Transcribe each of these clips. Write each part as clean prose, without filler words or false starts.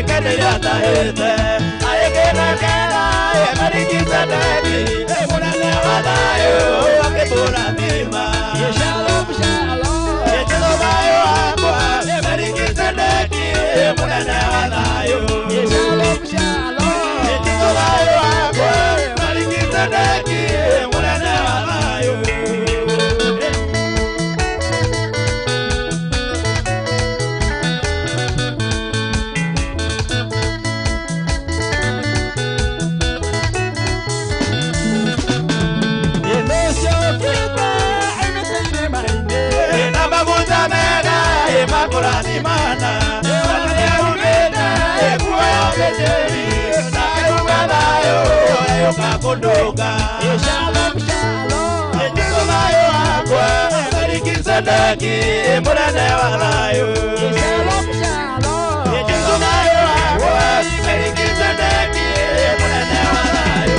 Kenyatta ayekenakela Melikisedeki munene wa thayũ akĩmũrathima. Shalom shalom. Jesu thayũ wakwa Melikisedeki munene wa thayũ. Shalom shalom. Jesu thayũ wakwa Melikisedeki munene wa thayũ. Makũrathimana ũkakũndũnga. Shalom shalom. Jesu thayũ wakwa Melikisedeki mũnene wa thayũ. Shalom shalom. Jesu thayũ wakwa Melikisedeki mũnene wa thayũ.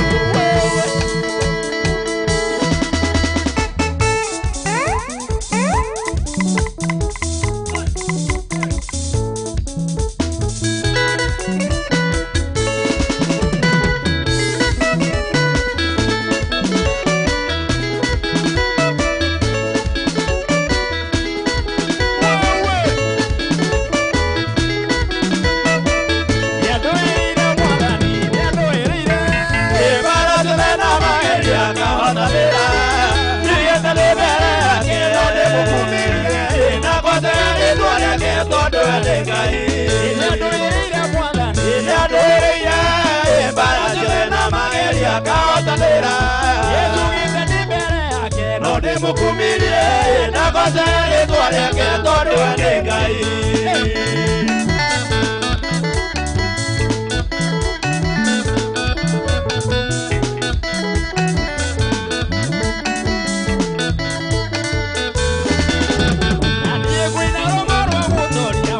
Ndĩmũkumirie na ngoce rĩtwa rĩake tondũ we nĩ Ngai.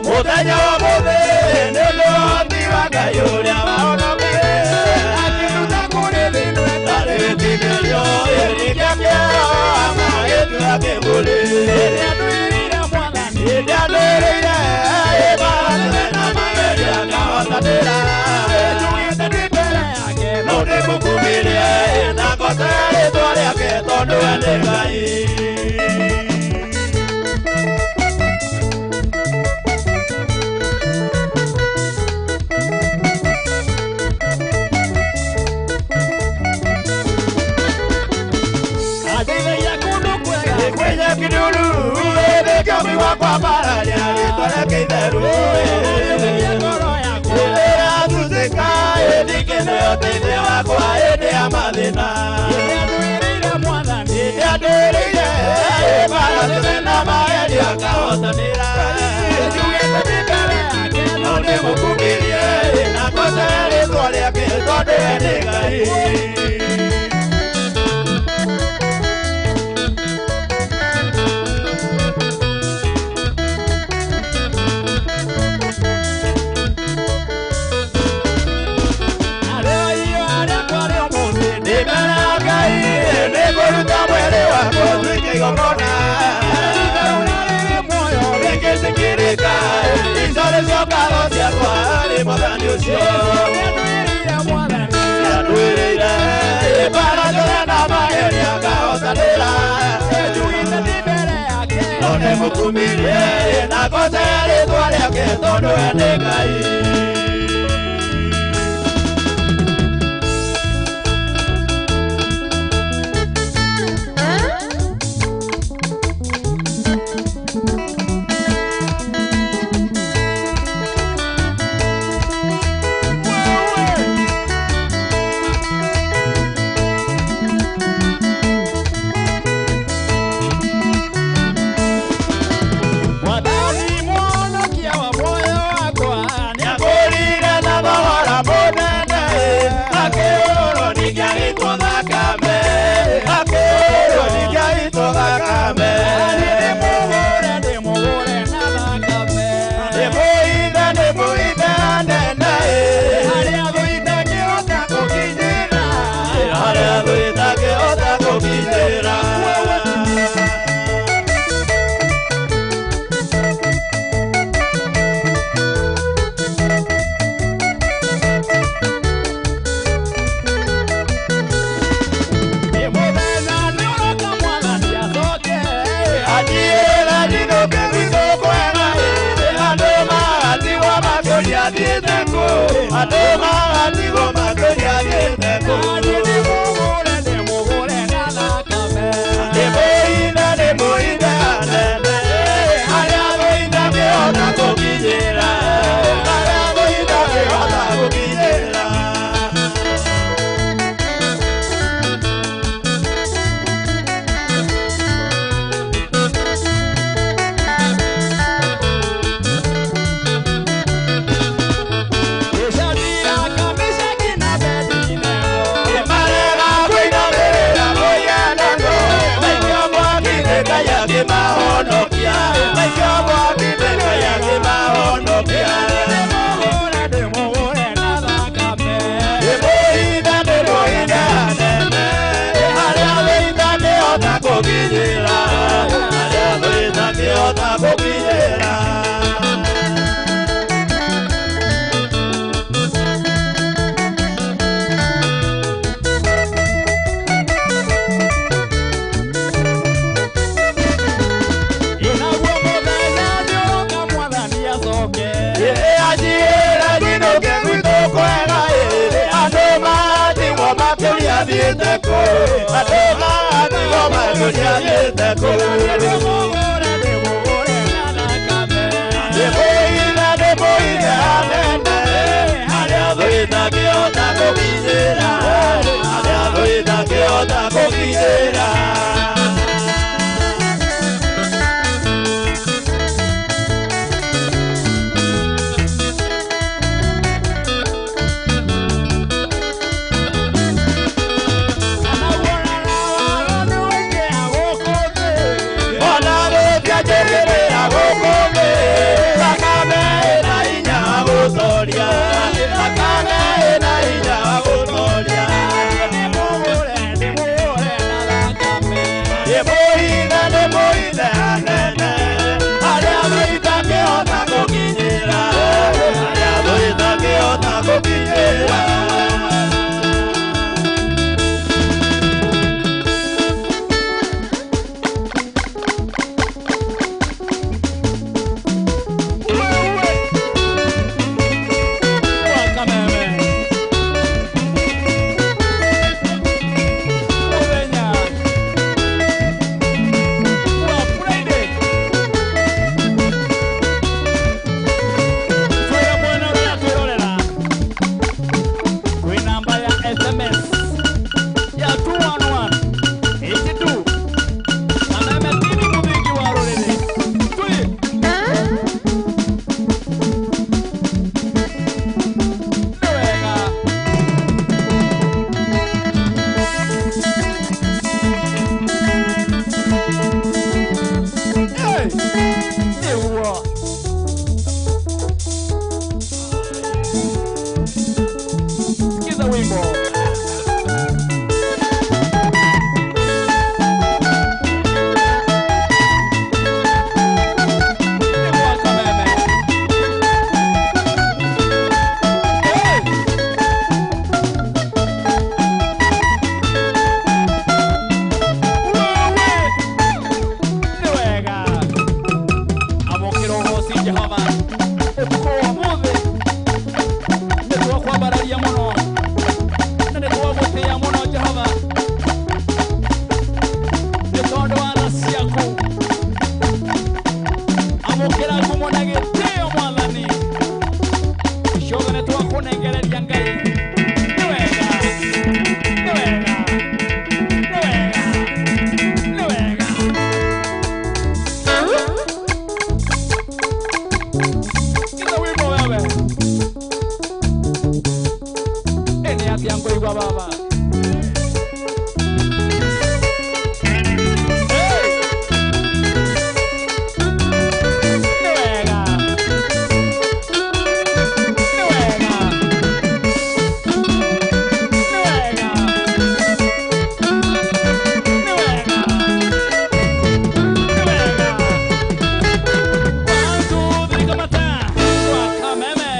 Mũthenya wa mũthĩ nĩ ũndũ wa ũhoti wa Ngai ũrĩa wahonokirie akĩnduta kũrĩ thĩinĩ ndarĩtigĩrio gĩkĩo kĩao kĩmũrĩ. Nĩandũĩrĩire na mageria ngahotanĩra no ndĩmũkumirie na ngoce rĩtwa rĩake tondũ we nĩ Ngai. Kiduru ĩthĩkĩomi wakwa mbararia rĩtwa rĩake itheru rĩrĩa thuthĩka ĩndĩkĩ nĩyo ũteithio wakwa hĩndĩ ya mathĩna. Nĩandũĩrĩire mbara ciothe na magerio ngahotanĩra no ndĩmũkumirie na ngoce rĩtwa rĩake tondũ we nĩ Ngai. Nĩngũruta mwĩrĩ wakwa ũtuĩke igongona rĩngĩtĩkĩrĩka ico nĩcio ngatho ciakwa harĩ Mwathani ũcio nĩandũĩrĩire mbara ciothe na magerio ngahotanĩra no ndĩmũkumirie na ngoce rĩtwa rĩake tondũ we nĩ Ngai. Mwathani mwonokia wa muoyo wakwa. Andũ magatigwo makĩriathiĩte kũ. Ndĩmũgũre na thakame. Ndĩmũhithe ndĩmũhithe hanene, harĩa thũ itangĩhota gũkinyĩra, harĩa thũ itangĩhota gũkinyĩra. Shadraka, Meshaki na Abednego. Nĩmarega kũinamĩrĩra mũhianano, maikio mwaki-inĩ Ngai akĩmahonokia, maikio mwaki-inĩ Ngai akĩmahonokia. Ndĩmũgũre ndĩmũgũre na thakame. Ndĩmũhithe ndĩmũhithe hanene, harĩa thũ itangĩhota gũkinyĩra, harĩa thũ itangĩhota gũkinyĩra. Naguo mũthenya nĩũroka Mwathani acoke. Anjĩra nyinũke gwitũ kwega ĩ, andũ matigwo makĩria thiĩte kũ, andũ matigwo makĩria thiĩte kũ. Ndĩmũgũre ndĩmũgũre na thakame. Ndĩmũhithe ndĩmũhithe hanene, harĩa thũ itangĩhota gũkinyĩra, harĩa thũ itangĩhota gũkinyĩra. Naguo waganu ũingĩha gũkũ thĩ. Ona gũtianjĩkĩrĩra gũkũ thĩ, thakame ĩna hinya wa gũtoria, thakame ĩna hinya wa gũtoria. Ndĩmũgũre ndĩmũgũre na thakame. Ndĩmũhithe ndĩmũhithe hanene, harĩa thũ itangĩhota gũkinyĩra, harĩa thũ itangĩhota gũkinyĩra. Wakameme. Mũthenya wa Friday. Twĩre mwena ũrĩa twĩrorera. Kwĩ namba ya SMS ya 21182. Kameme TV mũthingi wa rũrĩrĩ. Tũi. Nĩ wega. Hey! Nĩguo. Sikiza wimbo. Nĩguo Kameme. Hey! Wewe! Nĩ wega. Amũkĩra ũgoci Jehova. Ũtukũ wa ũmũthĩ nĩ twakwambararia mũno na nĩ twagũtĩĩa mũno Jehova nĩ tondũ wa tha ciaku. Amũkĩra ngumo na gĩtĩo Mwathani. Ciothe nĩ twakũnengereria Ngai. Nĩ wega. Nĩ wega. Nĩ wega. Nĩ wega. Sikiza wimbo wewe. Ĩ nĩ atĩa ngũigua baba? Hey! Nĩ wega. Nĩ wega. Nĩ wega. Nĩ wega. Nĩ wega. One, two, three, kamata. Wakameme.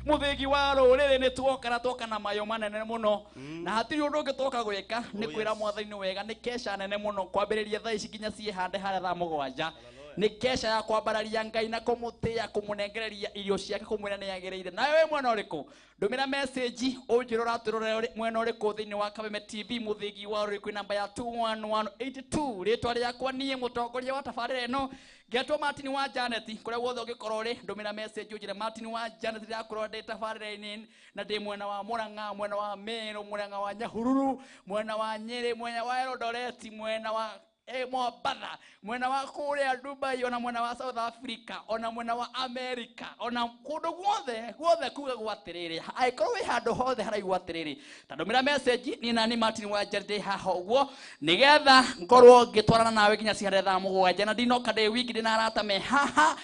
Mũthĩgi wa rũrĩrĩ nĩ tuokara twoka na mayo manene mũno na hatirĩ ũndũ ũngĩ twoka gwĩka nĩ kwĩra Mwathani nĩ wega nĩ kesha nene mũno kwambĩrĩria thaa ici nginya ciĩhande harĩa thaa 7. Nĩ kesha ya kwambararia Ngai na kũmũtĩa kũmũnengereria irio ciake kũmwĩra nĩ yagĩrĩire. Nawe wĩ mwena ũrĩkũ? Ndũmĩra message ũnjĩre ũratũrora mwena ũrĩkũ thĩinĩ wa Kameme TV mũthĩgi wa rũrĩ kwĩ namba ya 21182. Rĩtwa rĩakwa niĩ mũtongoria wa tabarĩra ĩno ngetwo Martin wa Janet. Kũrĩa guothe ũngĩkorwo ũrĩ ndũmĩra message ũnjĩre Martin wa Janet ndĩrakorwo ndĩ tabarĩra-inĩ na ndĩ mwena wa Murang'a, mwena wa Meru, mwena wa Nyahururu, mwena wa Nyeri, mwena wa Eldoret, mwena wa Mombatha, mwena wa kũrĩa Dubai, ona mwena wa South Africa, ona mwena wa America, ona kũndũ guothe guothe kugagwo atĩrĩrĩ, angĩkorwo wĩ handũ hothe haraigwo atĩrĩrĩ, ta ndũmĩra message niĩ nani Martin wa Janet ndĩ haha ũguo nĩgetha ngorwo ngĩtwarana nawe nginya ciharĩa thaa 7 na ndinoka ndĩ wiki ndĩna arata me haha.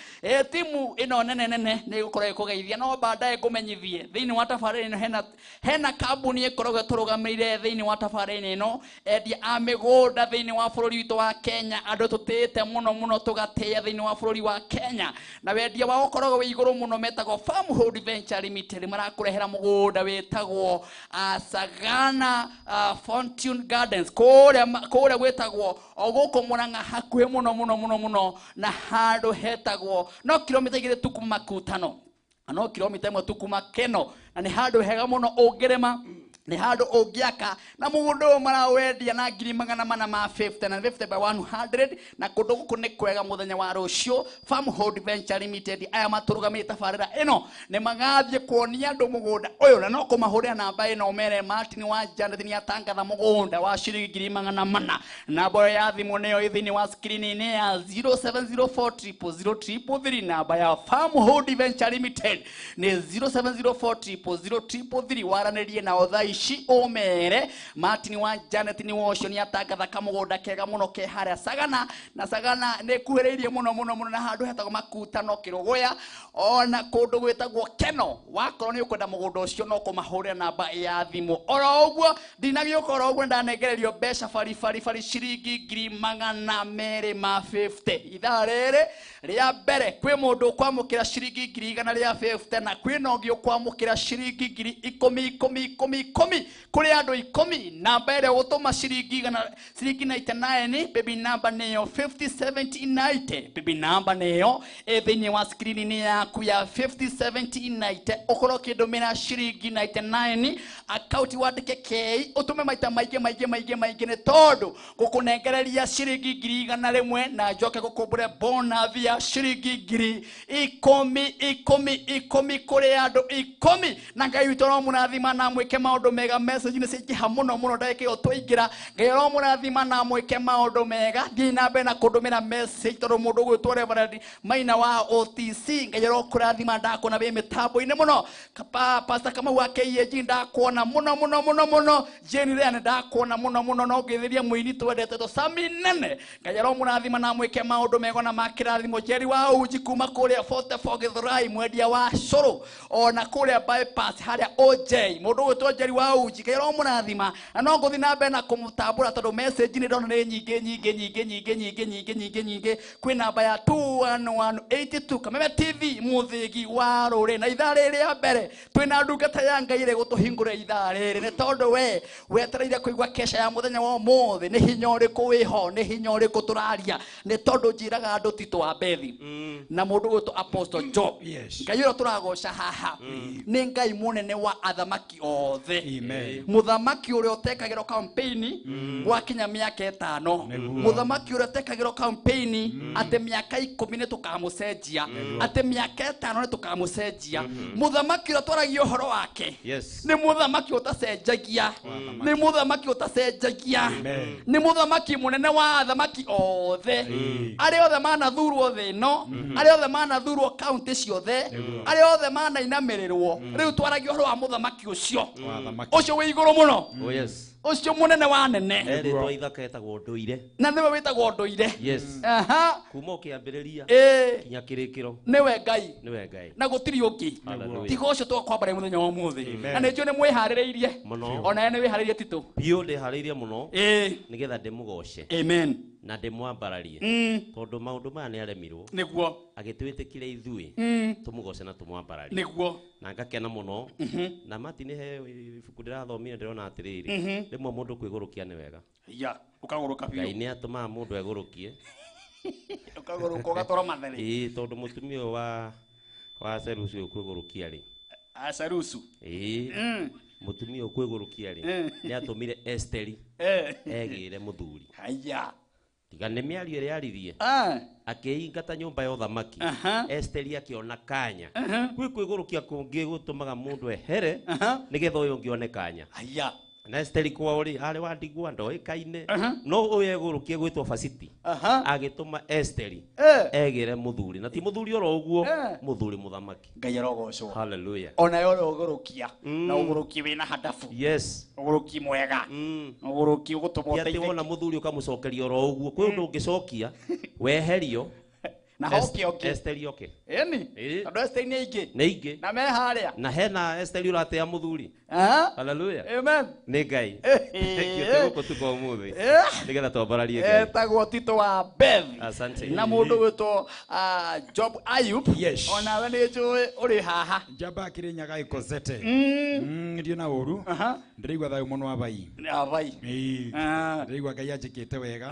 Timu ĩno nene nene nĩ ĩgũkorwo ĩkũgeithia no baadaye ngũmenyithie thĩinĩ wa tabarĩra ĩno hena kambuni ĩkoragwo ĩtũrũgamĩrĩire thĩinĩ wa tabarĩra ĩno, endia a mĩgũnda thĩinĩ wa bũrũri witũ wa Kenya, andũ tũtĩĩte mũno mũno tũgatĩĩa thĩinĩ wa bũrũri wa Kenya, na wendia wao ũkoragwo wĩ igũrũ mũno, metagwo Farmhold Venture Limited. Marakũrehera mũgũnda wĩtagwo Sagana Fortune Gardens kũrĩa gwĩtagwo o gũkũ Murang'a hakuhĩ mũno mũno mũno mũno na handũ hetagwo no kilomita 2 tu kuma Makutano, no kilomita 1 tu kuma Keno, na nĩ handũ hega mũno ũngĩrĩma, nĩ handũ ũngĩaka, na mũgũnda ũyũ marawendia na 450 na 50 by 100, na kũndũ gũkũ nĩ kwega. Mũthenya wa rũciũ Farmhold Venture Limited aya matũrũgamĩrĩire tabarĩra ĩno nĩ magathiĩ kuonia andũ mũgũnda ũyũ, na no kũmahũrĩra namba ĩno mere Martin wa Janet nĩ atangatha mũgũnda wa ciringi 400. Namba ĩyo ya thimũ nĩyo ĩ thĩinĩ wa screen-inĩ ya 0704 000 333. Namba ya Farmhold Venture Limited nĩ 0704 000 333. Waranĩrie nao thaa ici ũmere Martin wa Janet nĩ wocio nĩ atangatha kamũgũnda kega mũno ke harĩa Sagana, na Sagana nĩ kuhĩrĩirie mũno mũno mũno na handũ hetagwo Makutano Kĩrũgũya, ona kũndũ gwĩtagwo Keno. Wakorwo nĩ ũkwenda mũgũnda ũcio no kũmahũrĩra namba ya thimũ oro ũguo. Ndinagĩũka oro ũguo ndanengererio mbeca bari bari bari ciringi 250 ithaa rĩrĩ rĩa mbere. Kwĩ mũndũ ũkwamũkĩra ciringi 150 na kwĩna ũngĩ ũkwamũkĩra ciringi 10 10 10 10 kũrĩ andũ 10. Namba ĩrĩa ũgũtũma ciringi 99, baby namba nĩyo 507090, baby namba nĩyo ĩ thĩinĩ wa screen-inĩ yaku ya 507090. Ũkorwo ũkĩndũmĩra ciringi 99 akaunti wandĩke K ũtũme maita maingĩ maingĩ maingĩ maingĩ, nĩ tondũ gũkũnengereria ciringi 100 na njoke gũkũmbũre bonus ya ciringi 10 10 10 kũrĩ andũ 10. Na Ngai witũ aromũrathima na mwĩke maũndũ mega. Message nĩ ciaingĩha mũno mũno ndagĩka ĩyo twaingĩra. Ngai aromũrathima na mwĩke maũndũ mega. Thiĩ na mbere na kũndũmĩra message tondũ mũndũ ũgwĩtwo Reverend Maina wa OTC, Ngai arokũrathima, ndakuona wĩ mĩtambo-inĩ mũno. Pastor Kamau wa KAG ndakuona mũno mũno mũno mũno. Jane Ryan ndakuona mũno mũno, no ngĩthĩria mũini twendete to Sami Nene. Ngai aromũrathima na mwĩke maũndũ mega na makĩrathimo. Jerry wa Uji kuma kũrĩa 44 Githurai, mwendia wa cũrũ ona kũrĩa bypass harĩa OJ, mũndũ ũgwĩtwo Jerry wa Uji, Ngai aromũrathima na no ngũthiĩ na mbere na kũmũtambũra tondũ message nĩ ndona nĩ nyingĩ nyingĩ nyingĩ nyingĩ nyingĩ nyingĩ nyingĩ nyingĩ. Kwĩ namba ya 21182 Kameme TV mũthĩgi wa rũrĩ, na ithaa rĩrĩ rĩa mbere twĩna ndungata ya Ngai ĩrĩa ĩgũtũhingũrĩra ithaa rĩrĩ, nĩ tondũ we wetereire kũigua kesha ya mũthenya wa ũmũthĩ. Nĩ hinya ũrĩkũ wĩho, nĩ hinya ũrĩkũ tũraria, nĩ tondũ njĩraga andũ ti twa Bethi na mũndũ ũgwĩtwo Apostle Job. Ngai ũrĩa tũragoca haha nĩ Ngai mũnene wa athamaki othe, mũthamaki ũrĩa ũtekagĩrwo campaign gwakinya mĩaka 5, mũthamaki ũrĩa ũtekagĩrwo campaign atĩ mĩaka 10 nĩ tũkamũcenjia, atĩ mĩaka 5 nĩ tũkamũcenjia, mũthamaki ũrĩa twaragia ũhoro wake nĩ mũthamaki ũtacenjagia, nĩ mũthamaki ũtacenjagia, nĩ mũthamaki mũnene wa athamaki othe, arĩa othe manathurwo thĩ ĩno, arĩa othe manathurwo kaunti ciothe, arĩa othe manainamĩrĩrwo. Rĩu twaragia ũhoro wa mũthamaki ũcio ũcio wĩ igũrũ mũno, ũcio mũnene wa nene, erĩtwo ithaka etagwo ndũire, na nĩwe wĩtagwo ndũire. Aha. Kuma ũkĩambĩrĩria nginya kĩrĩkĩro nĩwe Ngai, nĩwe Ngai na gũtirĩ ũngĩ tiga ũcio twakwambara mũthenya wa ũmũthĩ. Na nĩ njũĩ nĩ mwĩharĩrĩirie ona nĩ wĩharĩrĩirie Tito biũ, ndĩharĩirie mũno nĩgetha ndĩmũgoce. Amen. Na ndĩmwambararie tondũ maũndũ maya nĩ aremirwo nĩguo agĩtwĩtĩkire ithuĩ tũmũgoce na tũmwambararie nĩguo, na ngakena mũno. Na Martin he ibuku ndĩrathomire ndĩrona atĩrĩrĩ, rĩmwe mũndũ kwĩgũrũkia nĩ wega. Ya, ũkagũrũka biũ. Ngai nĩ atũmaga mũndũ egũrũkie. Ũkagũrũka ũgatwara matharĩ. Ĩĩ, tondũ mũtumia ũyũ wa Cerusu ũyũ kwĩgũrũkia rĩ. A Cerusu. Ĩĩ. Mũtumia ũyũ kwĩgũrũkia rĩ, nĩ atũmire Esteri egĩre mũthuri. Haya. Tiga nĩ mĩario ĩrĩa aririe. Akĩingata nyũmba ya ũthamaki. Esteri akĩona kanya. Gwĩ kwĩgũrũkia kũngĩ gũtũmaga mũndũ ehere nĩgetha ũyũ ũngĩ one kanya. Haya. Na Esteri kwao rĩ, arĩ wa ndigwa ndoĩkaine. No ũyũ egũrũkie gwĩtwo Fasiti. Agĩtũma Esteri egĩre mũthuri. Na ti mũthuri oro ũguo, mũthuri mũthamaki. Ngai arogocwo. Hallelujah. Ona yo ũgũrũkia. Na ũgũrũki wĩna hadabu. Yes. Ũgũrũki mwega. Ũgũrũki ũgũtũma Ti atĩ ũteithĩke. wona mũthuri ũkamũcokeria oro ũguo. Kwĩ ũndũ ũngĩcokia, weherio. Na hoke oke. Esteri oke. Ĩni. Ĩĩ. Tondũ Esteri nĩ aingĩ. Nĩ aingĩ. Na me harĩa. Na hena Esteri ũratea mũthuri. Hallelujah. Amen. Nĩ Ngai. Thank you gũkũ tuko ũmũthĩ. Nĩgetha twambararie Ngai. Etagwo Tito wa Beth. Asante. Na mũndũ gwĩtwo Job Ayub. Yes. Onawe nĩ njũĩ ũrĩ haha. Njamba Kirinyaga ĩkozete. Ndio na ũru. Ndĩraigua thayũ mũno abai. Abai. Ĩĩ. Ndĩraigua Ngai anjĩkĩte wega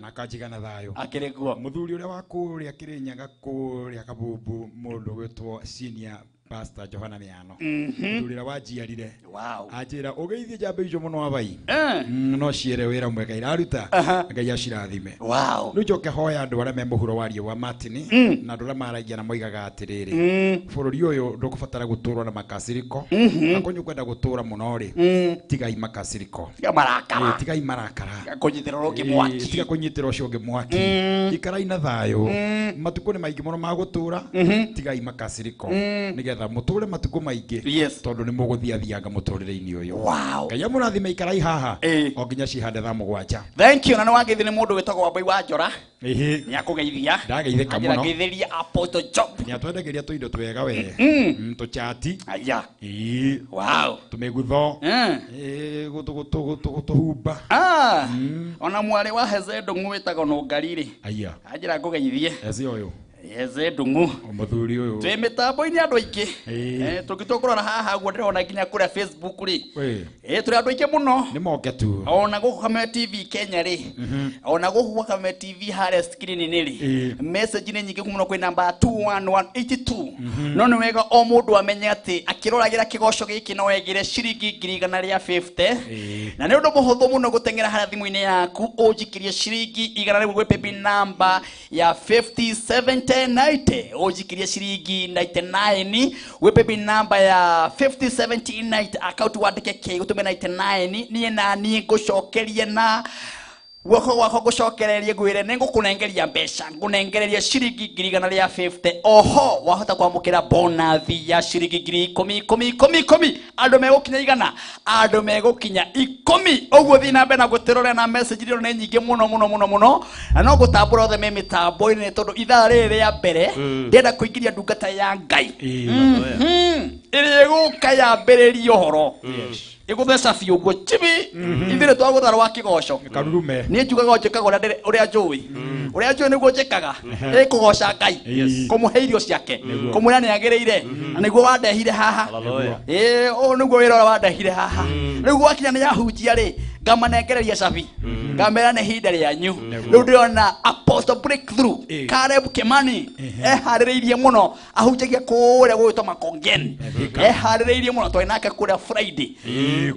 na akanjiga na thayũ. Akĩrĩ guo. Mũthuri ũrĩa wa kũrĩa Kirinyaga kũrĩa Kabumbu mũndũ gwĩtwo senior Pastor Johana Miano. Mũthuri ũrĩa wanjiarire. Wow. Anjĩra ũgeithie njamba icio mũno abai. No ciere wĩra mwega iraruta. Ngai acirathime. Wow. Rĩu njoke hoya andũ arĩa me mũhuro wa riũa Martin na andũ arĩa maragia na moigaga atĩrĩrĩ bũrũri ũyũ ndũkũbatara gũtũrwo na makasiriko. Akorwo nĩ ũkwenda gũtũra mũno rĩ, tigai makasiriko. Tiga marakara. Tigai marakara. Tiga kũnyitĩrĩra ũngĩ mwaki. Tiga kũnyitĩrĩra ũcio ũngĩ mwaki. Ikarai na thayũ. Matukũ nĩ maingĩ mũno ma gũtũra. Tigai makasiriko. Nĩgetha mũtũre matukũ maingĩ. Yes. Tondũ nĩ mũgũthiathianga mũtũrĩre-inĩ ũyũ. Wow. Ngai amũrathime ikarai haha. O nginya cihande thaa mũgwanja. Thank you. Na nĩ wangeithia nĩ mũndũ wĩtagwo Wambui wa Njora. Ĩhĩ. Nĩ akũgeithia. Ndageithĩka Anjĩra mũno. ngeithĩrie Apostle Job. Nĩ atwendagĩria tũindo twega we. Tũchati. Aya. Ĩĩ. Wow. Tũmĩgutho. Ĩĩ, gũtũhumba. Ona mwarĩ wa Heze Ndung'u wĩtagwo Nũngari rĩ. Aya. Anjĩra ngũgeithie. Heze ũyũ. Heze Ndung'u. Mũthuri ũyũ. Twĩ mĩtambo-inĩ andũ aingĩ. Tũngĩtua kũrora haha ũguo ndĩrona nginya kũrĩa Facebook rĩ. Tũrĩ andũ aingĩ mũno. Nĩ moke tu. Ona gũkũ Kameme TV Kenya rĩ. Ona gũkũ gwa Kameme TV harĩa screen-inĩ rĩ. Message nĩ nyingĩ mũno kwĩ namba 21182. No nĩ wega o mũndũ amenye atĩ akĩroragĩra kĩgoco gĩkĩ no egĩre ciringi ngiri igana rĩa 50. Na nĩ ũndũ mũhũthũ mũno gũteng'era harĩa thimũ-inĩ yaku ũnjikĩrie ciringi igana rĩmwe gwĩ paybill namba ya 507090. Ũnjikĩrie ciringi 99 gwĩ paybill namba ya 507090 account wandĩke K ũtũme 99 niĩ na niĩ ngũcokerie na guoko gwakwa ngũcokererie ngwĩre nĩ ngũkũnengeria mbeca ngũnengereria ciringi ngiri igana rĩa 50. Oho wahota kwamũkĩra bonathi ya ciringi ngiri ikũmi ikũmi ikũmi ikũmi. Andũ megũkinya igana, andũ megũkinya ikũmi. Ũguo thiĩ na mbere na gũtĩrorera na message iria nĩ nyingĩ mũno mũno mũno mũno. Na no gũtambũra othe me mĩtambo-inĩ tondũ ithaa rĩrĩ rĩa mbere ndĩrenda kũingĩria ndungata ya Ngai. Ĩrĩa ĩgũka yambĩrĩrie ũhoro. Ĩgũtheca biũ ũguo chibi. Ithuĩ twagũtha rwa kĩgoco. Karurume. Niĩ njugaga njĩkaga ũrĩa njũĩ. Ũrĩa njũĩ nĩguo njĩkaga. Ĩkũgoca Ngai. Kũmũhe irio ciake. Kũmwĩra nĩ agĩrĩire. Na nĩguo wandehire haha. Ĩĩ, ũyũ nĩguo wĩra ũrĩa wandehire haha. Rĩu gwakinya nĩ ahunjia rĩ, ngamanengereria cabi. Ngamera nĩ ihinda rĩanyu. Rĩu ndĩrona Apostle Breakthrough Caleb Kimani eharĩrĩirie mũno ahunjagia kũrĩa gũgwĩtwo Makongeni. Eharĩrĩirie mũno twarĩ nake kũrĩa Friday.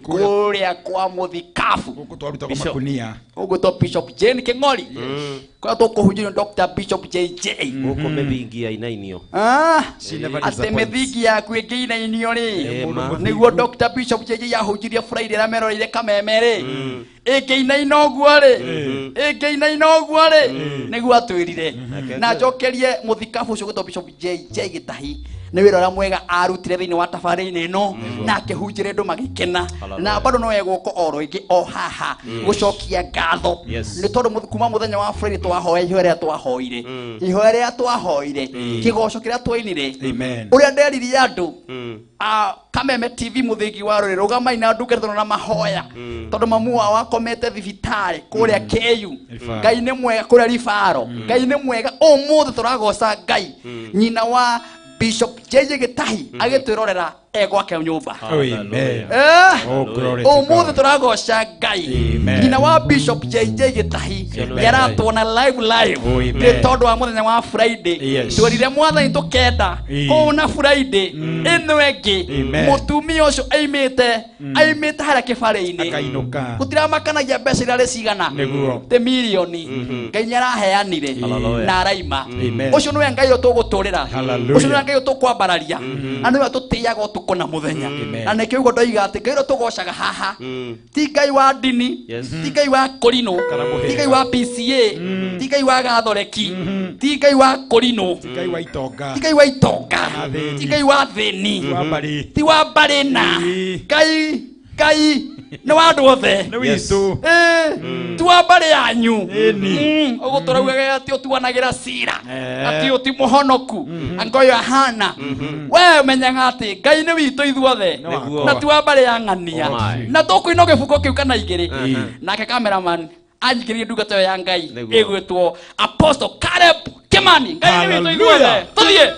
Kũrĩa kwa Mũthikabu. Gũkũ twarutagwo makunia. Gũgwĩtwo Bishop Jane Kĩng'ori. Kũrĩa tũkũhunjĩrio Dr. Bishop JJ. Gũkũ mĩthingi ya inainio. She never Atĩ disappoints. mĩthingi yaku ĩngĩinainio rĩ. Ma. Nĩguo Dr. Bishop JJ ahunjirie Friday arĩa meroreire Kameme rĩ. Ĩngĩinaina ũguo rĩ. Ĩngĩinaina ũguo rĩ. Nĩguo atwĩrire. Na njokerie mũthikabu ũcio gwĩtwo Bishop JJ Gĩtahi. Nĩ wĩra ũrĩa mwega arutire thĩinĩ wa tabarĩinĩ ĩno na akĩhunjĩra andũ magĩkena. Na bado no egũka o rĩngĩ o haha gũcokia ngatho. Nĩ tondũ kuma mũthenya wa Friday twahoya ihoya rĩrĩa twahoire. Ihoya rĩrĩa twahoire, kĩgoco kĩrĩa twainire. Amen. Ũrĩa nderirie andũ, Kameme TV mũthingi wa rũrĩrĩ, rũgamai na ndungata na mahoya. Tondũ mamu wao akomete thibitarĩ kũrĩa KU. Rifaro. Ngai nĩ mwega kũrĩa Rifaro. Ngai nĩ mwega ũmũthĩ tũragoca Ngai. Nyina wa Bishop JJ Gĩtahi agĩtwĩrorera Egwake nyumba. Amen. Oh, glory to God. Umuthi turagoca Ngai. Nyina wa Bishop JJ Gitahi yaratwona live live. Ni tondu wa muthenya wa Friday. Twerire mwathani tukenda kuona Friday ino ĩngĩ mutumia ucio aimite haria kibare-inĩ akainuka. Gutiramakanagia mbeca iria rĩ cigana. Te milioni. Ngai nĩaraheanire na araima. Ucio niwe Ngai ũyũ tũgũtũrĩra. Ucio niwe Ngai ũyũ tũkwambararia. Na niwe tũtĩaga ũtukũ na muthenya. Na nĩkĩo ũguo ndoiga atĩ Ngai ũrĩa tũgocaga haha ti Ngai wa ndini, ti Ngai wa kũrinũ, ti Ngai wa PCA, ti Ngai wa Gathoreki, ti Ngai wa kũrinũ, ti Ngai wa itonga, ti Ngai wa itonga, ti Ngai wa thĩni, ti wa mbarĩ na Ngai Ngai nĩ wa andũ othe. Nĩ witũ. Ti wa mbarĩ yanyu. Ũguo tũraugaga atĩ ũtuanagĩra cira, atĩ ũti mũhonoku, anga ũyũ ahana. We ũmenyaga atĩ Ngai nĩ witũ ithuothe, na ti wa mbarĩ ya ng'ania. Na tũkũina gĩbuko kĩu kana igĩrĩ. Nake cameraman anjikĩrie ndungata ĩyo ya Ngai ĩgwĩtwo Apostle Caleb Kimani. Ngai nĩ witũ ithuothe. Tũthiĩ.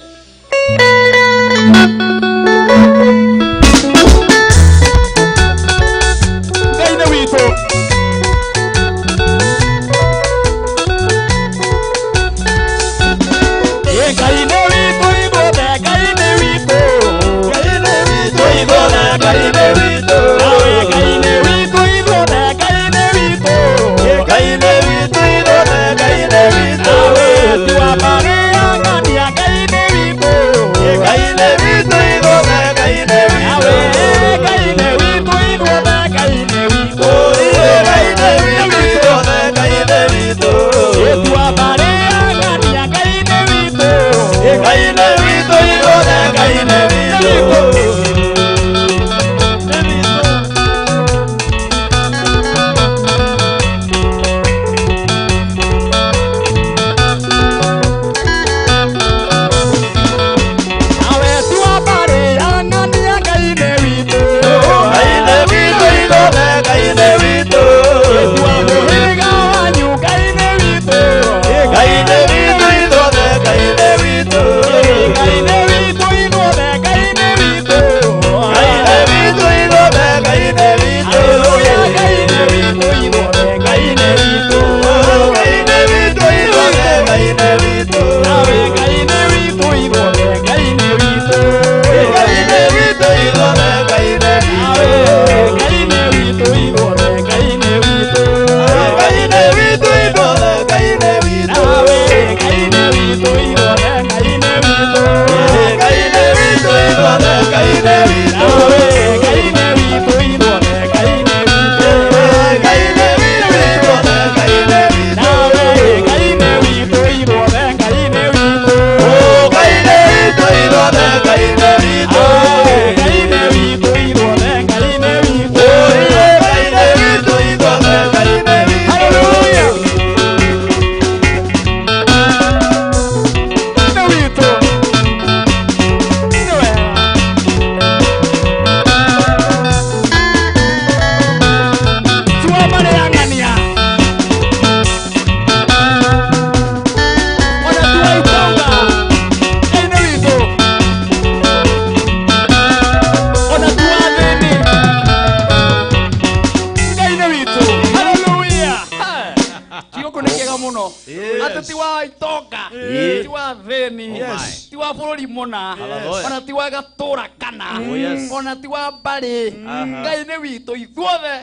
Ngai nĩ witũ ithuothe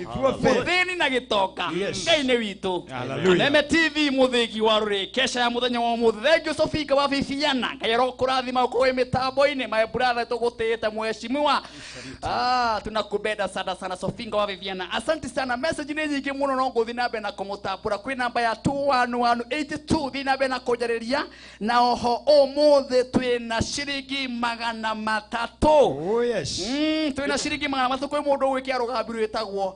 mũthĩni na gĩtonga. Ngai nĩ witũ. Neme TV mũthĩgi wa rũrĩ kesha ya mũthenya wa ũmũthĩ. Thank you Sofika wa Bibiana. Ngai arokũrathima ũkorwo wĩ mĩtambo-inĩ. My brother tũgũtĩĩte mheshimiwa. Tunakupenda sana sana Sofinga wa Bibiana. Asante sana. Message nĩ nyingĩ mũno no ngũthiĩ na mbere na kũmũtambũra. Kwĩ namba ya 21182 thiĩ na mbere na kũnjarĩria. Na oho ũmũthĩ twĩna ciringi 300. Oh yes. Twĩna ciringi 300 kwĩ mũndũ ũgwĩkĩra rũgambi rwĩtagwo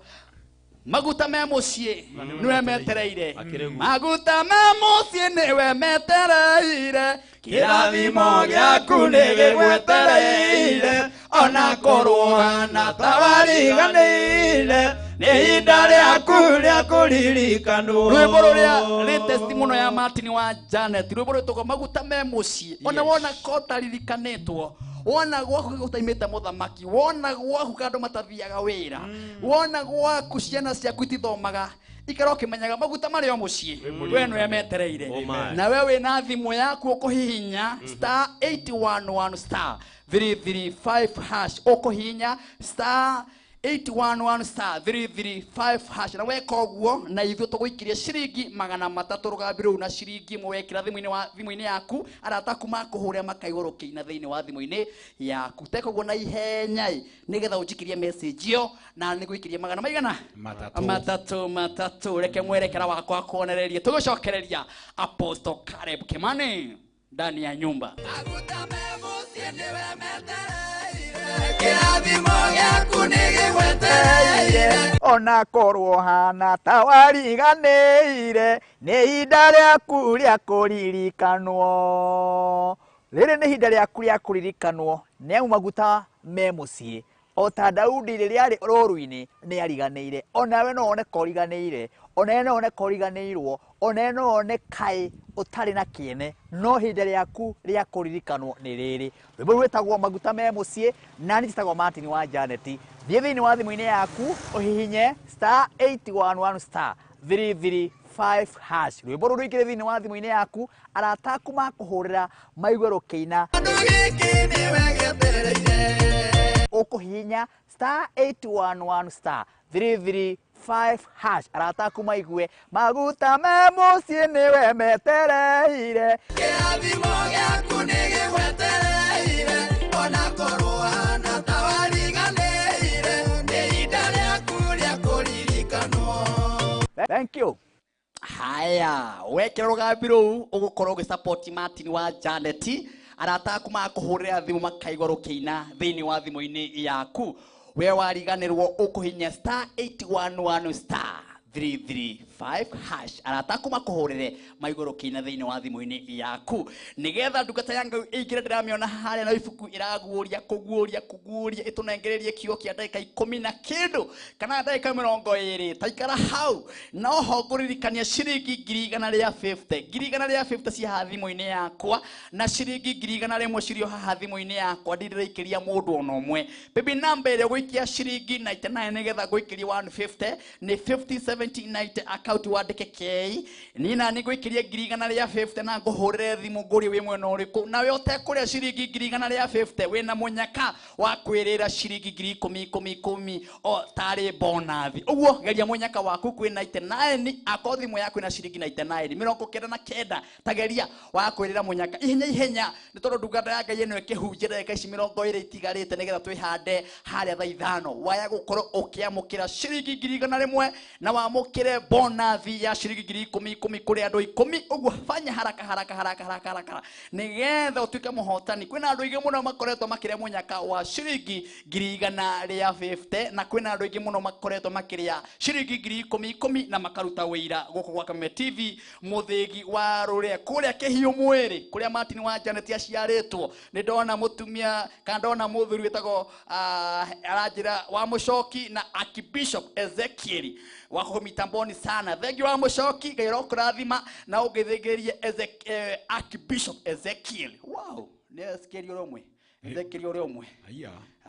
maguta me mũciĩ nĩwe metereire. Maguta me mũciĩ nĩwe metereire. Kĩrathimo gĩaku nĩgĩgwetereire. Ona korwo hana ta wariganĩire. Nĩ ihinda rĩaku rĩa kũririkanwo. Rwĩmbo rũrĩa latest mũno ya Martin wa Janet. Rwĩmbo rwĩtagwo maguta me mũciĩ. Ona wona ko ũtaririkanĩtwo Wona gwaku gutaimĩte mũthamaki. Wona gwaku kandũ matathiaga wĩra. Wona gwaku ciana ciaku itithomaga. Ikara ũkĩmenyaga maguta marĩ o mũciĩ. We nĩwe metereire. Na we wĩna thimũ yaku ũkũhihinya star 811 star 335 hash. Ũkũhihinya star 811 star 335 hash. Na weka ũguo na ithuĩ tũgũikĩria ciringi 300 rũgambi rũu na ciringi ĩmwe wekĩra thimũ-inĩ yaku arata aku makũhũrĩra makaigua rũkĩina thĩinĩ wa thimũ-inĩ yaku. Teka ũguo na ihenya ĩ nĩgetha ũnjikĩrie message ĩyo na nĩngũikĩria magana maigana matatũ. Reke mwerekera wakwa kuonererie. Tũgũcokereria Apostle Caleb Kimani ndani ya nyumba. Ona korwo hana ta wariganĩire nĩ ihinda rĩaku rĩa kũririkanwo. Rĩrĩ nĩ ihinda rĩaku rĩa kũririkanwo nĩ amu maguta me mũciĩ. O ta Daudi rĩrĩa arĩ rũru-inĩ nĩ ariganĩire. Onawe no wone ka ũriganĩire, onawe no wone ka ũriganĩirwo, onawe no wone kaĩ ũtarĩ na kĩene, no ihinda rĩaku rĩa kũririkanwo nĩ rĩrĩ. Rwĩmbo rũu rwĩtagwo maguta me mũciĩ na niĩ njĩtagwo Martin wa Janet. Thiĩ thĩinĩ wa thimũ-inĩ yaku ũhihinye star 811 star 335 hash. Rwĩmbo rũu rũingĩre thĩinĩ wa thimũ-inĩ yaku arata aku makũhũrĩra maigue rũkĩina. Ũkũhihinya star 811 star 335 hash. Arata aku maigue maguta me mũciĩ nĩwe metereire. Kĩrathimo gĩaku nĩ gĩgwetereire ona korwo hana ta wariganĩire nĩ ihinda rĩaku rĩa kũririkanwo. Thank you. Haya, wekĩra rũgambi rũu ũgũkorwo ũgĩsupport Martin wa Janet. Arata aku makũhũrĩra thimũ makaigua rũkĩina thĩinĩ wa thimũ-inĩ yaku. We wariganĩrwo ũkũhinya star 811 star 335 hash. Arata aku makũhũrĩre maigue rũkĩina thĩinĩ wa thimũ-inĩ yaku nĩgetha ndungata ya Ngai ĩingĩre. Ndĩramĩona harĩa na ibuku ĩraguũria kũguũria kũguũria ĩtũnengererie kiugo kĩa ndagĩka 10 na kĩndũ kana ndagĩka 20. Taikara hau na oho ngũririkania ciringi 150 150 ci haha thimũ-inĩ yakwa na ciringi 100 cirĩ o haha thimũ-inĩ yakwa. Ndirĩikĩria mũndũ ona ũmwe. Baby namba ĩrĩa ũgũikia ciringi 99 nĩgetha ngũikĩrie 150 nĩ 50 70 90 account wandĩke K. Niĩ na nĩ ngũikĩria 150 na ngũhũrĩre thimũ ngũrie wĩ mwena ũrĩkũ. Nawe ũtekũrĩa ciringi 150 wĩna mũnyaka wa kwĩrĩra ciringi 10,000 10,000 10,000 o tarĩ bonathi. Ũguo geria mũnyaka waku kwĩ 99 akorwo thimũ yaku ĩna ciringi 99 99 tageria wa kwĩrĩra mũnyaka ihenya ihenya nĩ tondũ ndungata ya Ngai ĩno ĩkĩhunjia ndagĩka ici 20 itigarĩte nĩgetha twĩhande harĩa thaa 5 waya gũkorwo ũkĩamũkĩra ciringi 100 na wamũkĩre bonathi ya ciringi 10,000 10,000 kũrĩ andũ 10. Ũguo fanya haraka haraka haraka haraka haraka nĩgetha ũtuĩke mũhotani. Kwĩna andũ aingĩ mũno makoretwo makĩrĩa mũnyaka wa ciringi 150 na kwĩna andũ aingĩ mũno makoretwo makĩrĩa ciringi 10,000 10,000 na makaruta wĩira gũkũ gwa Kameme TV mũthĩgi wa rũrĩa kũrĩa kĩhiũ mwĩrĩ kũrĩa Martin wa Janet aciarĩtwo. Nĩ ndona mũtumia kana ndona mũthuri wĩtagwo aranjĩra wa Mũcoki na Archbishop Ezekiel wako mitamboni sana. Thank you wa Mũcoki, Ngai arokũrathima na ũngĩthĩngĩrĩrie Archbishop Ezekiel. Wow, nĩ Ezekiel ũrĩa ũmwe. Ezekiel ũrĩa ũmwe.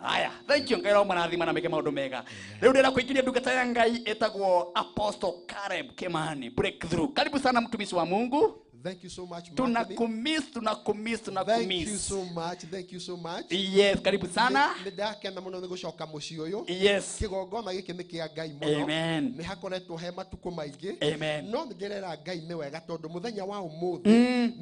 Haya, thank you Ngai aromũrathima na meke maũndũ mega. Rĩu ndĩrenda kũingĩria ndungata ya Ngai ĩtagwo Apostle Caleb Kimani Breakthrough. Karibu sana mtumishi wa Mungu. Thank you so much. Tunakumiss, tunakumiss, tunakumiss. Thank you so much. Thank you so much. Yes, karibu sana. Nĩndakena mũno nĩ gũcoka mũciĩ ũyũ. Yes. Kĩgongona gĩkĩ nĩ kĩa Ngai mũno. Amen. Nĩ hakoretwo he matukũ maingĩ. Amen. No nĩndĩrera Ngai nĩ wega tondũ mũthenya wa ũmũthĩ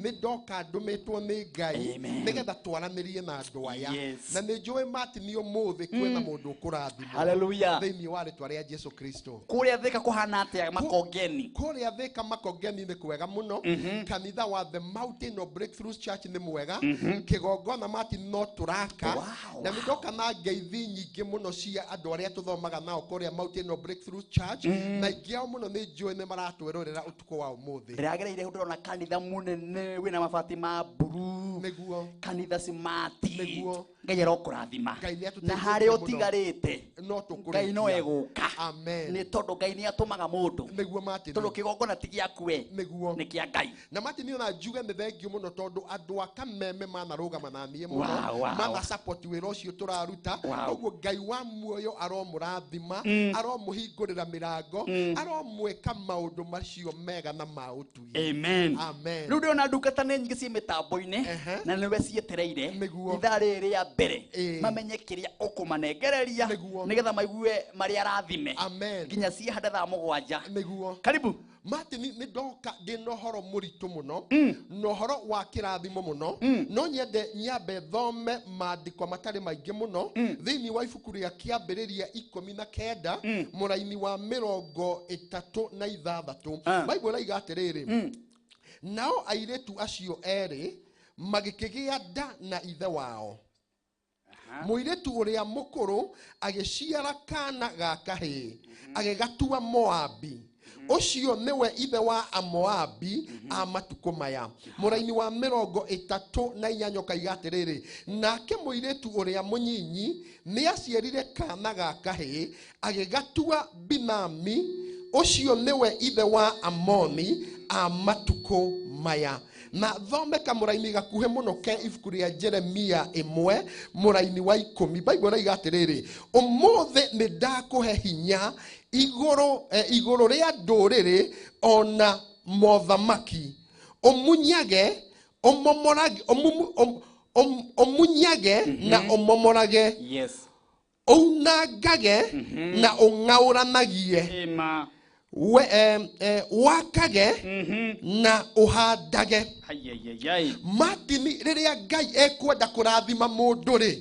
nĩ ndoka ndũmĩtwo nĩ Ngai nĩgetha twaranĩrie na andũ aya. Na nĩ njũĩ Martin ũmũthĩ kwĩna mũndũ ũkũrathimwo. Hallelujah. Thĩinĩ wa rĩtwa rĩa Jesu Kristo. Kũrĩa Thika kũhana atĩa Makongeni? Kũrĩa Thika Makongeni nĩ kwega mũno. Kanitha wa The Mountain of Breakthroughs Church nĩ mwega. Kĩgongona Martin no tũraka. Na nĩ ndoka na ngeithi nyingĩ mũno cia andũ arĩa tũthomaga nao kũrĩa Mountain of Breakthroughs Church. Na aingĩ ao mũno nĩ njũĩ nĩ maratwĩrorera ũtukũ wa ũmũthĩ. Ndĩragereire ndĩrona kanitha mũnene wĩna mabati ma blue. Nĩguo. Kanitha smart. Nĩguo. Ngai arokũrathima. Na harĩa ũtigarĩte no tũkũrĩkia. Ngai no egũka. Amen. Nĩ tondũ Ngai nĩ atũmaga mũndũ. Nĩguo Martin. Tondũ kĩgongona ti gĩaku we. Nĩguo. Nĩ kĩa Ngai. Na Martin, ona njuge nĩ thengiũ mũno tondũ andũ a Kameme manarũgama na niĩ mũno, mana support wĩra ũcio tũraruta. Koguo Ngai wa muoyo aromũrathima, aromũhingũrĩra mĩrango, aromwĩka maũndũ macio mega na ma ũtugi. Amen. Amen. Rĩu ndĩrona ndungata nĩ nyingĩ ciĩ mĩtambo-inĩ na nĩwe cietereire Nĩguo. ithaa rĩrĩ rĩa mbere Ĩĩ. mamenye kĩrĩa ũkũmanengereria Nĩguo. nĩgetha maigue marĩa arathime Amen. nginya ciehande thaa 7. Nĩguo. Karibu. Martin, nĩ ndoka ndĩ na ũhoro mũritũ mũno na ũhoro wa kĩrathimo mũno. No nyende nyambe thome maandĩko matarĩ maingĩ mũno thĩinĩ wa ibuku rĩa Kĩambĩrĩria 19 mũraini wa 36. Bible ĩraiga atĩrĩrĩ, nao airĩtu acio erĩ magĩkĩgĩa nda na ithe wao. Mũirĩtu ũrĩa mũkũrũ agĩciara kana ga kahĩĩ, agĩgatua Moabi. Ũcio nĩwe ithe wa Amoabi a matukũ maya. Mũraini wa 38 ũkaiga atĩrĩrĩ, nake mũirĩtu ũrĩa mũnyinyi nĩ aciarire kana ga kahĩĩ, agĩgatua Binami. Ũcio nĩwe ithe wa Amoni a matukũ maya. Na thome kamũraini gakuhĩ mũno ke ibuku rĩa Jeremia 1 mũraini wa 10. Bible ĩraiga atĩrĩrĩ, ũmũthĩ nĩ ndakũhe hinya igũrũ rĩa ndũrĩrĩ ona mothamaki, ũmunyage ũmomorage, ũmunyage na ũmomorage, ũunangage na ũng'aũranagie, Ema. we, wakage na ũhandage. Ayayayay. Martin, rĩrĩa Ngai ekwenda kũrathima mũndũ rĩ,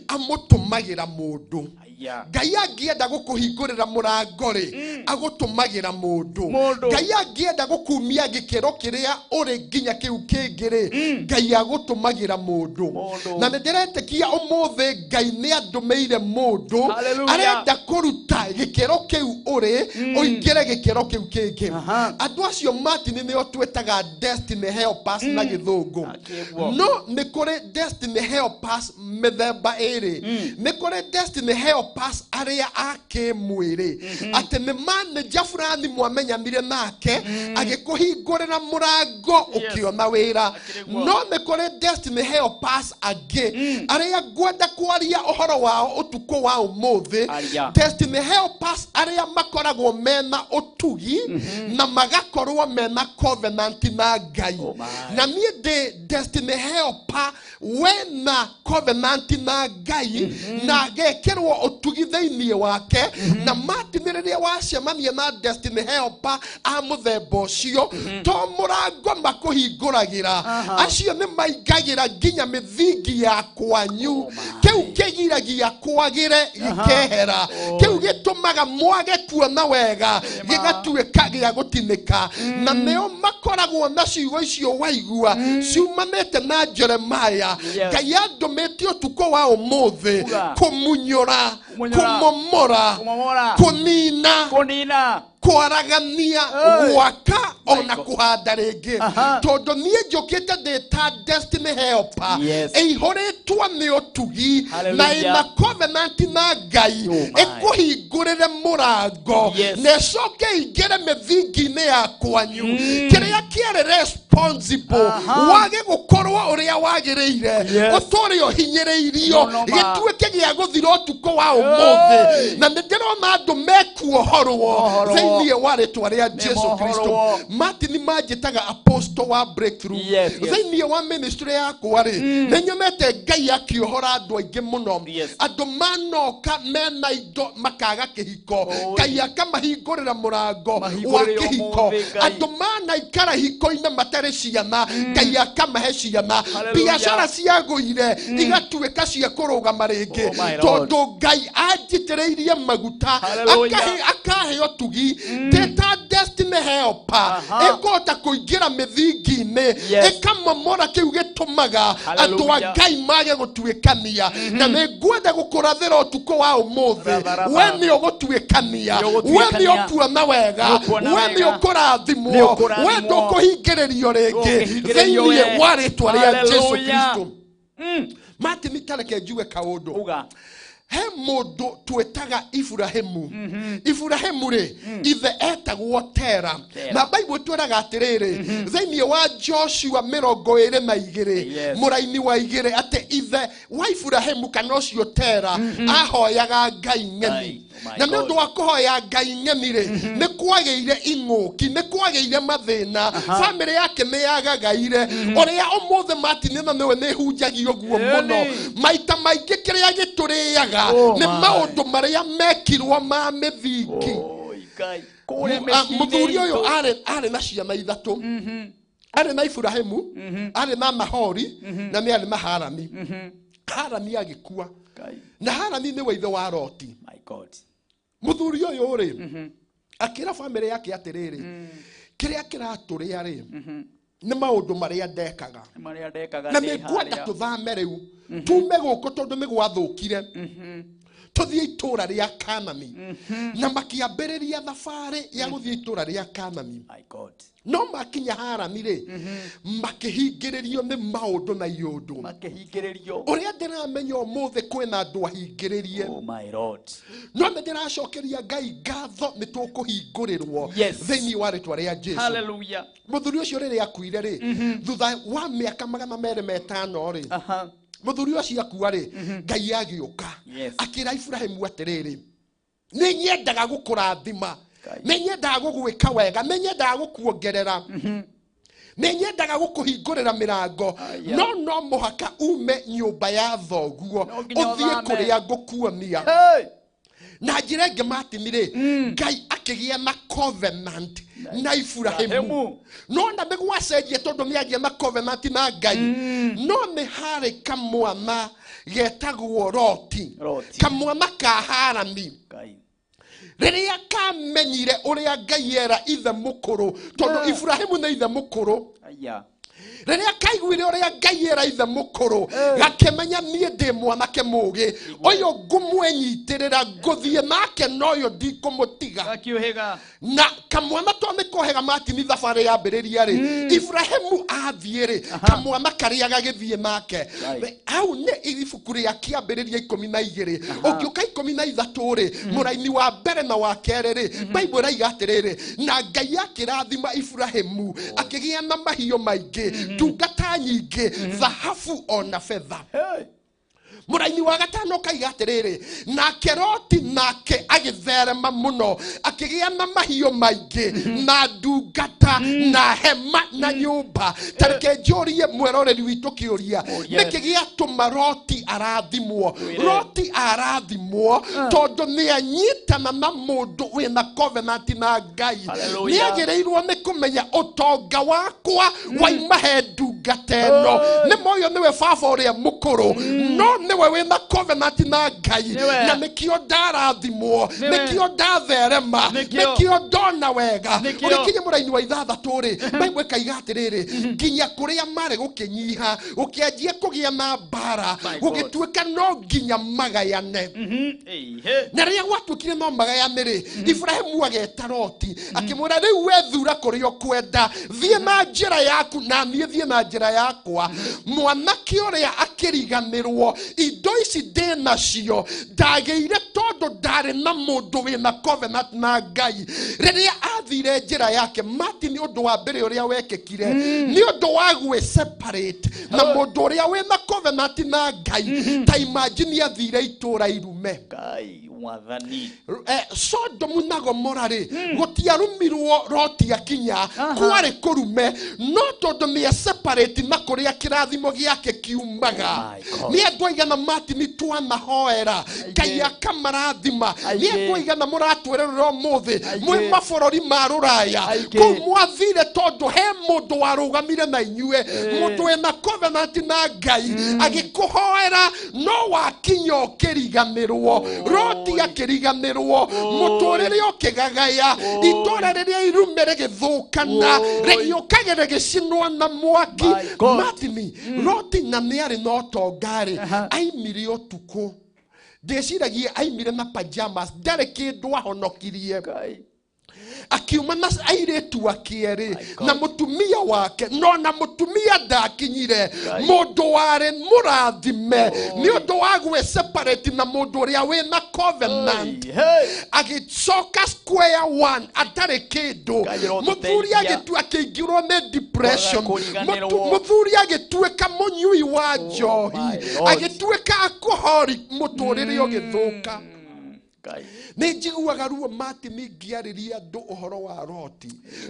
amũtũmagĩra mũndũ. Aya. Ngai angĩenda gũkũhingũrĩra mũrango rĩ, agũtũmagĩra mũndũ. Mũndũ. Ngai angĩenda gũkumia gĩkĩro kĩrĩa ũrĩ nginya kĩu kĩngĩ rĩ, Ngai agũtũmagĩra mũndũ. Mũndũ. Na nĩ ndĩretĩkia ũmũthĩ Ngai nĩ andũmĩire mũndũ Hallelujah. arenda kũruta gĩkĩro kĩu ũrĩ ũingĩre gĩkĩro kĩu kĩngĩ. Andũ acio, Martin, nĩo twĩtaga destiny helpers na gĩthũngũ. Akĩguo. No nĩ kũrĩ destiny helpers mĩthemba ĩrĩ. Nĩ kũrĩ destiny helpers arĩa a kĩmwĩrĩ, atĩ nĩ manager fulani mwamenyanire nake agĩkũhingũrĩra mũrango ũkĩona wĩra. Akĩrĩguo. No nĩ kũrĩ destiny helpers angĩ arĩa ngwenda kwaria ũhoro wao ũtukũ wa ũmũthĩ. Aria. Destiny helpers arĩa makoragwo mena ũtugi na magakorwo mena covenant na Ngai. Oh my. Na niĩ ndĩ destiny helper wena covenant na Ngai na agekĩrwo ũtugi thĩinĩ wake. Na Martin, rĩrĩa wacemania na destiny helper a mũthemba ũcio, to mũrango makũhingũragĩra, acio nĩ maingagĩra nginya mĩthingi ya kwanyu. Kĩu kĩgiragia kwagĩre gĩkehera, kĩu gĩtũmaga mwage kuona wega gĩgatuĩka gĩa gũtinĩka. Na nĩo makoragwo na ciugo icio waigua ciumanĩte na Jeremaya. Yes. Ngai andũmĩte ũtukũ wa ũmũthĩ Uga. kũmunyũra, Kũmunyũra. kũmomora, Kũmomora. kũnina, Kũnina. kwaragania, Hey. gwaka ona God. kũhanda rĩngĩ. Tondũ niĩ njũkĩte ndĩ ta destiny helper ĩihũrĩtwo nĩ ũtugi na Hallelujah. ĩna covenant na Ngai, Oh my. ĩkũhingũrĩre mũrango Yes. na ĩcoke ĩingĩre mĩthingi-inĩ ya kwanyu. Kĩrĩa kĩarĩ responsible wage gũkorwo ũrĩa wagĩrĩire, ũtũre ũhinyĩrĩirio, No, no, ma. gĩtuĩke gĩa gũthira ũtukũ wa ũmũthĩ. Hey. Na nĩ ndĩrona andũ mekuohorwo Mohorwo. thĩinĩ wa rĩtwa rĩa Jesu Kristo. Mohorwo. Martin, manjĩtaga apostle wa breakthrough. Yes. Thĩinĩ wa ministry yakwa rĩ, nĩ nyonete Ngai akĩohora andũ aingĩ mũno. Andũ manoka mena indo makaga kĩhiko, Ngai akamahingũrĩra mũrango wa Mahingũrĩre kĩhiko. ũmũthĩ, Ngai. Andũ manaikara hiko-inĩ matarĩ ciana, Ngai akamahe ciana. Hallelujah. Biacara ciagũire igatuĩka cia kũrũgama rĩngĩ, Oh my Lord. tondũ Ngai anjitĩrĩirie maguta, Hallelujah. akahe ũtugi ndĩ ta destiny helper ĩkũhota kũingĩra mĩthingi-inĩ, ĩkamomora kĩu gĩtũmaga andũ a Hallelujah. Ngai mage gũtuĩkania. Na nĩ ngwenda gũkũrathĩra ũtukũ wa ũmũthĩ, Ratha, ratha. we nĩ ũgũtuĩkania, Nĩ we nĩ ũgũtuĩkania. ũkuona wega, Nĩ ũkuona we nĩ wega. ũkũrathimwo, Nĩ ũkũrathimwo. we ndũkũhingĩrĩrio rĩngĩ Ndũkũhingĩrĩrio thĩinĩ we. wa rĩtwa rĩa Jesu Hallelujah. Kristo. Martin, tareke njuge kaũndũ. Uga. He mũndũ twĩtaga Ibrahimu. Ibrahimu rĩ, ithe etagwo Tera. Na Bible twĩraga atĩrĩrĩ, thĩinĩ wa Joshua 22 mũraini wa 2 atĩ ithe wa Ibrahimu kana ũcio Tera ahoyaga Ngai ng'eni. Na nĩ ũndũ wa kũhoya Ngai ng'eni rĩ, nĩ kwagĩire ing'ũki, nĩ kwagĩire mathĩna, famĩlĩ yake nĩ yagagaire. Ũrĩa ũmũthĩ Martin na nĩwe nĩ hunjagio guo mũno. Maita maingĩ kĩrĩa gĩtũrĩaga nĩ maũndũ marĩa mekirwo ma mĩthingi. Mũthuri ũyũ arĩ na ciana ithatũ. Arĩ na Ibrahimu, arĩ na Nahori, na nĩ arĩ na Harani. Harani agĩkua. Na Harani nĩwe ithe wa Loti. Mũthuri ũyũ rĩ, akĩra famĩlĩ yake atĩrĩrĩ, kĩrĩa kĩratũrĩa rĩ, nĩ maũndũ marĩa ndekaga. Na nĩ ngwenda tũthame rĩu, tume gũkũ tondũ nĩ gwathũkire. Tũthiĩ itũũra rĩa Kanani. Na makĩambĩrĩria thabarĩ ya gũthiĩ itũũra rĩa Kanani. No makinya Harani rĩ, makĩhingĩrĩrio nĩ maũndũ na iũndũ. Ũrĩa ndĩramenya ũmũthĩ kwĩna andũ ahingĩrĩrie. No nĩ ndĩracokeria Ngai ngatho nĩ tũkũhingũrĩrwo thĩinĩ wa rĩtwa rĩa Jesũ. Mũthuri ũcio rĩrĩa akuire rĩ, thutha wa mĩaka 205 rĩ, mũthuri ũcio akua rĩ, Ngai agĩũka akĩra Ibrahimu atĩrĩrĩ, nĩ nyendaga gũkũrathima, nĩ nyendaga gũgwĩka wega, nĩ nyendaga gũkuongerera, nĩ nyendaga gũkũhingũrĩra mĩrango, no no mũhaka ume nyũmba ya thoguo ũthiĩ kũrĩa ngũkuonia. Na njĩra ĩngĩ Martin rĩ, Ngai akĩgĩa na covenant na Ibrahimu. No na nĩgwacenjia tondũ nĩagĩa na covenant na Ngai. No nĩ harĩ kamwana getagwo Loti, kamwana ka Harani. Rĩrĩa kamenyire ũrĩa Ngai era ithe mũkũrũ, tondũ Ibrahimu nĩ ithe mũkũrũ. Rĩrĩa kaiguire ũrĩa Ngai era ithe mũkũrũ, gakĩmenya niĩ ndĩ mwanake mũũgĩ, ũyũ ngũmwenyitĩrĩra ngũthiĩ nake na ũyũ ndikũmũtiga. Na kamwana to nĩ kohega Martin thabarĩ yambĩrĩria rĩ, Ibrahimu athiĩ rĩ, kamwana karĩa gagĩthiĩ nake. Hau nĩ ibuku rĩa kĩambĩrĩria 12. Ũngĩũka 13 rĩ, mũraini wa mbere na wa kerĩ rĩ, Bible ĩraiga atĩrĩrĩ, na Ngai akĩrathima Ibrahimu, akĩgĩa na mahiũ maingĩ, ndungata nyingĩ, thahabu ona betha. Mũraini wa gatano kaiga atĩrĩrĩ, nake Loti nake agĩtherema mũno, akĩgĩa na mahiũ maingĩ, na ndungata, na hema, na nyũmba. Ta reke njũrie mweroreri witũ kĩũria, nĩkĩ gĩatũma Loti arathimwo? Loti arathimwo tondũ nĩanyitana na mũndũ wĩna covenant na Ngai. Nĩagĩrĩirwo nĩ kũmenya ũtonga wakwa waima he ndungata ĩno. Nĩ moyo nĩwe baba ũrĩa mũkũrũ, no nĩwe wĩna covenant na Ngai, na nĩkĩo ndarathimwo, nĩkĩo ndatherema, nĩkĩo ndona wega. Ũgĩkinya mũraini wa 6 rĩ, Bible ĩkaiga atĩrĩrĩ, nginya kũrĩa marĩ gũkĩnyiha, gũkĩanjia kũgĩa na mbara, gũgĩtuĩka no nginya magayane. Na rĩrĩa gwatuĩkire no magayane rĩ, Ibrahimu ageta Loti akĩmwĩra, rĩu wethura kũrĩa ũkwenda, thiĩ na njĩra yaku na niĩ thiĩ na njĩra yakwa. Mwanake ũrĩa akĩriganĩrwo, indo ici ndĩ nacio ndagĩire tondũ ndarĩ na mũndũ wĩna covenant na Ngai. Rĩrĩa athire njĩra yake, Martin, ũndũ wa mbere ũrĩa wekĩkire nĩ ũndũ wa gwĩ separate na mũndũ ũrĩa wĩna covenant na Ngai. Ta imagine athire itũũra irume. Sodomu na Gomora rĩ, gũtiarumirwo Loti akinya, kwarĩ kũrume, no tondũ nĩ separate na kũrĩa kĩrathimo gĩake kiumaga. Nĩ andũ aigana Martin twanahoera Ngai akamarathima. Nĩ andũ aigana mũratwererera ũmũthĩ mwĩ mabũrũri ma rũraya, kũu mwathire tondũ he mũndũ warũgamire na inyuĩ, mũndũ wĩna covenant na Ngai agĩkũhoera, no wakinya ũkĩriganĩrwo. Loti akĩriganĩrwo, mũtũrĩre ũkĩgagaya, itũũra rĩrĩa irume rĩgĩthũkana, rĩgĩũka rĩgĩcinwo na mwaki. Martin, Loti na nĩ arĩ na ũtonga rĩ, aimire ũtukũ. Ndĩciragia aimire na pajamas, ndarĩ kĩndũ ahonokirie. Akiuma na airĩtu ake erĩ na mũtumia wake, no na mũtumia ndakinyire. Mũndũ warĩ mũrathime nĩ ũndũ wa gwĩ separate na mũndũ ũrĩa wĩna covenant. Hey. Agĩcoka square one atarĩ kĩndũ. Ngai ũrotũteithia. Mũthuri agĩtua akĩingĩrwo nĩ depression. Kwaga kũriganĩrwo. Mũthuri agĩtuĩka mũnyui wa njohi, my Lord. agĩtuĩka alcoholic, mũtũrĩre ũgĩthũka. Ngai. Nĩ njiguaga ruo Martin ngĩarĩria andũ ũhoro wa Loti,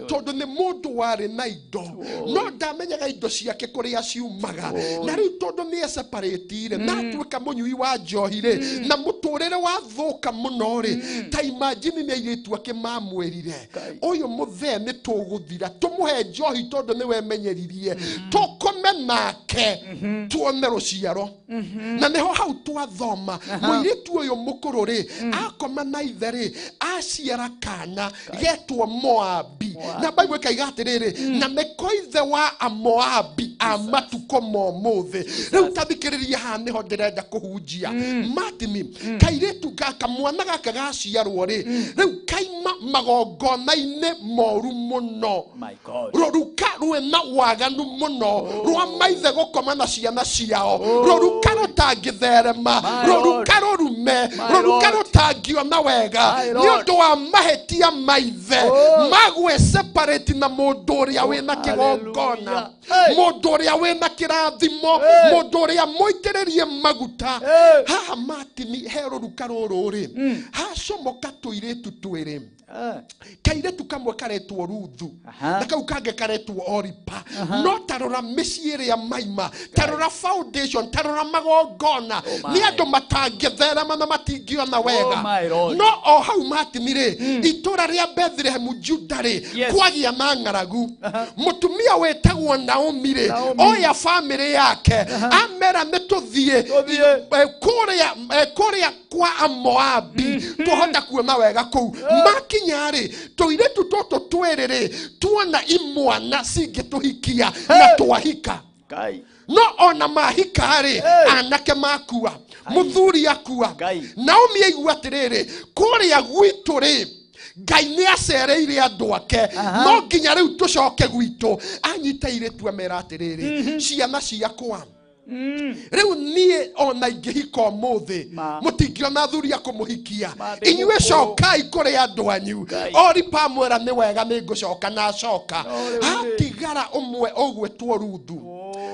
tondũ nĩ mũndũ warĩ na indo no ndamenyaga indo ciake kũrĩa ciumaga. Na rĩu tondũ nĩ eseparĩtire na atuĩka mũnyui wa njohi rĩ, na mũtũrĩre wathũka mũno rĩ, ta imagine nĩ airĩtu ake mamwĩrire, ũyũ mũthee nĩ tũgũthira, tũmũhe njohi tondũ nĩ wemenyeririe, tũkome nake tuone rũciaro. Na nĩho hau twathoma mũirĩtu ũyũ mũkũrũ rĩ, akoma na ithe rĩ, aciara kana getwo Moabi. Na Bible ĩkaiga atĩrĩrĩ, na nĩko ithe wa Amoabi a matukũ ma ũmũthĩ. Rĩu ta thikĩrĩria, haha nĩho ndĩrenda kũhunjia Martin. Kairĩtu gaka, mwana gaka gaciarwo rĩ, rĩu kaima magongona-inĩ moru mũno. My God. Rũruka rwĩna waganu mũno rwa maithe gũkoma na ciana ciao, rũruka rũtangĩtherema, My rũruka rũrume, My rũruka Lord. rũtangiona wega My nĩ Lord. ũndũ wa mahĩtia maithe magwe separate na mũndũ ũrĩa wĩna kĩgongona, Hallelujah. Hey. mũndũ ũrĩa wĩna kĩrathimo, Hey. mũndũ ũrĩa mũitĩrĩrie maguta. Hey. Haha Martin he rũruka rũrũ rĩ, hacomoka tũirĩtu twĩrĩ. Kairĩtu kamwe karetwo Ruthu na kau kangĩ karetwo Oripa. No tarora mĩciĩ ĩrĩa maima, tarora foundation, tarora magongona, my. nĩ andũ matangĩtherema na matingĩona wega. My Lord. No o hau Martin rĩ, itũra rĩa Bethlehem Juda rĩ, kwagĩa na ng'aragu. Mũtumia wĩtagwo Naomi rĩ, Naomi. oya bamĩrĩ yake, amera nĩ tũthiĩ Tũthiĩ. Kũrĩa kwa Amoabi, tũhota kuona wega kũu. Makinya rĩ, tũirĩtu tũtũ twĩrĩ rĩ, tuona imwana cingĩtũhikia na twahika. Ngai. No ona mahika rĩ, Hey. anake makua, mũthuri akua. Ngai. Naomi aigua atĩrĩrĩ, kũrĩa gwitũ rĩ, Ngai nĩ acereire andũ ake, no nginya rĩu tũcoke gwitũ. Anyita airĩtu amera atĩrĩrĩ, ciana ciakwa, rĩu niĩ ona ingĩhika ũmũthĩ, Ma. mũtingĩona athuri a kũmũhikia. Ma, ndĩ Inyuĩ mũkũrũ. cokai kũrĩ andũ anyu. Ngai. Oripa amwĩra nĩ wega, nĩ ngũcoka, na acoka. No, rĩu rĩ. Hatigara ũmwe ũgwĩtwo Ruthu.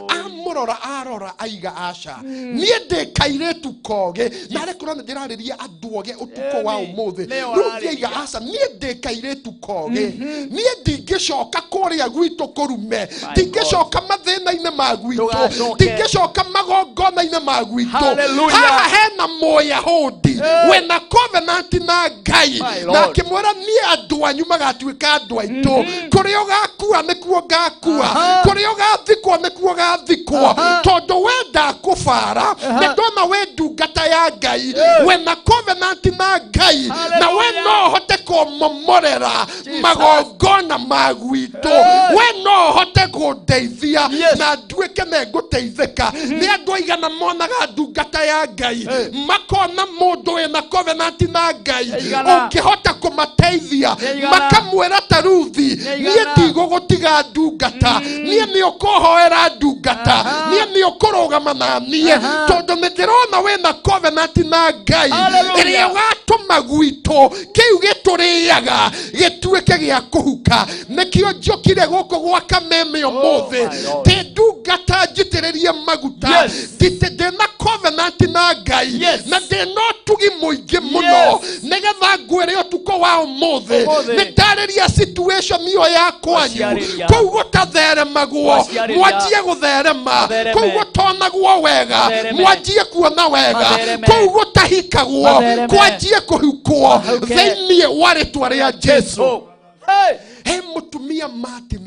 Amũrora, arora, aiga aca, niĩ ndĩ kairĩtu kogĩ. Narĩ korwo nĩ ndĩrarĩria andũ oge ũtukũ wa Ĩni, ũmũthĩ. nĩo Ruthu ararĩria. aiga aca, niĩ ndĩ kairĩtu kogĩ, niĩ ndingĩcoka kũrĩa gwitũ kũrume, ndingĩcoka mathĩna-inĩ ma gwitũ, Ndũgacoke. ndingĩcoka magongona-inĩ ma gwitũ. Hallelujah. Haha hena Mũyahudi Hey. wĩna covenant na Ngai, My na Lord. akĩmwĩra niĩ andũ anyu magatuĩka andũ aitũ, kũrĩa ũgakua nĩkuo ngakua, kũrĩa ũgathikwo nĩkuo gathikwo, tondũ we ndakũbara, nĩ ndona wĩ ndungata ya Ngai, wĩna covenant na Ngai, na we Hallelujah. no ũhote kũmomorera magongona ma gwitũ, we no ũhote kũndeithia na nduĩke nĩ ngũteithĩka. Nĩ andũ aigana monaga ndungata ya Ngai, makona mũndũ wĩna covenant na Ngai Aigana. ũngĩhota kũmateithia, Aigana. makamwĩra ta Ruthi, Aigana. niĩ ndigũgũtiga ndungata, niĩ nĩ ũkũhoera ndungata, niĩ nĩ ũkũrũgama na niĩ, tondũ nĩ ndĩrona wĩna covenant na Ngai Hallelujah. ĩrĩa ũgatũma gwitũ kĩu gĩtũrĩaga gĩtuĩke gĩa kũhuka. Nĩkĩo njũkire gũkũ gwa Kameme ũmũthĩ, my Lord. ndĩ ndungata njitĩrĩrie maguta, ndĩna covenant na Ngai, na ndĩna ũtugi mũingĩ mũno, nĩgetha ngwĩre ũtukũ wa ũmũthĩ, Ũmũthĩ. nĩ ndarĩria situation ĩyo ya kwanyu, Waciarĩria. kũu gũtatheremagwo, Waciarĩria. mwanjie gũtherema, Mathereme. kũu gũtonagwo wega, Mathereme. mwanjie kuona wega, Mathereme. kũu gũtahikagwo, Mathereme. kwanjie kũhukwo Mahuke. thĩinĩ wa rĩtwa rĩa Jesu. Oh. Hey. He mũtumia Martin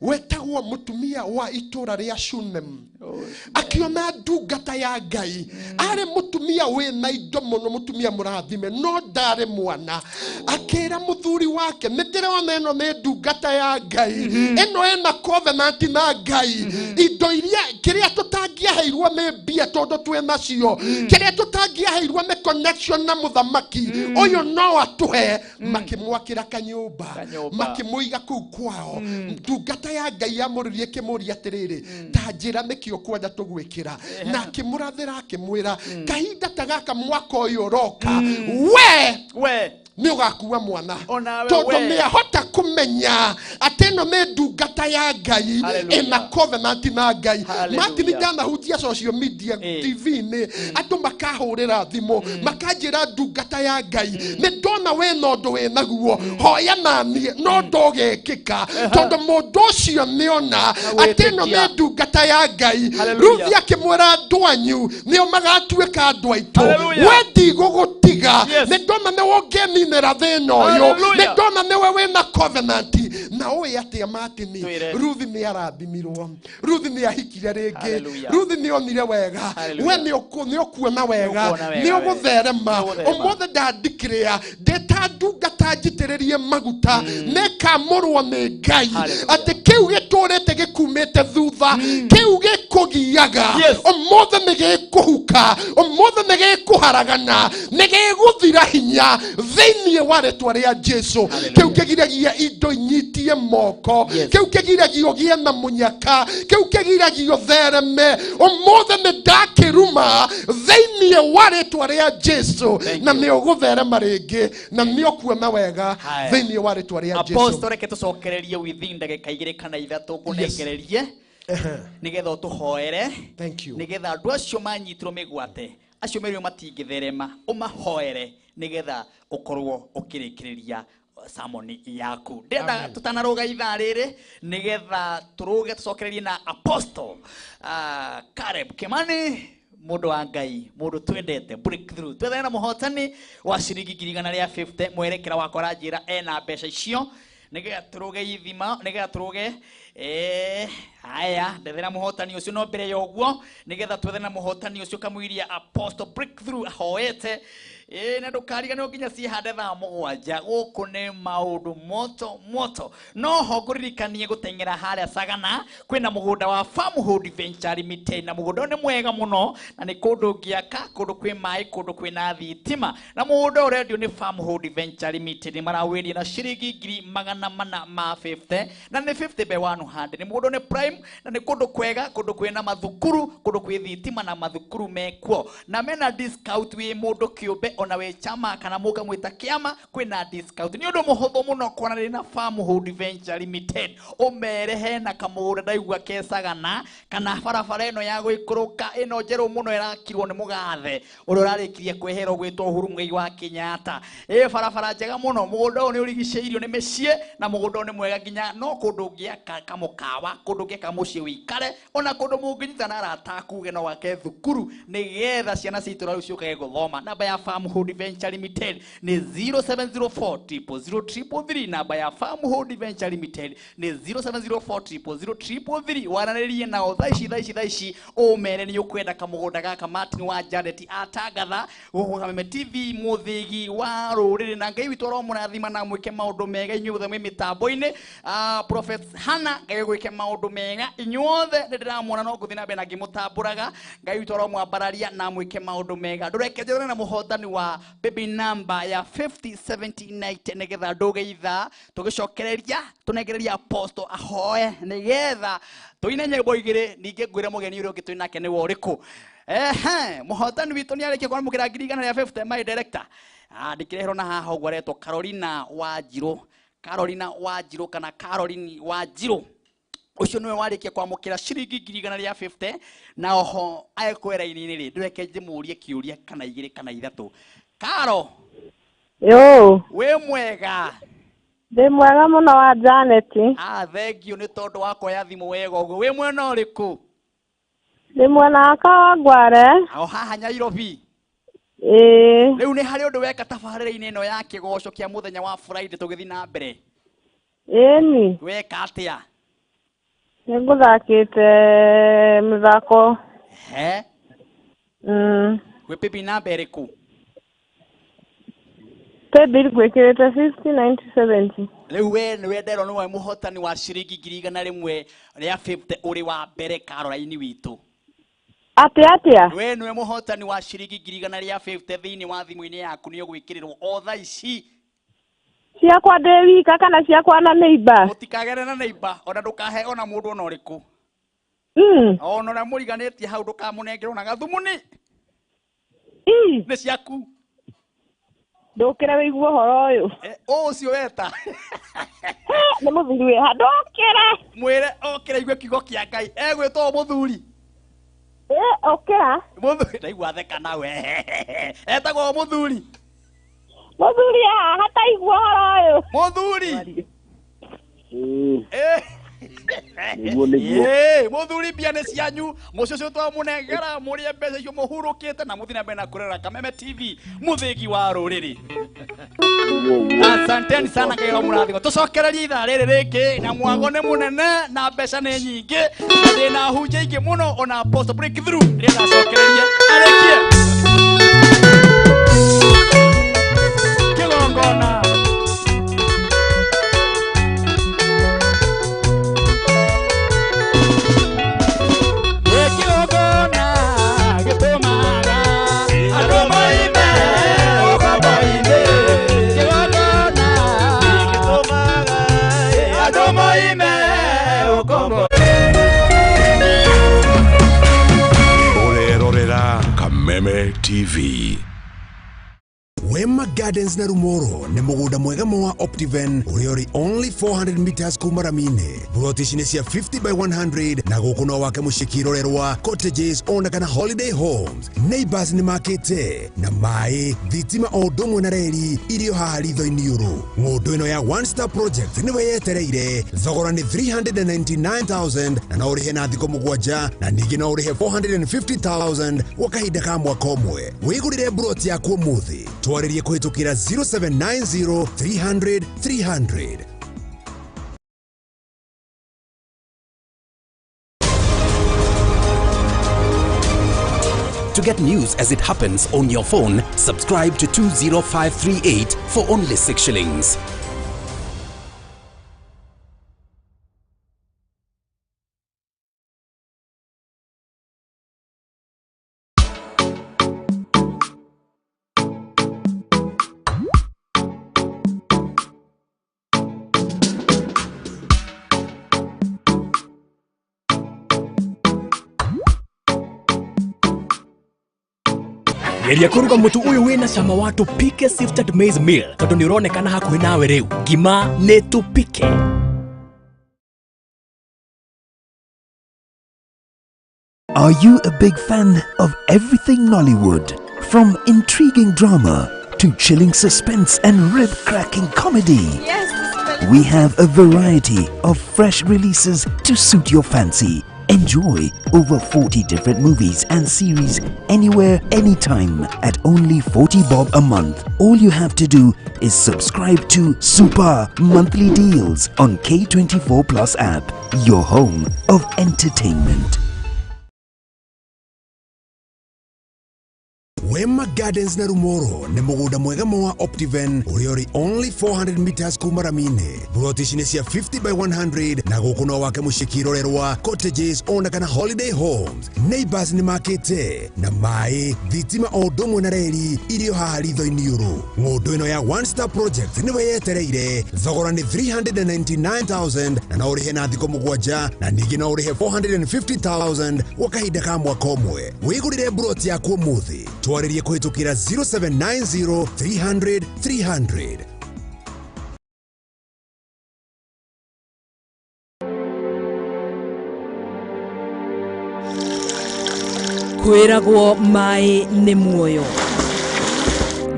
wetagwo mũtumia wa itũra rĩa Shunem, akiona ndungata ya Ngai, arĩ mũtumia wĩna indo mũno, mũtumia mũrathime, no ndarĩ mwana. Akĩra mũthuri wake, nĩ ndĩrona ĩno nĩ ndungata ya Ngai, ĩno ĩna covenant na Ngai, indo iria kĩrĩa tũtangĩhota Tũtangĩaheirwo nĩ mbia tondũ twĩ nacio, kĩrĩa tũtangĩaheirwo nĩ connection na mũthamaki ũyũ no atũhe. Makĩmwakĩra kanyũmba, makĩmũiga kũu kwao. Ndungata ya Ngai yamũrĩrie ĩkĩmũria atĩrĩrĩ, ta njĩra nĩkĩ ũkwenda tũgwĩkĩra? Na akĩmũrathĩra akĩmwĩra, kahinda ta gaka mwaka ũyũ ũroka, we nĩ ũgakua mwana, tondũ nĩ ahota kũmenya atĩ ĩno nĩ ndungata ya Ngai ĩna covenant na Ngai. Martin, ndanahunjia social media TV-inĩ, andũ makahũrĩra thimũ makanjĩra, ndungata ya Ngai, nĩ ndona wĩna ũndũ wĩnaguo, hoya naniĩ, no ndũgĩkĩka tondũ mũndũ ũcio nĩona atĩ ĩno nĩ ndungata ya Ngai. Ruthi akĩmwĩra, andũ anyu nĩo magatuĩka andũ aitũ, we ndigũgũtiga, nĩ ndona nĩ wongĩninĩra thĩna ũyũ, nĩ ndona nĩwe wĩna covenant. Na ũĩ atĩa, Martin? Ruthi nĩ arathimirwo, Ruthi nĩ ahikire rĩngĩ, Ruthi nĩ onire wega. We nĩ ũkuona wega, nĩ ũgũtherema. Ũmũthĩ ndandikĩrĩa ndĩ ta ndungata njitĩrĩrie maguta, nĩkamũrwo nĩ Ngai atĩ kĩu gĩtũrĩte gĩkumĩte thutha, kĩu gĩkũgiaga, ũmũthĩ nĩ gĩkũhuka, ũmũthĩ nĩ gĩkũharagana, nĩ gĩgũthira hinya thĩinĩ wa rĩtwa rĩa Jesu. Kĩu kĩgiragia indo inyitie moko, kĩu kĩgiragia ũgĩe na mũnyaka, kĩu kĩgiragia ũthereme, ũmũthĩ nĩ ndakĩruma thĩinĩ wa rĩtwa rĩa Jesu, na nĩ ũgũtherema rĩngĩ na nĩ ũkuona wega thĩinĩ wa rĩtwa rĩa Jesu. Apostle, reke tũcokererie within ndagĩka 2 kana 3, ngũnengererie nĩgetha ũtũhoere, nĩgetha andũ acio manyitirwo mĩgwate, acio merirwo matingĩtherema, ũmahoere nĩgetha ũkorwo ũkĩrĩkĩrĩria sermon yaku. Ndĩrenda tũtanarũga ithaa rĩrĩ, nĩgetha tũrũge tũcokererie na Apostle Caleb Kimani, mũndũ wa Ngai, mũndũ twendete breakthrough. Twethane na mũhotani wa ciringi 150,000. Mwerekera wakwa aranjĩra ena mbeca icio, nĩgetha tũrũge ithima, nĩgetha tũrũge. Haya, ndethera mũhotani ũcio. No mbere ya ũguo, nĩgetha twethe na mũhotani ũcio kamũiria Apostle breakthrough ahoete, na ndũkariganĩrwo nginya ciĩhande thaa 7. Gũkũ nĩ maũndũ moto moto. No ho ngũririkanie gũteng'era harĩa Sagana, kwĩna mũgũnda wa Farmhold Venture Limited, na mũgũnda ũyũ nĩ mwega mũno, na nĩ kũndũ ũngĩaka, kũndũ kwĩ maĩ, kũndũ kwĩna thitima, na mũgũnda ũrendio nĩ Farmhold Venture Limited nĩ marawendia na ciringi 450,000, na nĩ 50 by 100. Nĩ mũgũnda nĩ prime, na nĩ kũndũ kwega, kũndũ kwĩna mathukuru, kũndũ kwĩ thitima na mathukuru mekuo, na mena discount wĩ mũndũ kĩũmbe ona wĩ chama kana mũkamwĩta kĩama, kwĩna discount. Nĩ ũndũ mũhũthũ mũno kwaranĩria na Farmhold Venture Limited, ũmere hena kamũgũnda ndaigua ke Sagana, kana barabara ĩno ya gũikũrũka ĩno njerũ mũno ĩrakirwo nĩ mũgathe ũrĩa ũrarĩkirie kweherwo gwĩtwo Uhuru Muigai wa Kenyatta. Ĩ barabara njega mũno, mũgũnda ũyũ nĩ ũrigicĩirio nĩ mĩciĩ, na mũgũnda ũyũ nĩ mwega nginya no kũndũ ũngĩaka kamũkawa, kũndũ ũngĩaka mũciĩ wĩikare, ona kũndũ mũngĩnyitana arata akuge no wake thukuru nĩgetha ciana cia itũũra rĩu ciũkage gũthoma. Namba ya Farmhold Venture Limited nĩ 0704 000 333. Namba ya Farmhold Venture Limited nĩ 0704 000 333. Waranĩrie nao thaa ici, thaa ici, thaa ici, ũmere nĩ ũkwenda kamũgũnda gaka Martin wa Janet atangatha gũkũ Kameme TV, mũthĩgi wa rũrĩrĩ. Na Ngai witũ aromũrathima na mwĩke maũndũ mega inyuĩ othe mwĩ mĩtambo-inĩ. Prophet Hannah, Ngai gwĩke maũndũ mega inyuothe, nĩ ndĩramuona no ngũthiĩ na mbere na ngĩmũtambũraga. Ngai witũ aromwambararia na mwĩke maũndũ mega. Ndũreke njethane na mũhotani wa baby number ya 5079, nĩgetha ndũge ithaa tũgĩcokereria tũnengereria Apostle ahoe, nĩgetha tũine nyĩmbo 2, ningĩ ngwĩre mũgeni ũrĩa ũngĩ twĩ nake nĩwe ũrĩkũ. Ehe, mũhotani witũ nĩ arĩkia kwamũkĩra 150,000. My director, ndĩkĩreherwo na haha ũguo, aretwo Carolina Wanjirũ, Carolina Wanjirũ kana Caroline Wanjirũ, ũcio nĩwe warĩkia kwamũkĩra ciringi 150,000. Na oho agĩkwĩra-inĩ rĩ, ndũreke ndĩmũrie kĩũria kana 2 kana 3. Karo. Yo. Wĩ mwega? Ndĩ mwega mũno wa Janet. Thank you nĩ tondũ wa kuoya thimũ wega ũguo. Wĩ mwena ũrĩkũ? Ndĩ mwena wa Kawangware. O haha Nyairobi? Ĩĩ. Rĩu nĩ harĩ ũndũ weka tabarĩra-inĩ ĩno ya kĩgoco kĩa mũthenya wa Friday tũgĩthiĩ na mbere? Ĩni. Weka atĩa? Nĩ ngũthakĩte mĩthako. He? Wĩ pipi namba ĩrĩkũ? Paybill ngwĩkĩrĩte 50 90 70. Rĩu we nĩwe nderwo nĩwe mũhotani wa ciringi 150,000 ũrĩ wa mbere Caroline witũ. Atĩa atĩa? We nĩwe mũhotani wa ciringi 150,000 thĩinĩ wa thimũ-inĩ yaku, nĩ ũgwĩkĩrĩrwo o thaa ici. Ciakwa ndĩ wika kana ciakwa na neighbor? Ũtikagere na neighbor, ona ndũkahe ona mũndũ ona ũrĩkũ. Ona ũrĩa mũriganĩtie hau ndũkamũnengere ona gathumuni. Nĩ ciaku. Ndũkĩre wĩigue ũhoro ũyũ. Ũcio weta. Nĩ mũthuri wĩ ha, ndũkĩre. Mwĩre okĩre igue kiugo kĩa Ngai. Egwĩtwo mũthuri. Okĩra. Mũthuri, ndaigua theka nawe. Etagwo mũthuri. Mũthuri haha taigua ũhoro ũyũ. Mũthuri. Nĩguo nĩguo. Mũthuri mbia nĩ cianyu, mũciĩ ũcio twamũnengera mũrĩe mbeca icio mũhurũkĩte na mũthiĩ na mbere na kũrera Kameme TV, mũthĩgi wa rũrĩrĩ. Asanteni sana Ngai mũrathimo. Tũcokererie ithaa rĩrĩ rĩngĩ na mwago nĩ mũnene na mbeca nĩ nyingĩ na ndĩna hunja ingĩ mũno ona Apostle Breakthrough rĩrĩa ndacokereria arĩkie kĩgongona. Kameme TV. Wema Gardens na Rumoro nĩ mũgũnda mwega wa Optiven ũrĩa ũrĩ only 400 meters kuma rami-inĩ. Buroti ici nĩ cia 50 by 100 na gũkũ no wake mũciĩ kĩrorerwa, cottages ona kana holiday homes. Neighbors nĩ makĩte na maĩ, thitima o ũndũ ũmwe na reri irio haha ritho-inĩ ũrũ. Ng'ũndũ ĩno ya One Star Project nĩwe yetereire. Thogora nĩ 399,000 na no ũrĩhe na thikũ 7 na ningĩ no ũrĩhe 450,000 gwa kahinda ka mwaka ũmwe. Wĩgũrĩre buroti yaku ũmũthĩ. Twarĩrie kũhĩtũkĩra 0790 300 300. To get news as it happens on your phone, subscribe to 20538 for only 6 shillings. Geria kũruga mũtu ũyũ wĩna cama wa Tupike Sifted Maize Meal tondũ nĩ ũronekana hakuhĩ nawe rĩu. Ngima nĩ Tupike. Are you a big fan of everything Nollywood? From intriguing drama to chilling suspense and rib-cracking comedy. Yes, we have a variety of fresh releases to suit your fancy. Enjoy over 40 different movies and series anywhere, anytime at only 40 bob a month. All you have to do is subscribe to Super Monthly Deals on K24 Plus app, your home of entertainment. Wema Gardens na Rumoro nĩ mũgũnda mwega wa Optiven ũrĩa ũrĩ only 400 meters kuma rami-inĩ. Buroti ici nĩ cia 50 by 100 na gũkũ no wake mũciĩ kĩrorerwa, cottages ona kana holiday homes. Neighbors nĩ makĩte na maĩ, thitima o ũndũ ũmwe na reri irio haha ritho-inĩ ũrũ. Ng'ũndũ ĩno ya One Star Project nĩwe yetereire. Thogora nĩ 399,000 na no ũrĩhe na thikũ 7 na ningĩ no ũrĩhe 450,000 gwa kahinda ka mwaka ũmwe. Wĩgũrĩre buroti yaku ũmũthĩ. Twarĩrie kũhĩtũkĩra 0790 300 300. Kwĩragwo maĩ nĩ muoyo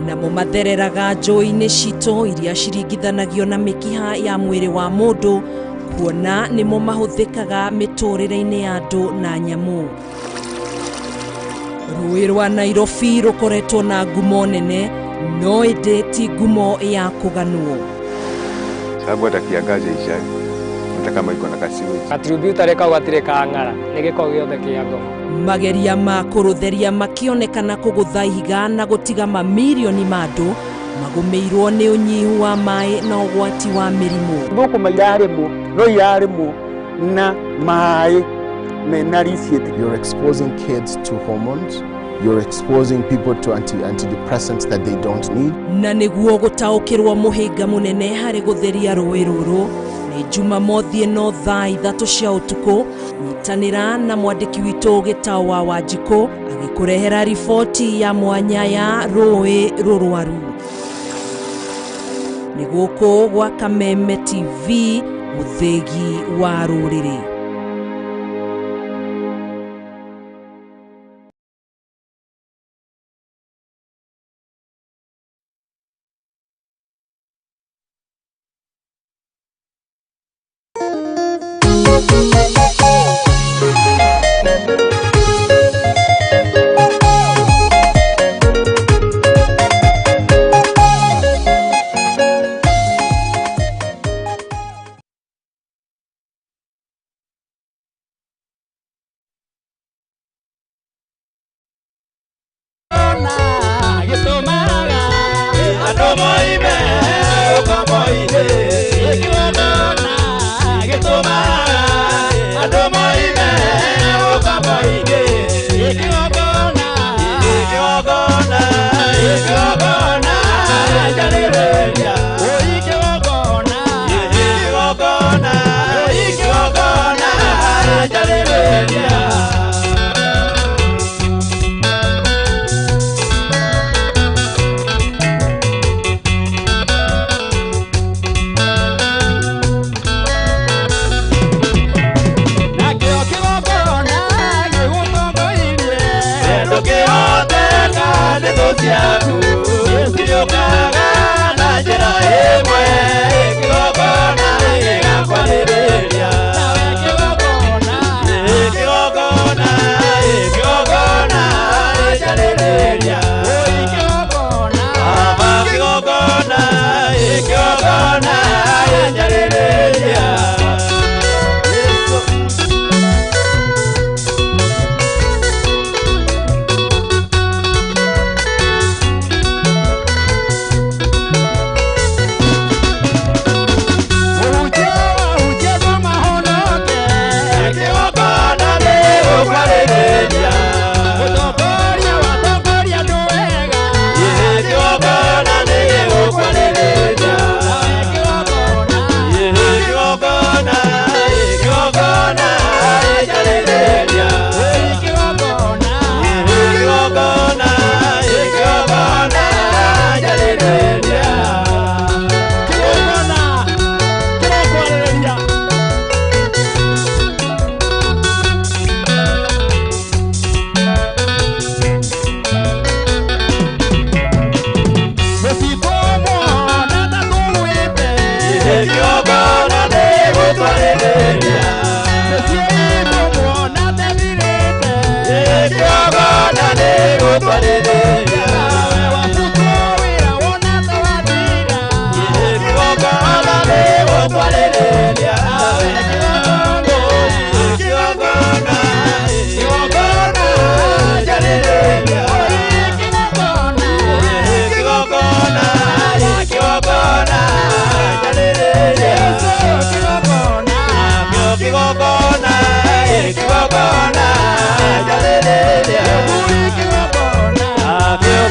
namo mathereraga njũĩ-inĩ citũ iria ciringithanagio na mĩkiha ya mwĩrĩ wa mũndũ kuona nĩmo mahũthĩkaga mĩtũrĩre-inĩ ya andũ na nyamũ. Rũĩ rwa Nairobi rũkoretwo na ngumo nene no ĩndĩ ti ngumo ya kũganwo. Sababu hata kiangazi haishagi hata kama iko na kasiwezi. Katributary kau gatirĩ kang'ara nĩ gĩko gĩothe kĩa ngoma. Mageria ma kũrũtheria makĩonekana kũgũtha ihiga na gũtiga mamirioni ma andũ magũmĩirwo nĩ ũnyihu wa maĩ na ũgwati wa mĩrimũ. Thũkũma irarĩmwo no irarĩmwo na maĩ mena receipt. You're exposing kids to hormones. You're exposing people to antidepressants that they don't need. Na nĩguo gũtaũkĩrwo mũhĩnga mũnene harĩ gũtheria rũĩ rũrũ nĩ Jumamothi ĩno thaa 3 cia ũtukũ nyitanĩra na mwandĩki witũ Gĩtaũ wa Wanjikũ agĩkũrehera riboti ya mwanya ya rũĩ rũrwaru. Nĩ gũkũ gwa Kameme TV, mũthĩgi wa rũrĩrĩ.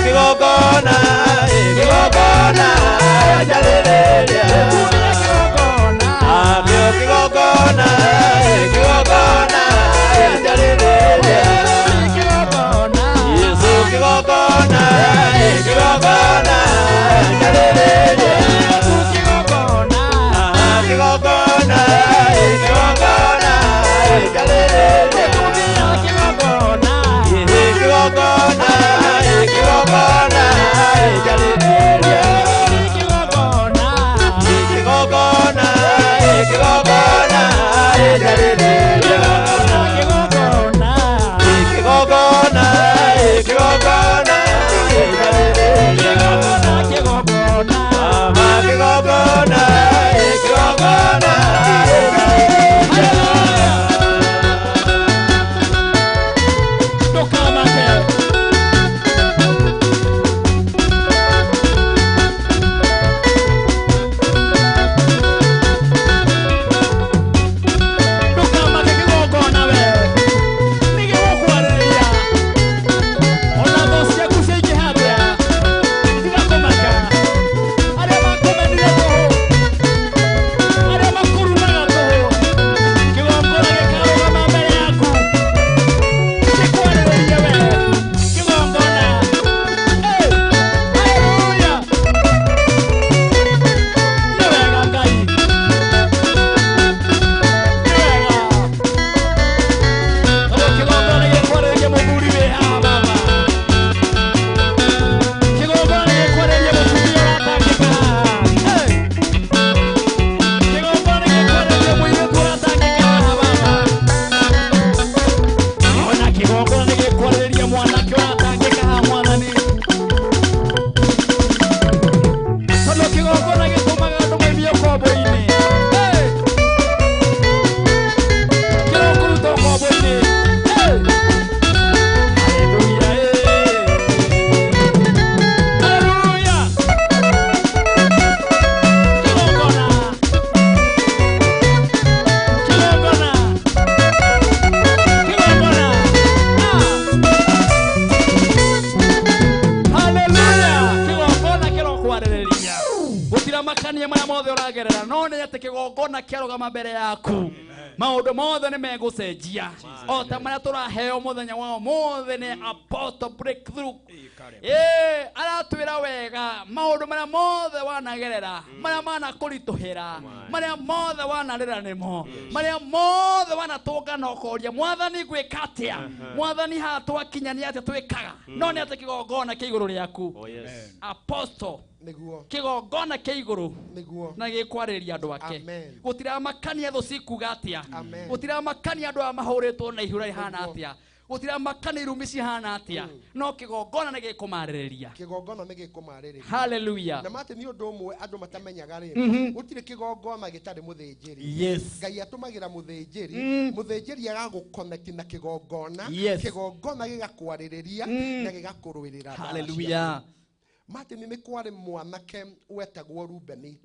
Kigogona, Gũtiramakania marĩa mothe ũragerera no nĩ atĩ kĩgongona kĩarũgama mbere yaku maũndũ mothe nĩ megũcenjia o ta marĩa tũraheo mũthenya wa ũmũthĩ nĩ Apostle Breakthrough. Aratwĩra wega maũndũ marĩa mothe wanagerera marĩa manakũritũhĩra marĩa mothe wanarĩra nĩmo marĩa mothe wanatũngana ũkoria mwathani ngwĩka atĩa mwathani haha twakinya nĩ atĩa twĩkaga no nĩ atĩ kĩgongona kĩ igũrũ rĩaku. Apostle kĩgongona kĩ igũrũ na gĩkwarĩrĩria andũ ake gũtiramakania thũ cikuga atĩa gũtiramakania andũ aya mahũrĩtwo na ihũra rĩhana atĩa gũtiramakania irumi cihana atĩa no kĩgongona nĩ gĩkũmarĩrĩria. Kĩgongona nĩ gĩkũmarĩrĩria. Hallelujah. Na mate nĩ ũndũ ũmwe andũ matamenyaga rĩ gũtirĩ kĩgongona gĩtarĩ mũthĩnjĩri. Ngai atũmagĩra mũthĩnjĩri mũthĩnjĩri agagũconnect na kĩgongona kĩgongona gĩgakwarĩrĩria na gĩgakũrũĩrĩra. Hallelujah. Martin nĩ kwarĩ mwanake wetagwo Rubeni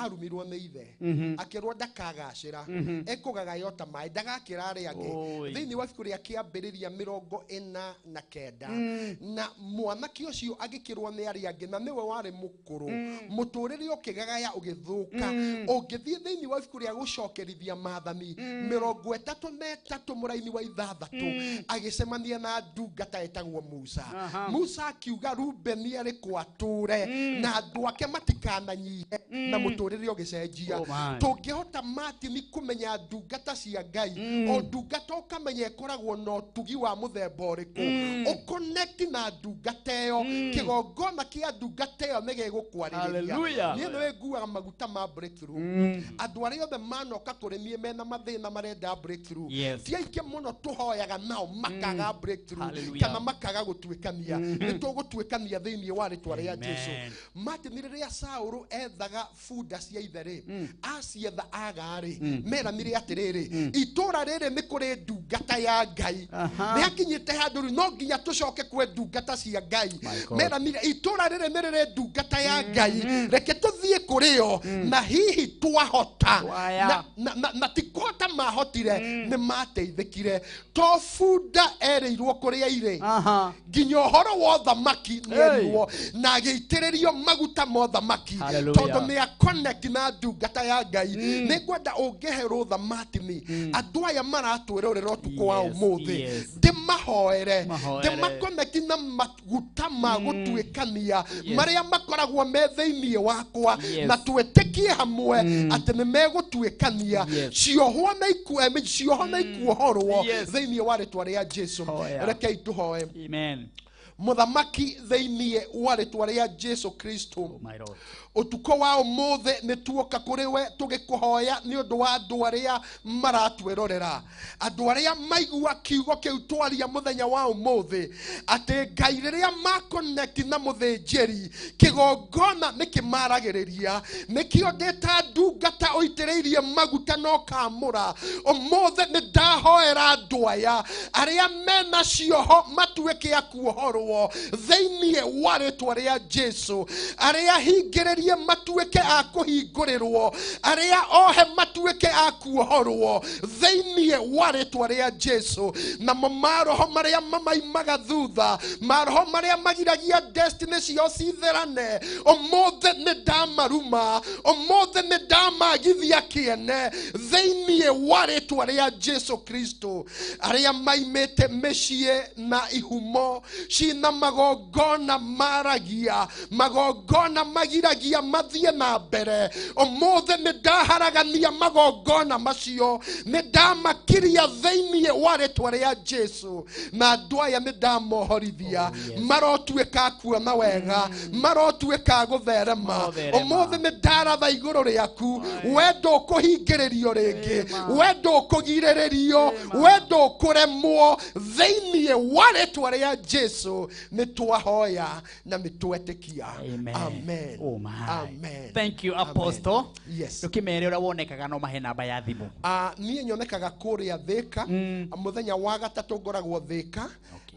arumirwo nĩ ithe akĩrwo ndakagacĩra ekũgagayo ta maĩ ndagakĩra arĩa angĩ thĩinĩ wa ibuku rĩa Kĩambĩrĩria 49 na mwanake ũcio agĩkĩrwo nĩ arĩa angĩ na nĩwe warĩ mũkũrũ mũtũrĩre ũkĩgagaya ũgĩthũka ũngĩthiĩ thĩinĩ wa ibuku rĩa gũcokerithia maathani 33 mũraini wa 6 agĩcemania na ndungata ĩtagwo Musa. Musa akiuga Rubeni arĩ kwa ture na andũ ake matikananyihe na mũtũrĩre ũgĩcenjia. Tũngĩhota Martin kũmenya ndungata cia Ngai o ndungata ũkamenya ĩkoragwo na ũtugi wa mũthemba ũrĩkũ ũconnect na ndungata ĩyo kĩgongona kĩa ndungata ĩyo nĩ gĩgũkwarĩrĩria. Niĩ nĩ nguaga maguta ma breakthrough. Andũ arĩa othe manoka kũrĩ niĩ mena mathĩna marenda breakthrough ti aingĩ mũno tũhoyaga nao makaga breakthrough kana makaga gũtuĩkania. Nĩ tũgũtuĩkania thĩinĩ wa rĩtwa rĩa Jesu. Martin rĩrĩa Saũlũ ethaga bunda cia ithe rĩ acietha aga rĩ meranire atĩrĩrĩ itũra rĩrĩ nĩ kũrĩ ndungata ya Ngai nĩ akinyĩte handũ rĩu no nginya tũcoke kwĩ ndungata cia Ngai meranire itũra rĩrĩ nĩ rĩrĩ ndungata ya Ngai reke tũthiĩ kũrĩ yo na hihi twahota na ti kũhota mahotire nĩ mateithĩkire to bunda erĩirwo kũrĩa irĩ nginya ũhoro wa ũthamaki nĩ erirwo na agĩitĩrĩrio maguta ma ũthamaki tondũ nĩ aconnect na ndungata ya Ngai. Nĩ ngwenda ũngĩhe rũtha Martin andũ aya maratwĩrorera ũtukũ wa ũmũthĩ ndĩmahoere ndĩmaconnect na maguta ma gũtuĩkania marĩa makoragwo me thĩinĩ wakwa na twĩtĩkie hamwe atĩ nĩ megũtuĩkania ciohwo na ikuohorwo thĩinĩ wa rĩtwa rĩa Jesu. Rekei tũhoe. Amen. Mũthamaki thĩinĩ wa rĩtwa rĩa Jesu Kristo ũtukũ wa ũmũthĩ nĩ tuoka kũrĩ we tũgĩkũhoya nĩ ũndũ wa andũ arĩa maratwĩrorera andũ arĩa maigua kiugo kĩu twaria mũthenya wa ũmũthĩ atĩ Ngai rĩrĩa maconnect na mũthĩnjĩri kĩgongona nĩ kĩmaragĩrĩria nĩkĩo ndĩta ndungata ũitĩrĩirie maguta na ũkamũra ũmũthĩ nĩ ndahoera andũ aya arĩa mena cioho matuĩke a kuohorwo thĩinĩ wa rĩtwa rĩa Jesu arĩa hingĩrĩrie matuĩke a kũhingũrĩrwo arĩa ohe matuĩke a kuohorwo thĩinĩ wa rĩtwa rĩa Jesu namo maroho marĩa mamaimaga thutha maroho marĩa magiragia destiny ciao citherane ũmũthĩ nĩ ndamaruma ũmũthĩ nĩ ndamagithia kĩene thĩinĩ wa rĩtwa rĩa Jesu Kristo arĩa maimĩte mĩciĩ na ihumo cina magongona maragia magongona magiragia mathiĩ na mbere ũmũthĩ nĩ ndaharagania magongona macio nĩ ndamakiria thĩinĩ wa rĩtwa rĩa Jesu na andũ aya nĩ ndamohorithia marotuĩka kuona wega marotuĩka gũtherema ũmũthĩ nĩ ndaratha igũrũ rĩaku we ndũkũhingĩrĩrio rĩngĩ we ndũkũgirĩrĩrio we ndũkũremwo thĩinĩ wa rĩtwa rĩa Jesu nĩ twahoya na nĩ twetĩkia. Amen. Oh my. Amen. Thank you Apostle. Yes. Ndũkĩmere ũrĩa wonekaga no mahe namba ya thimũ. Niĩ nyonekaga kũrĩa Thĩka mũthenya wa gatatũ ngoragwo Thĩka.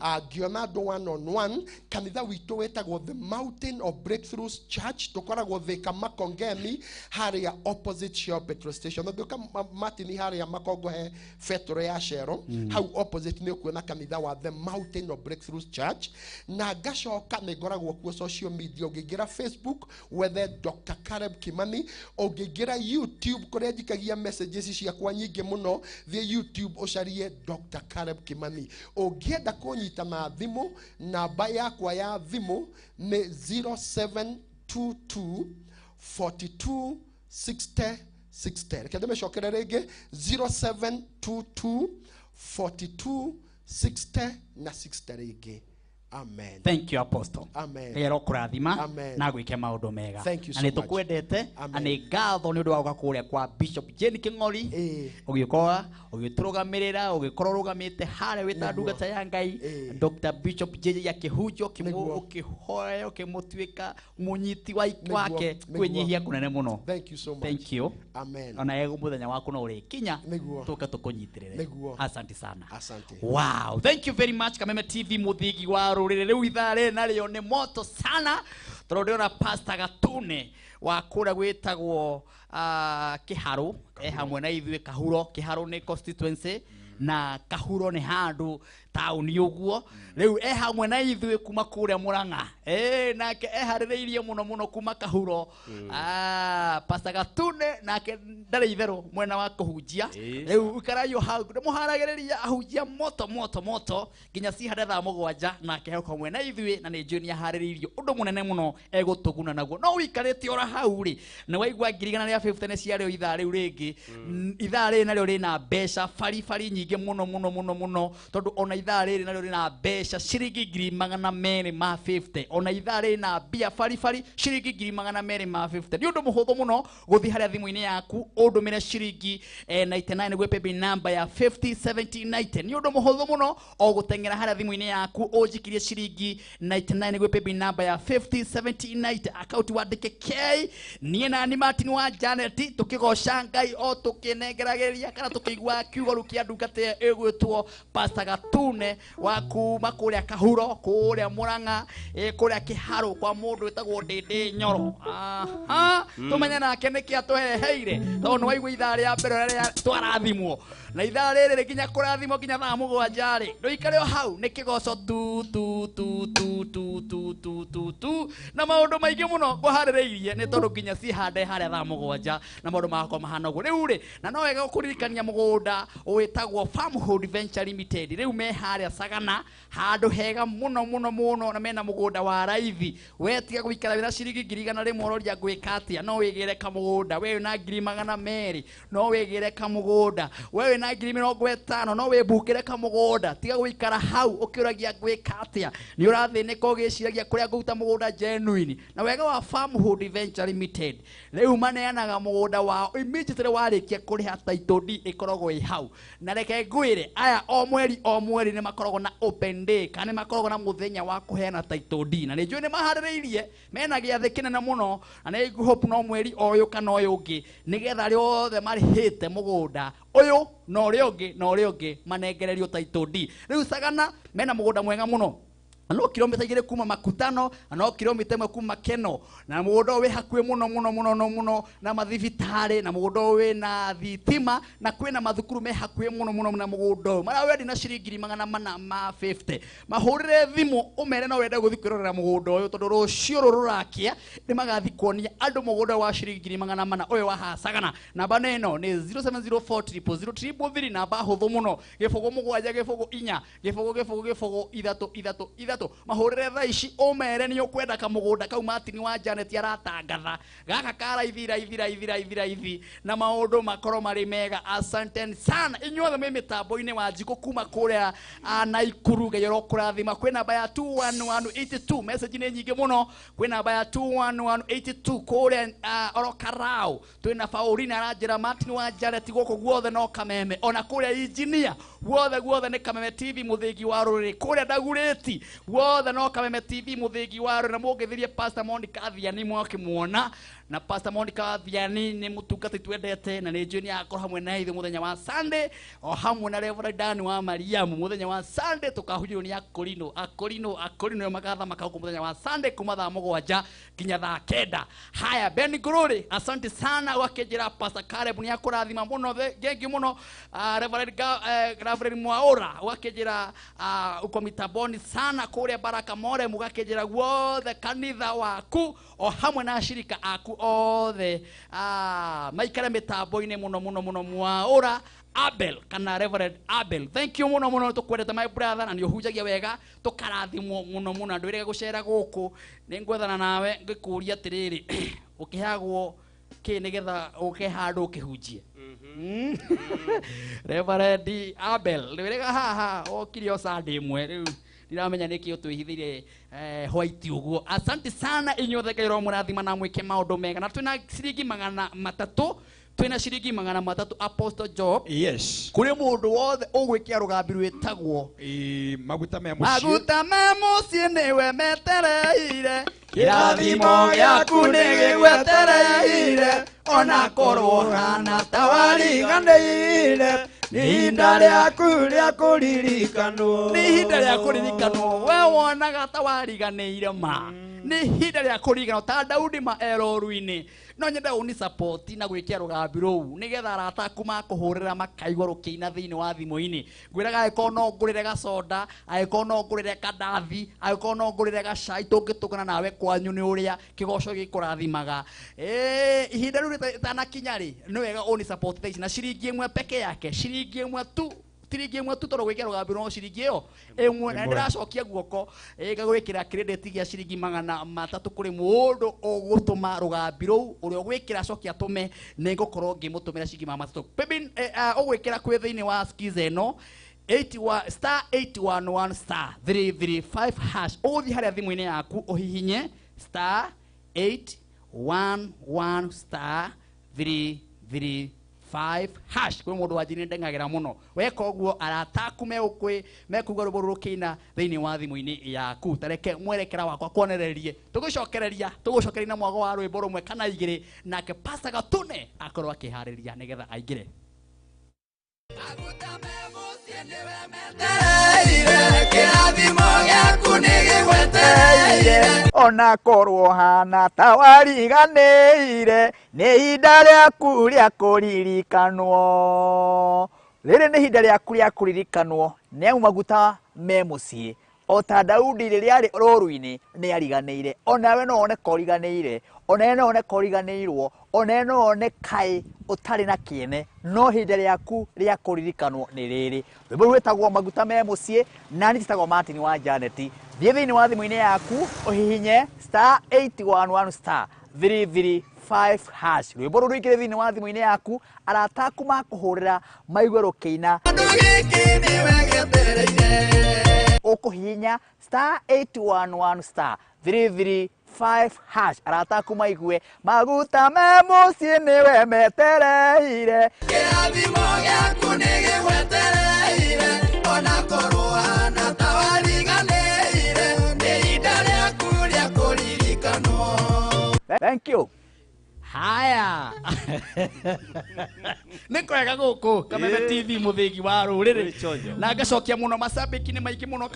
Ngĩona andũ one on one. Kanitha witũ wĩtagwo The Mountain of Breakthroughs Church, tũkoragwo Thika Makongeni harĩa opposite Shell petrol station. Ũngĩũka Martin harĩa Makongo he betũrũ ya Shell, hau opposite nĩ ũkuona kanitha wa The Mountain of Breakthroughs Church. Na ngacoka nĩ ngoragwo kuo social media, ũngĩingĩra Facebook wethe Dr. Caleb Kimani, ũngĩingĩra YouTube kũrĩa njikagia messages ciakwa nyingĩ mũno, thiĩ YouTube ũcarie Dr. Caleb Kimani. Ũngĩenda kũnyita na thimũ, namba yakwa ya thimũ nĩ 0722 42 60 60. Reke ndĩmĩcokere rĩngĩ, 0722 42 60 na 60 rĩngĩ. Amen. Thank you, Apostle. Amen. Ngai arokũrathima Amen. na gwĩke maũndũ mega. Thank you Na so nĩ much. tũkwendete na Amen. nĩ ngatho nĩ ũndũ wa gũka kũrĩa kwa Bishop Jane Kĩng'ori, ũgĩũka ũgĩtũrũgamĩrĩra, ũgĩkorwo ũrũgamĩte harĩa wĩ ta Nĩguo. ndungata ya Ngai. Dr. Bishop Jane akĩhunjia, Nĩguo. ũkĩhoya, ũkĩmũtuĩka mũnyiti wa Nĩguo. wake Nĩguo. kwĩnyihia kũnene mũno. Thank you so much. Thank you. Amen. Ona ye mũthenya waku no ũrĩkinya Nĩguo. tũke tũkũnyitĩrĩre. Nĩguo. Asante sana. Asante. Wow, thank you very much Kameme TV, mũthingi wa rũrĩrĩ. Rĩu ithaa rĩrĩ narĩo nĩ moto sana, tondũ ndĩrona Pastor Gatune wa kũrĩa gwĩtagwo Kĩharũ e hamwe na ithuĩ. Kahuro, Kĩharũ nĩ constituency na Kahuro nĩ handũ taũni ũguo. Rĩu e hamwe na ithuĩ kuma kũrĩa Mũrang'a, nake eharĩrĩirie mũno mũno kuma Kahuro. Pastor Gatune nake ndarĩ itherũ mwena wa kũhunjia. Rĩu ikaraio hau ndĩmũharagĩrĩria ahunjia moto moto moto nginya cihande thaa 7, nake hau hamwe na ithuĩ, na nĩ njũĩ nĩ aharĩrĩirio ũndũ mũnene mũno egũtũguna naguo. No ũikarĩte ora hau rĩ, nĩ waigua 150,000 nĩ ciarĩo ithaa rĩu rĩngĩ. Ithaa rĩrĩ narĩo rĩna mbeca baribari nyingĩ mũno mũno mũno mũno, tondũ ona ithaa rĩrĩ narĩo rĩna mbeca ciringi 250,000, ona ithaa rĩrĩ na mbia baribari ciringi 250,000. Nĩ ũndũ mũhũthũ mũno gũthiĩ harĩa thimũ-inĩ yaku ũndũmĩre ciringi 99 gwĩ paybill number ya 507090. Nĩ ũndũ mũhũthũ mũno o gũteng'era harĩa thimũ-inĩ yaku ũnjikirie ciringi 99 gwĩ paybill number ya 507090, akaunti wandĩke K niĩ na ni Martin wa Janet, tũkĩgoca Ngai o tũkĩnengeragĩria kana tũkĩigua kiugo rĩu kĩa ndungata ĩyo ĩgwĩtwo Pastor Gatune wa kuma kũrĩa Kahuro, kũrĩa Mũrang'a, kũrĩa Kĩharũ kwa mũndũ wĩtagwo Ndĩndĩ Nyoro. Aha, tũmenye nake nĩkĩ atũhereheire, tondũ nĩ waigua ithaa rĩa mbere rĩrĩa twarathimwo, na ithaa rĩrĩ rĩkinya kũrathimwo nginya thaa 7 rĩ, ndũikare o hau, nĩ kĩgoco tu tu tu tu tu tu tu tu tu na maũndũ maingĩ mũno ngũharĩrĩirie, nĩ tondũ nginya cihande harĩa thaa 7 na maũndũ magakorwo mahana ũguo. Rĩu rĩ, na no wega gũkũririkania mũgũnda wĩtagwo Farmhold Venture Limited, rĩu me harĩa Sagana, handũ hega mũno mũno mũno, na mena mũgũnda wa raithi. We tiga gũikara wĩna ciringi 100,000 ũroria ngwĩka atĩa, no wĩgĩre kamũgũnda. We wĩna 200,000 no wĩgĩre kamũgũnda. We wĩna 50,000 no wĩmbukĩre kamũgũnda. Tiga gũikara hau ũkĩũragia ngwĩka atĩa, nĩ ũrathĩnĩka ũgĩciragia kũrĩa ngũruta mũgũnda genuine. Na wega wa Farmhold Venture Limited, rĩu maneanaga mũgũnda wao immediately warĩkia kũrĩha title deed ĩkoragwo ĩ hau. Na reke ngwĩre, aya o mweri o mweri nĩ makoragwo na open day, kana nĩ makoragwo na mũthenya wa kũheana title deed, na nĩ njũĩ nĩ maharĩrĩirie, mena gĩathĩ kĩnene mũno, na nĩ hope no mweri ũyũ kana ũyũ ũngĩ, nĩgetha arĩa othe marĩhĩte mũgũnda ũyũ na ũrĩa ũngĩ na ũrĩa ũngĩ manengererio title deed. Rĩu Sagana mena mũgũnda mwega mũno, no kilomita 2 kuma Makutano, no kilomita 1 kuma Keno, na mũgũnda ũyũ wĩ hakuhĩ mũno mũno mũno mũno mũno na mathibitarĩ, na mũgũnda ũyũ wĩna thitima, na kwĩna mathukuru me hakuhĩ mũno mũno na mũgũnda ũyũ. Marĩa wendi na ciringi 450,000, mahũrĩre thimũ ũmere no wende gũthiĩ kwĩrorera mũgũnda ũyũ, tondũ rũciũ rũrũ rũrakia nĩ magathiĩ kuonia andũ mũgũnda wa ciringi 400,000 ũyũ wa haha Sagana. Namba ĩno nĩ 0704 000 333, namba hũthũ mũno, 0 7 0 4 0 0 0 3 3 3. Mahũrĩre thaa ici ũmere nĩ ũkwenda kamũgũnda kau Martin wa Janet aratangatha gaka ka raithi raithi raithi raithi raithi, na maũndũ makorwo marĩ mega. Asante sana inyuothe mwĩ mĩtambo-inĩ wa njikũ kuma kũrĩa Naikuru, Ngai arokũrathima. Kwĩ namba ya 21182, message nĩ nyingĩ mũno. Kwĩ namba ya 21182 kũrĩa Orokarau, twĩna Paulina aranjĩra Martin wa Janet gũkũ guothe no Kameme, ona kũrĩa engineer guothe guothe nĩ Kameme TV, mũthĩgi wa rũrĩrĩ. Kũrĩa Ndagurĩti Guothe no Kameme TV muthigi wa na mungithirie Pastor Monica Athiani mwakimuona na Pastor Monica Athiani ni mutungati twendete na ni njui ni akorwo hamwe na ithuĩ muthenya wa Sunday o hamwe na Reverend Dan wa Mariamu muthenya wa Sunday tukahunjĩrio ni Akorino Akorino Akorino magathamaka huko muthenya wa Sunday kuma thaa 7 nginya thaa 9. Haya Ben Ngururi asante sana wakejera Pastor Caleb ni akurathima muno thengi muno. Reverend Mwaura wakejera uko mitaboni sana kuria Baraka More mugakejera guothe kanitha waku o hamwe na ashirika aku othe maikare mitambo-ini muno muno muno. Mwaura Abel kana Reverend Abel thank you muno muno tukwendete my brother na nĩũhunjagia wega tukarathimwo muno muno andũ erega gucera guku nĩngwethana nawe ngĩkũria atĩrĩrĩ ũkĩheagwo kĩ nĩgetha ũke handũ ũkĩhunjie. Reverend Abel nĩwĩrega haha okire o Sunday ĩmwe rĩu ndiramenya nĩkĩ ũtwĩhithĩire white ũguo. Asante sana inyuothe Ngai ũromũrathima na mwĩke maũndũ mega na twĩna ciringi 300 twina ciringi 300 Apostle Job. Yes. Kuri mundu wothe ugwikia rugambi rwitagwo maguta me muciĩ. Maguta me muciĩ niwe metereire kĩrathimo gĩaku nĩ gĩgwetereire ona korwo hana ta wariganĩire nĩ ihinda rĩaku rĩa kũririkanwo. Nĩ ihinda rĩa kũririkanwo we wonaga ta wariganĩire ma nĩ ihinda rĩa kũririkanwo ta Daudi ma eroru-inĩ. No nyende uni support na gwikia rugambi rũu nigetha arata aku makũhũrĩra makaigua rũkĩina thĩinĩ wa thimũ-inĩ. Ngwĩraga angĩkorwo no ngũrĩre gacoda angĩkorwo no ngũrĩre kandathi angĩkorwo no ngũrĩre gacai tũngĩtũngana nawe kwanyu nĩ ũrĩa kĩgoco gĩkũrathimaga. Ihinda rĩu rĩtanakinya rĩ nĩ wega uni support thaa ici na ciringi 1 peke yake ciringi 1 tu ciringi 1 tu tondũ gwĩkĩra rũgambi no ciringi ĩyo ĩmwe na ndĩracokia guoko ngagwĩkĩra credit gĩa ciringi 300 kũrĩ mũndũ ũgũtũma rũgambi rũu ũrĩa ũgwĩkĩra acoke atũme nĩ ngũkorwo ngĩmũtũmĩra ciringi 300. Paybill ũgwĩkĩra kwĩ thĩinĩ wa skiza ĩno 81 star 811 star 335 hash ũgũthiĩ harĩa thimũ-inĩ yaku ũhihinye star 811 star 335 hash kwĩ mũndũ wanjini ndeng'agĩra mũno weka ũguo arata aku mekũigua rwĩmbo rũrũ rũkĩina thĩinĩ wa thimũ-inĩ yaku. Tareke mwerekera wakwa kuonererie tũgũcokereria na mwago wa rwĩmbo rũmwe kana igĩrĩ nake Pastor Gatune akorwo akĩharĩria nĩgetha aingĩre. Kĩrathimo gĩaku nĩ gĩgwetereire ona korwo hana ta wariganĩire nĩ ihinda rĩaku rĩa kũririkanwo. Rĩrĩ nĩ ihinda rĩaku rĩa kũririkanwo nĩ amu maguta me mũciĩ o ta Daudi rĩrĩa arĩ rũru-inĩ nĩ ariganĩire onawe no wone ka ũriganĩire onawe no wone ka ũriganĩirwo onawe no wone kaĩ ũtarĩ na kĩene no ihinda rĩaku rĩa kũririkanwo nĩ rĩrĩ. Rwĩmbo rũu rwĩtagwo maguta me mũciĩ na niĩ njĩtagwo Martin wa Janet. Thiĩ thĩinĩ wa thimũ-inĩ yaku ũhihinye star 811 star 335 hash rwĩmbo rũu rũingĩre thĩinĩ wa thimũ-inĩ yaku arata aku makũhũrĩra maigue rũkĩina ũkũhihinya star 811 star 335 hash arata aku maigue maguta me mũciĩ nĩwe metereire kĩrathimo gĩaku nĩ gĩgwetereire ona korwo hana ta wariganĩire nĩ ihinda rĩaku rĩa kũririkanwo. Thank you. Haya. Nĩ kwega gũkũ Kameme TV mũthĩgi wa rũrĩrĩ na ngacokia mũno macambĩki nĩ maingĩ mũno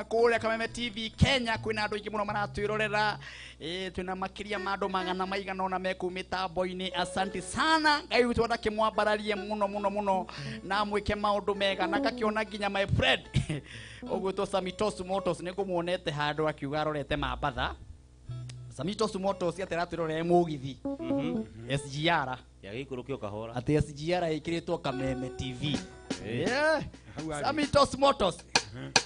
kũrĩa Kameme TV Kenya kwĩna andũ aingĩ mũno maratwĩrorera twĩna makĩria ma andũ magana maigana ũna me kũu mĩtambo-inĩ. Asante sana Ngai witũ ndakĩmwambararie mũno mũno mũno na mwĩke maũndũ mega na ngakĩona nginya my friend ũgwĩtwo Samitos Motos nĩ ngũmuonete handũ akiuga arorete Mambatha. Samitos Motos atĩratwĩrorere mũgithi SGR yagĩikũrũkio kahora atĩ SGR ĩkĩrĩtwo Kameme TV. Samitos Motos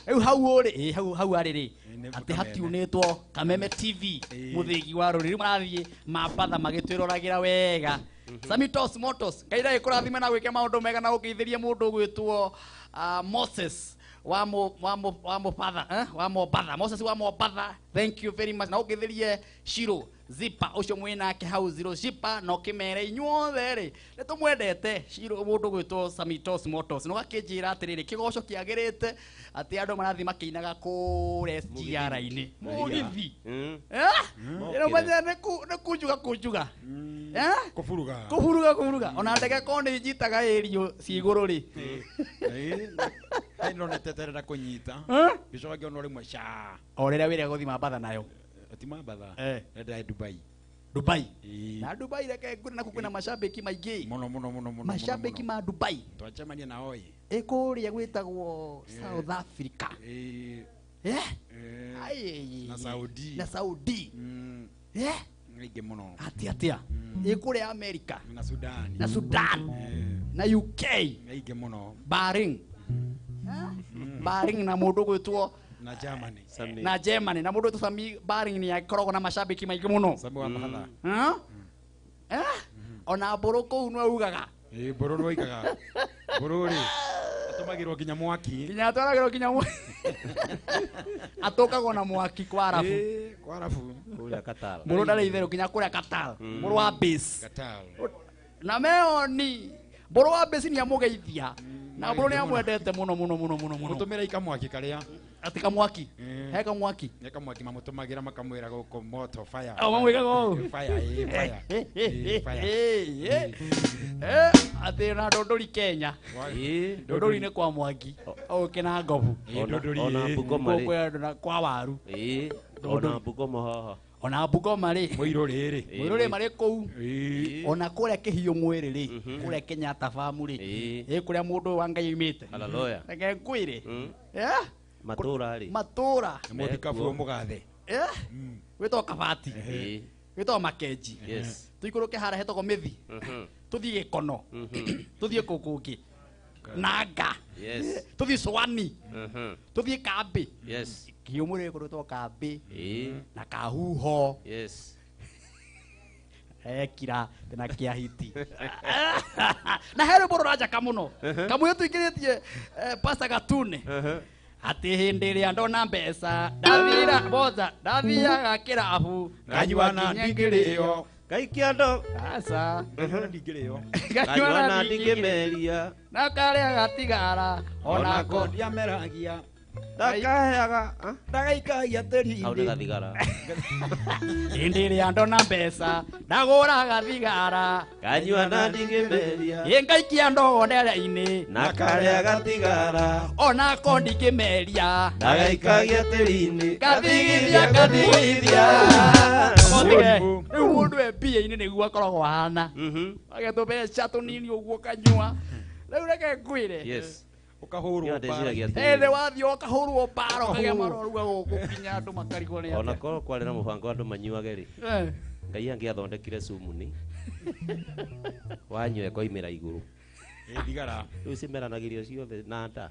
rĩu hau ũrĩ hau arĩ rĩ atĩ hatiunĩtwo Kameme TV mũthĩgi wa rũrĩrĩ rĩu marathiĩ Mambatha magĩtwĩroragĩra wega. Samitos Motos Ngai ndagĩkũrathime na gwĩke maũndũ mega na gũkĩithĩrie mũndũ ũgwĩtwo Moses Wa mo wa mo wa mo father wa mo batha Moses wa mo batha, thank you very much. Na ũngĩthĩrie Shiro Zipa ũcio mwĩnake hau zero Zipa na ũkĩmere inyuothe rĩ nĩ tũmwendete Shiro mũndũ gwĩtwo Samitos Motos na ũgakĩnjĩra atĩrĩrĩ kĩgoco kĩagĩrĩte atĩ andũ marathiĩ makĩinaga kũrĩa SGR-inĩ mũgithi ĩno menya nĩ kunjuga kunjuga kũburuga kũburuga kũburuga ona ndege korwo nĩ njitaga ĩrio ci igũrũ rĩ ĩno nĩ teterera kũnyita gĩcoka ngĩona rĩmwe ca o rĩrĩa wĩrĩa gũthima mbatha nayo ti mambatha enda Dubai Dubai na Dubai reke ngwĩre nakuo kwĩna mashabiki maingĩ mũno mũno mũno mũno mashabiki ma Dubai twacemania nao ĩ ĩ kũrĩa gwĩtagwo South Africa na Saudi na Saudi aingĩ mũno atia atia ĩ kũrĩa America na Sudan na Sudan na UK aingĩ mũno Bahrain Bahrain na mũndũ gwĩtwo na Germany na Germany na mũndũ Sami Bahrain ni akoragwo na mashabiki maingĩ mũno Sami wa Mahatha ona mbũrũ kũu no augaga ĩ mbũrũ no oigaga mbũrũ rĩ atũmagĩrwo nginya mwaki nginya atwaragĩrwo nginya mwaki atũkagwo na mwaki kwa arabu kwa arabu kũrĩa Qatar mbũrũ ndarĩ itherũ nginya kũrĩa Qatar mbũrũ wa base Qatar na meoni mbũrũ wa base ni amũgeithia na mbũrũ nĩ amwendete mũno mũno mũno mũno mũno mũtũmĩra ikamwaki karĩa ati kamwaki he kamwaki he kamwaki mamũtũmagĩra makamwĩra gũkũ moto fire o mamwĩkaga ũũ fire fire fire atĩ na ndũndũri Kenya ndũndũri nĩ kwa mwaki ũke na ngobu ona Bungoma rĩ kwa waru ona Bungoma haha ona Bungoma rĩ mũirũ rĩrĩ mũirũ rĩ marĩ kũu ona kũrĩa kĩhiũ mwĩrĩ rĩ kũrĩa Kenyatta famu rĩ ĩ kũrĩa mũndũ wa Ngai oimĩte haleluya reke ngwĩre matũra rĩ matũra nĩ mũthikabu wa mũgathe wĩtagwo Kabati wĩtagwo Makenji tũikũrũke harĩa hetagwo Mĩthi tũthiĩ Gĩkono tũthiĩ kũu kũngĩ Nanga tũthiĩ Swani tũthiĩ Kambĩ kĩhiũ mwĩrĩ kũndũ gwĩtagwo Kambĩ na Kahuho ekira na kĩahiti na he rwĩmbo rũranjaka mũno kamũyũ tũingĩrĩtie Pastor Gatune atĩ hĩndĩ ĩrĩa ndona mbeca ndathira boza ndathiaga kĩrabu nganyua na ndingĩrĩo ngaikia ndo aca ndingĩrĩo nganyua na ndingĩmeria na karĩa gatigara onako ndiameragia ndakaheaga ndagaikagia tĩri-inĩ hau nĩ gathigara hĩndĩ ĩrĩa ndona mbeca ndagũraga thigara nganyua na ndingĩmeria ĩ ngaikia ndogo ndere-inĩ na karĩa gatigara onako ndingĩmeria ndagaikagia tĩri-inĩ ngathigithia ngathigithia rĩu mũndũ e mbia-inĩ nĩguo akoragwo ahana agetwo mbeca tũnini ũguo kanyua rĩu reke ngwĩre ukahurwo ende wathio ukahurwo mbara ukagĩa maroruga gũkũ nginya andũ makarigwo nĩ ona korwo kwarĩ na mũbango andũ manyuage rĩ Ngai angĩathondekire cumuni wanyua ĩkoimĩra igũrũ thigara rĩu cimeranagĩrio ciothe na nda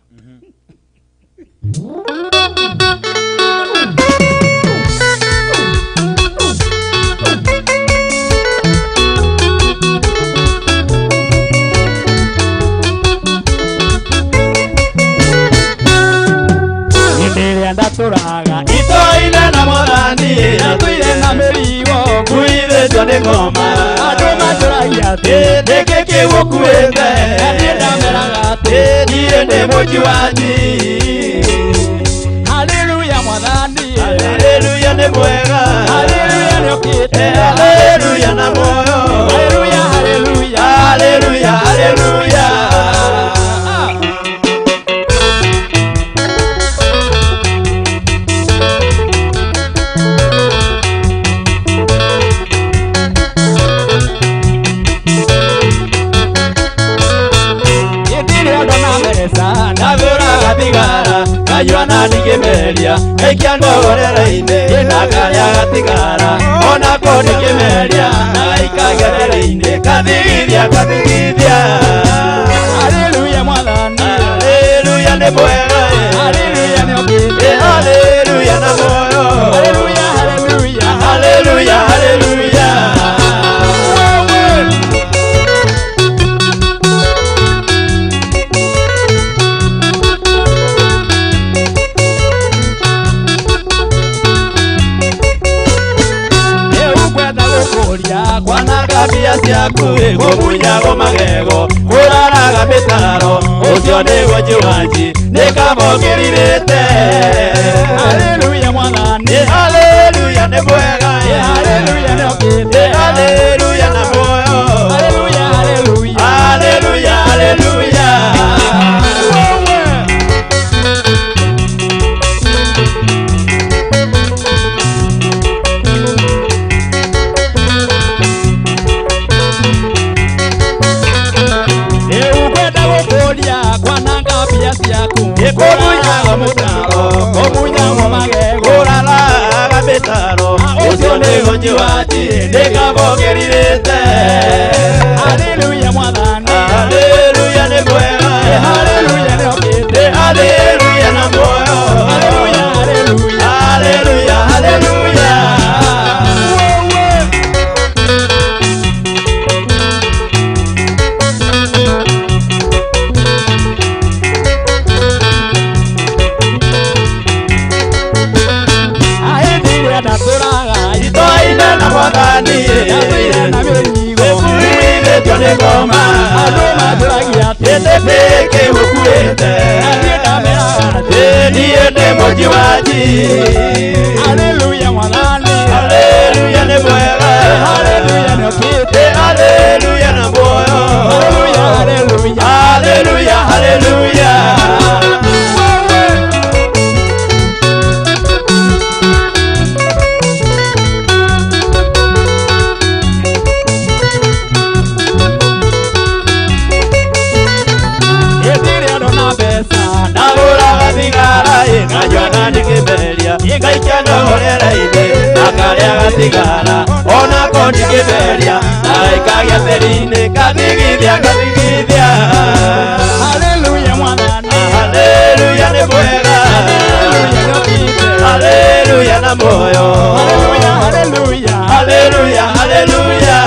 Hĩndĩ ndatũraga itoine na Mwathani atũire na mĩrigo nguithĩtio nĩ ngoma andũ matũragia atĩ nĩkĩ kĩu ũkuĩte niĩ ndameraga atĩ niĩ ndĩ mũnjuanji haleluya Mwathani haleluya nĩ mwega haleluya nĩokĩte haleluya na muoyo haleluya haleluya haleluya haleluya. Ndagũraga thigara nganyua na ndingĩmeria ngaikia ndogorere-inĩ na karĩa gatigara onako ndingĩmeria na gaikagia rere-inĩ ngathigithia ngathigithia haleluya Mwathani haleluya nĩ mwega haleluya nĩokĩte haleluya na muoyo haleluya haleluya haleluya haleluya. mbia ciaku kũmunyagwo magego kũraraga mĩtaro ũcio nĩguo njiwanji nĩ kaba ũkĩrirĩte. Haleluya mwathani, haleluya nĩ mwega, haleluya nĩ okĩte, haleluya na muoyo, haleluya haleluya haleluya haleluya. Kũmunyagwo mũtaro, kũmunyagwo magego, kũraraga mĩtaro ũcio nĩguo njiwanji nĩ kaba ũkĩrirĩte. Haleluya mwathani, haleluya nĩ mwega, haleluya nĩ okĩte, haleluya na muoyo, haleluya haleluya haleluya haleluya. Haleluya mwathani, haleluya nĩ mwega, haleluya nĩ okĩte, haleluya na muoyo, haleluya haleluya haleluya haleluya. Nganyua ndikĩberia ngaikia ndogorera-inĩ akarĩa gatigara onako ndikĩberia ngaikagia tĩri-inĩ ngathigithia ngathigithia. Haleluya mwathani, haleluya nĩ mwega, haleluya nĩ okĩte, haleluya na muoyo, haleluya haleluya haleluya haleluya.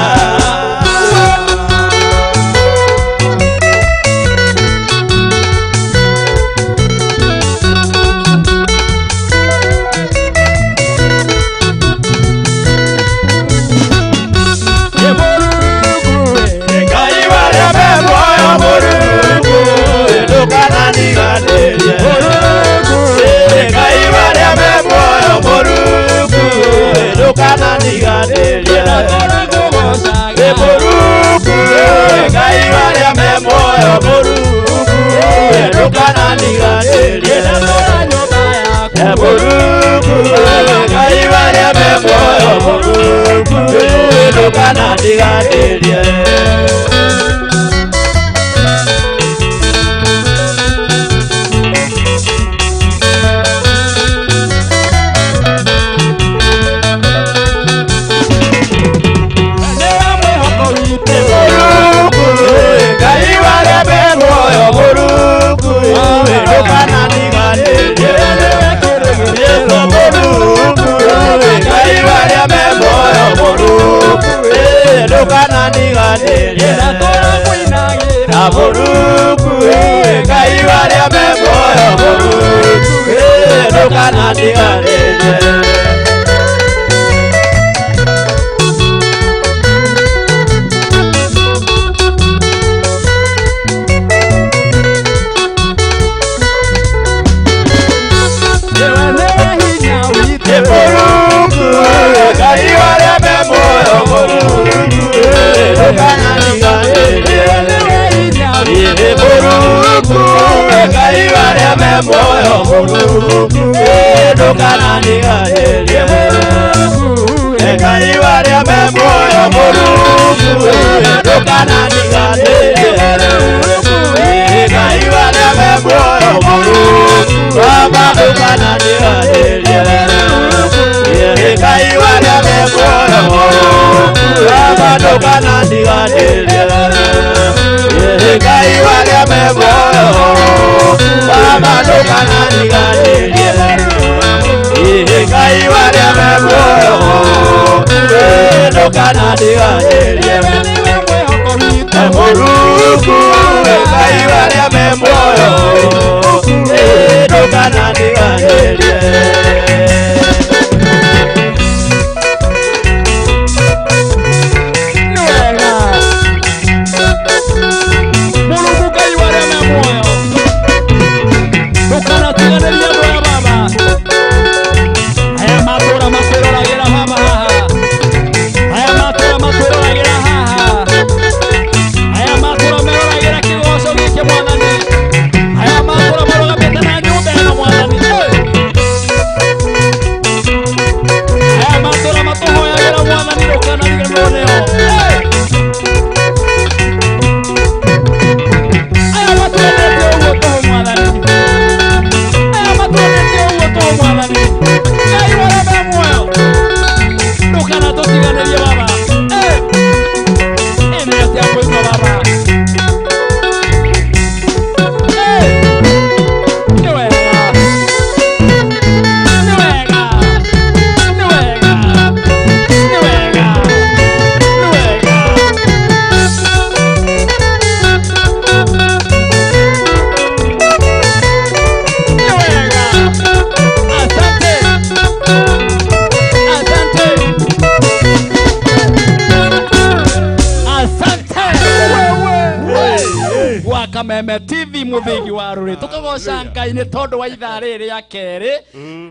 Muthigi wa ruri tukagoca Ngai ni tondu wa ithaa riri rĩa kerĩ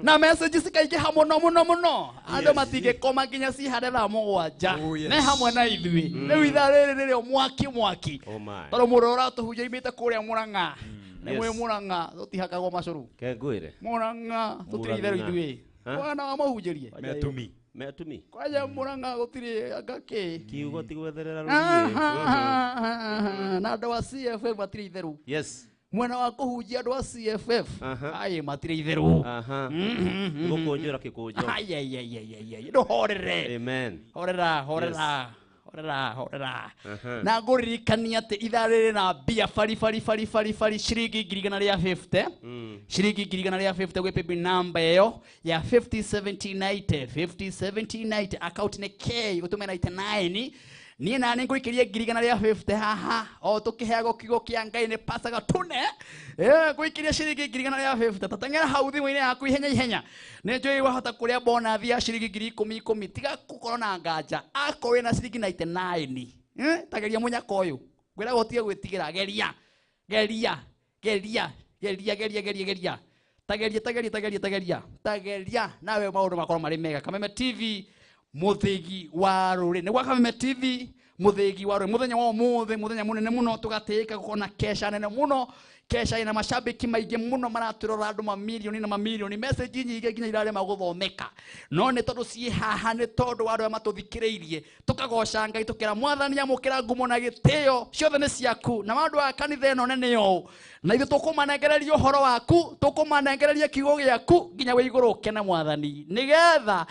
na message cikaingĩha mũno mũno mũno andũ matingĩkoma nginya cihare thaa 7 ne hamwe na ithuĩ rĩu ithaa rĩrĩ rĩrĩo mwaki mwaki tondũ mũndũ ũratũhunjia imĩte kũrĩa Murang'a nĩ mwĩ Murang'a tũtihakagwo macũrũ ke ngwĩre Murang'a tũtirĩ itherũ ithuĩ wana wa mahunjĩrie metumi metumi kwanja Murang'a gũtirĩ anga kĩ kiugo ti gwetherera rũriĩ na andũ a CFF matirĩ itherũ. Yes. Mwena wa kũhunjia andũ a CFF ai matirĩ itherũ. Gũkũnjũra kĩkũnjo. Ai ai ai ai ai ndũhorere. Amen. Horera horera horera horera. Na ngũririkania atĩ ithaa rĩrĩ na mbia bari bari bari bari bari ciringi 150 ciringi 150 gwĩ paybill number ĩyo ya 507090 507090 account nĩ K ũtũme 99 niĩ nani ngũikĩrie 150 haha o tũkĩheagwo kiugo kĩa Ngai nĩ pasaga tune ngũikĩrie ciringi 150 tateng'era hau thimũ-inĩ yaku ihenya ihenya nĩ njũĩ wahota kũrĩa bonathi ya ciringi 10,000 10,000 tiga gũkorwo na nganja akorwo wĩna ciringi 99 tageria mũnyaka ũyũ ngwĩraga ũtige gwĩtigĩra geria geria geria geria geria geria geria tageria tageria tageria tageria tageria nawe maũndũ makorwo marĩ mega. Kameme TV Muthigi wa rũrĩrĩ nĩ gwa Kameme TV Muthigi wa rũrĩrĩ muthenya wa ũmũthĩ muthenya mũnene mũno tũgatĩĩka gũkorwo na kesha nene mũno kesha ina mashabiki maingĩ mũno maratũrora andũ mamirioni na mamirioni message nyingĩ nginya irarema gũthomeka no nĩ tondũ ciĩ haha nĩ tondũ wa andũ arĩa matũthikĩrĩirie tũkagoca Ngai tũkĩra Mwathani amũkĩra ngumo na gĩtĩo ciothe nĩ ciaku na maũndũ wa kanitha ĩno nene ũũ na ithuĩ tũkũmanengereria ũhoro waku tũkũmanengereria kiugo gĩaku nginya wĩ igũrũ ũkene Mwathani nĩgetha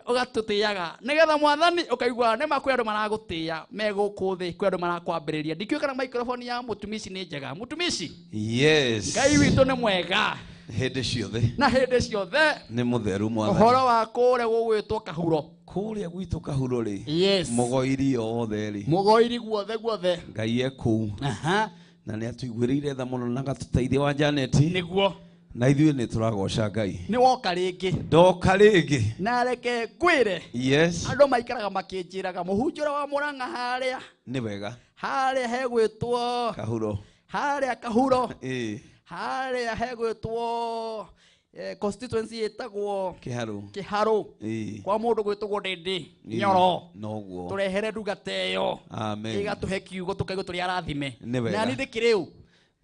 ũgatũtĩaga nĩgetha Mwathani ũkaigua nĩma kwĩ andũ maragũtĩa me gũkũ thĩ kwĩ andũ marakwambĩrĩria ndikĩũĩ kana microphone ya mũtumici nĩ njega mũtumici. Yes. Ngai witũ nĩ mwega hĩndĩ ciothe na hĩndĩ ciothe nĩ mũtheru Mwathani. Ũhoro wa kũrĩa gũgwĩtwo Kahuro kũrĩa gwitũ Kahuro rĩ. Yes. Mũgoiri othe rĩ mũgoiri guothe guothe Ngai e kũu na nĩ atũiguĩrĩire tha mũno na agatũteithia wa Janet nĩguo na ithuĩ nĩ tũragoca Ngai nĩ woka rĩngĩ ndoka rĩngĩ na reke ngwĩre. Yes. Andũ maikaraga makĩnjĩraga mũhunjũra wa Murang'a harĩa nĩ wega harĩa hegwĩtwo Kahuro harĩa Kahuro harĩa hegwĩtwo constituency ĩtagwo Kĩharũ Kĩharũ kwa mũndũ gwĩtagwo Ndĩndĩ Nyoro noguo tũrehere ndungata ĩyo ĩgatũhe kiugo tũkaigua tũrĩ arathime na niĩ ndĩkĩrĩ ũ.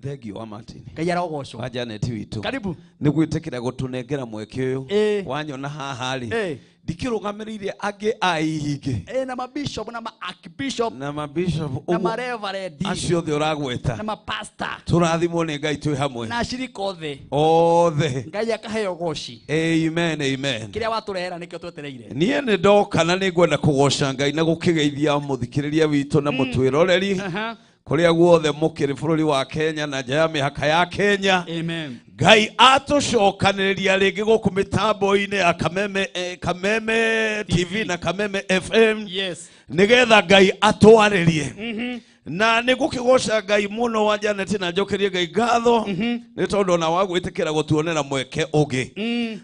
Thank you wa Martin. Ngai arogocwo. Wa Janet witũ. Karibu. Nĩ gwĩtĩkĩra gũtũnengera mweke ũyũ. Wanyona haha rĩ. Ndikĩrũgamĩrĩire angĩ a ihingĩ. Na mabishop na ma-archbishop. Na mabishop. Na ma-reverend. Acio othe ũragweta. Na mapastor. Tũrathimwo nĩ Ngai twĩ hamwe. Na ashirika othe. Othe. Ngai akaheo goci. Amen, amen. Kĩrĩa watũrehera nĩkĩo twetereire. Niĩ nĩ ndoka na nĩ ngwenda kũgoca Ngai na gũkĩgeithia mũthikĩrĩria witũ na mũtwĩroreri. Kũrĩa guothe mũkĩrĩ bũrũri wa Kenya na nja ya mĩhaka ya Kenya. Amen. Ngai atũcokanĩrĩria rĩngĩ gũkũ mĩtambo-inĩ ya Kameme, Kameme TV na Kameme FM. Yes. Nĩgetha Ngai atwarĩrie. Na nĩ gũkĩgoca Ngai mũno wa Janet na njokerie Ngai ngatho nĩ tondũ ona wa gwĩtĩkĩra gũtuonera mweke ũngĩ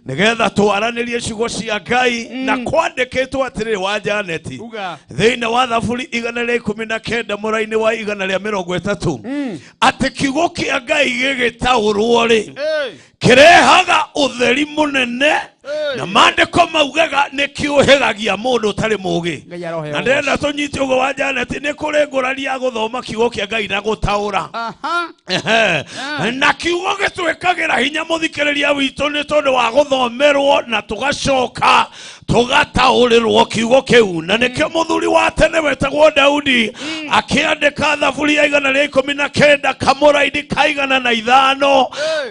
nĩgetha twaranĩrie ciugo cia Ngai na kwandĩkĩtwo atĩrĩrĩ wa Janet thĩinĩ wa Thaburi 119 mũrainĩ wa 130 atĩ kiugo kĩa Ngai gĩgĩtaũrwo rĩ kĩrehaga ũtheri mũnene na maandĩko maugaga nĩ kĩũhĩgagia mũndũ ũtarĩ mũũgĩ na ndĩrenda tũnyite ũguo wa Janet nĩ kũrĩ ngũrani ya gũthoma kiugo kĩa Ngai na gũtaũra na kiugo gĩtwĩkagĩra hinya mũthikĩrĩria witũ nĩ tondũ wa gũthomerwo na tũgacoka tũgataũrĩrwo kiugo kĩu na nĩkĩo mũthuri wa tene wetagwo Daudi akĩandĩka Thaburi ya 119 kamũraini ka 105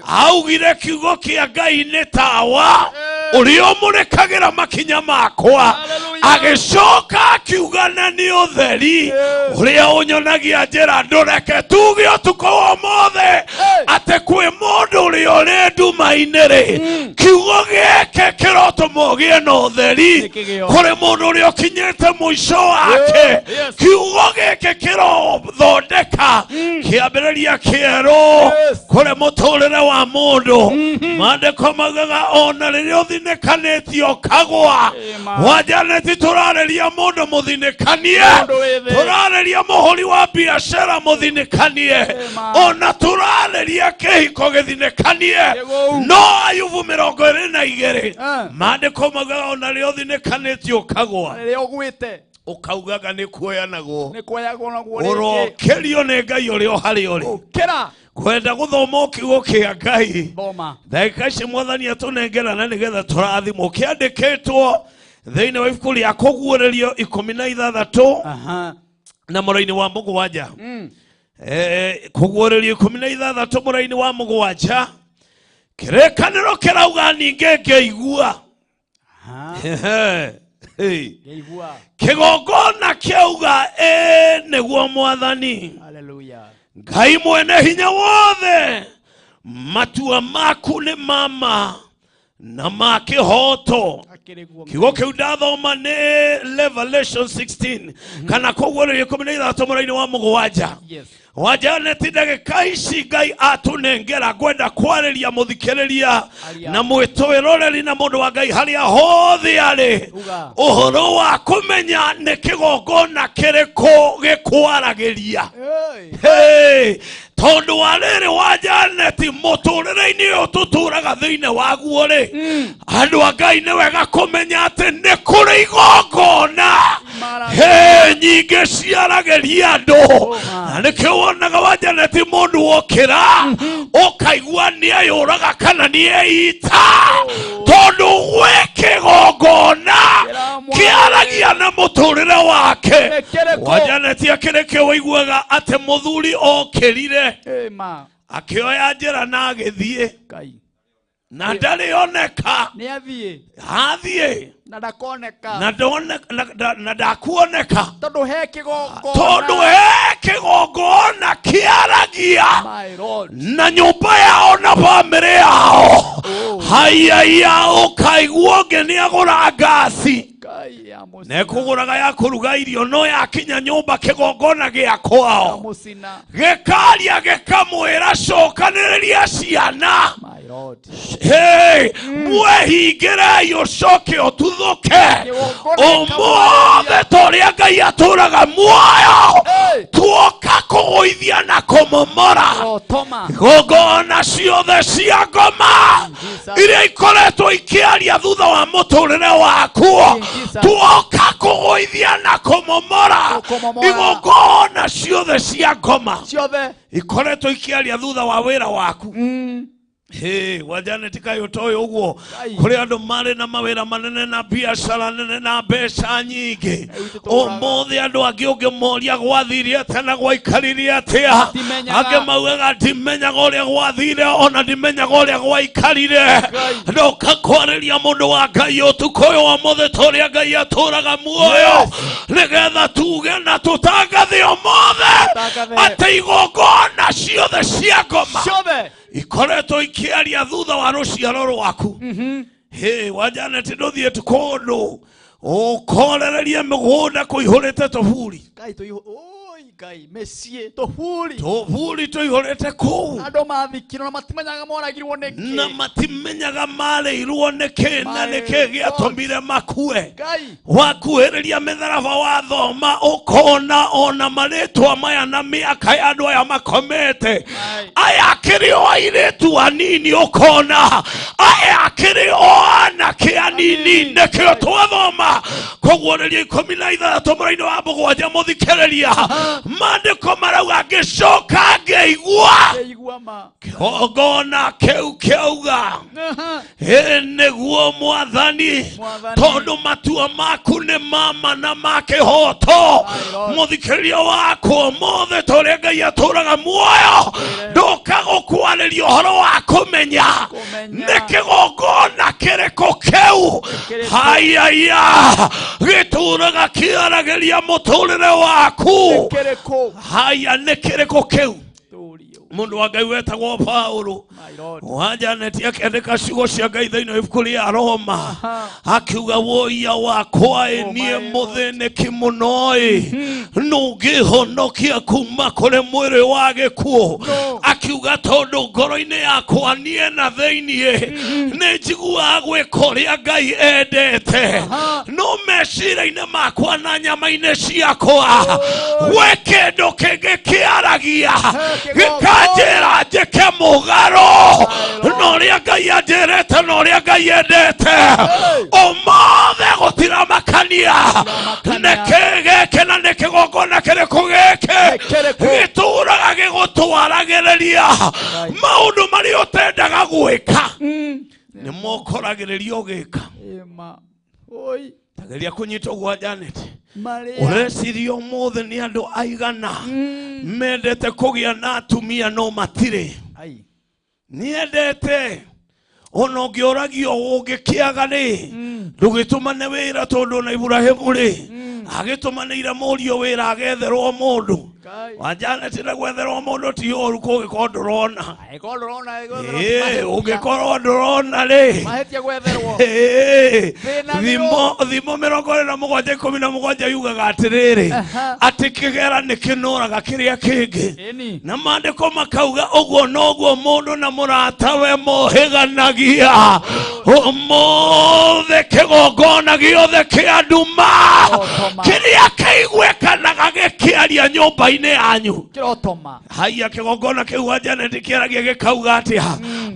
augire kiugo kĩa Ngai nĩ tawa ũrĩa ũmũrĩkagĩra makinya makwa agĩcoka akiuga na nĩ ũtheri ũrĩa ũnyonagia njĩra ndũreke tuge ũtukũ wa ũmũthĩ Atĩ kwĩ mũndũ ũrĩa ũrĩ nduma-inĩ rĩ, kiugo gĩkĩ kĩrotũma ũgĩe na ũtheri. Kũrĩ mũndũ ũrĩa ũkinyĩte mũico wake, kiugo gĩkĩ kĩrothondeka kĩambĩrĩria kĩerũ kũrĩ mũtũrĩre wa mũndũ. Maandĩko maugaga ona rĩrĩa ũthinĩkanĩtio ũkagwa. Wa Janeti, tũrarĩria mũndũ mũthinĩkanie, tũrarĩria mũhũri wa biacara mũthinĩkanie, ona tũrarĩria kĩhiko gĩthinĩkanie. No Ayubu 22, maandĩko maugaga ona rĩrĩa ũthinĩkanĩtio ũkagwa, rĩrĩa ũgwĩte, ũkaugaga nĩ kuoyanagwo, nĩ kuoyagwo naguo rĩngĩ. Ũrokĩrio nĩ Ngai ũrĩa o harĩa ũrĩ. Kĩra. Kwenda gũthoma kiugo kĩa Ngai Thoma. Ndagĩka ici Mwathani atũnengera na nĩgetha tũrathimwo, kĩandĩkĩtwo thĩinĩ wa ibuku rĩa Kũguũrĩrio 16 na mũraini wa 7. Kũguũrĩrio 16 mũraini wa 7, kĩrĩkanĩro kĩrauga, ningĩ ngĩigua. Hey. Ngĩigua. Kĩgongona kĩauga, ĩ nĩguo Mwathani Hallelujah. Ngai mwene hinya wothe, matua maku nĩ mama na ma kĩhoto. Kiugo kĩu ndathoma nĩ Revelation 16 kana Kũguũrĩrio 16 mũraini wa 7. Yes. Wa Janeti, ndagĩka ici Ngai atũnengera, ngwenda kwarĩria mũthikĩrĩria na mwĩtwĩroreri na mũndũ wa Ngai harĩa hothe arĩ ũhoro wa kũmenya nĩ kĩgongona kĩrĩkũ gĩkwaragĩria. Hey, tondũ wa rĩrĩ, wa Janeti, mũtũrĩre-inĩ ũyũ tũtũraga thĩinĩ waguo rĩ, andũ a Ngai, nĩ wega kũmenya atĩ nĩ kũrĩ igongona he nyingĩ ciaragĩria andũ, na nĩkĩo wonaga, wa Janeti, mũndũ wokĩra ũkaigua nĩ eyũraga kana nĩ eita, tondũ gwĩ kĩgongona kĩaragia na mũtũrĩre wake. Wa Janeti, akĩrĩ kĩo wĩiguaga atĩ mũthuri okĩrire Ĩma. akĩoya njĩra na agĩthiĩ Ngai. na ndarĩ oneka. Nĩ athiĩ. Athiĩ. Na ndakoneka. Na na ndakuoneka. Tondũ he kĩgongona. Tondũ he kĩgongona kĩaragia My Lord. na nyũmba yao na bamĩrĩ yao. Haiyaia, ũkaigua ũngĩ nĩ agũra ngasi Ngai ya mũcina. nekũgũraga ya kũruga irio, no yakinya nyũmba kĩgongona gĩa kwao Mũcina. gĩkaria gĩkamwĩra, cokanĩrĩria ciana. My Lord. Hey, mwehingĩrei ũcoke ũtuthũke ũmũthĩ ta ũrĩa Ngai atũraga muoyo. Tuoka kũgũithia na kũmomora Toma. igongona ciothe cia ngoma iria ikoretwo ikĩaria thutha wa mũtũrĩre wakuo. Tuoka kũgũithia na kũmomora igongona ciothe cia ngoma ciothe ikoretwo ikĩaria thutha wa wĩra waku. Hey, wa Janet, kaĩ ũtoĩ ũguo kũrĩ andũ marĩ na mawĩra manene na biacara nene na mbeca nyingĩ? Ũmũthĩ andũ angĩ ũngĩmoria gwathire atĩa na gwaikarire atĩa, angĩ maugaga, ndimenyaga ũrĩa gwathire ona ndimenyaga ũrĩa gwaikarire. Ndoka kwarĩria mũndũ wa Ngai ũtukũ ũyũ wa mũthĩ ta ũrĩa Ngai atũraga muoyo, nĩgetha tuge na tũtangathe ũmũthĩ atĩ igongona ciothe cia ngoma ciothe ikoretwo ikiaria thutha wa rũciaro rwaku. Hĩ, wa Janet, ndũthiĩte kũndũ ũkorererie mĩgũnda kũihũrĩte tũburi? Ngai tũihũ oi Ngai, mĩciĩ tũburi. Tũburi tũihũrĩte kũu. Andũ mathikirwo na matimenyaga moragirwo nĩkĩ. Na matimenyaga marĩirwo nĩkĩ na nĩkĩ gĩatũmire makue. Ngai. Wakuhĩrĩria mĩtharaba, wathoma, ũkona ona marĩtwa maya na mĩaka ya andũ aya makomete, aya akĩrĩ o airĩtu anini, ũkona aya akĩrĩ o anake anini. Nĩkĩo twathoma Kũguũrĩrio 16 mũraini wa 7, mũthikĩrĩria, maandĩko marauga, ngĩcoka ngĩigua Ngĩigua ma. Kĩgongona kĩu kĩauga, ĩ nĩguo Mwathani, tondũ matua maku nĩ mama na ma kĩhoto. Mũthikĩrĩria wakwa, ũmũthĩ ta ũrĩa Ngai atũraga muoyo, ndũka gũkwarĩria ũhoro wa kũmenya nĩ kĩgongona kĩrĩkũ kĩu haiyaia gĩtũraga kĩaragĩria mũtũrĩre waku. Kĩrĩkũ? Haya, nĩ kĩrĩkũ kĩu? Mundu wa Ngai wetagwo Paulo wa Janet akĩandĩka ciugo cia Ngai thĩinĩ wa ibuku rĩa Roma akiuga woia wakwa ĩ niĩ mũthĩnĩki mũno ĩ nũngĩhonokia kuma kũrĩ mwĩrĩ wa gĩkuũ akiuga tondũ ngoro-inĩ yakwa niĩ na thĩiniĩ nĩ njiguaga gwĩka ũrĩa Ngai endete no meciria-inĩ makwa na nyama-inĩ ciakwa gwĩ kĩndũ kĩngĩ kĩaragia gĩkanjĩra njĩke mũgarũ na ũrĩa Ngai anjĩrĩte na ũrĩa Ngai endete ũmothe gũtiramakania nĩkĩ gĩkĩ na nĩ kĩgongona kĩrĩkũ gĩkĩ gĩtũraga gĩgũtwaragĩrĩria maũndũ marĩa ũtendaga gwĩka nĩ mokoragĩrĩria ũgĩka tageria kũnyita ũguo Janet ũreciria ũmũthĩ nĩ andũ aigana mendete kũgĩa na atumia no matirĩ niendete ona ũngĩũragio ũngĩkĩaga rĩ ndũgĩtũmane wĩra tondũ na Iburahĩmu rĩ agĩtũmanĩire mũriũ wĩra agetherwo mũndũ wa Janet na gwetherwo mũndũ ti ũru kũngĩkorwo ndũrona ũngĩkorwo ndũrona rĩ thimo 47 17 yugaga atĩrĩrĩ atĩ kĩgera nĩ kĩnũraga kĩrĩa kĩngĩ na maandĩko makauga ũguo noguo mũndũ na mũratawe mohĩganagia ũmũthĩ kĩgongona gĩothe kĩa nduma kĩrĩa kĩiguĩkanaga gĩkĩaria nyũmba-inĩ yanyu haiya kĩgongona kĩu wa Janet kĩaragia gĩkauga atĩa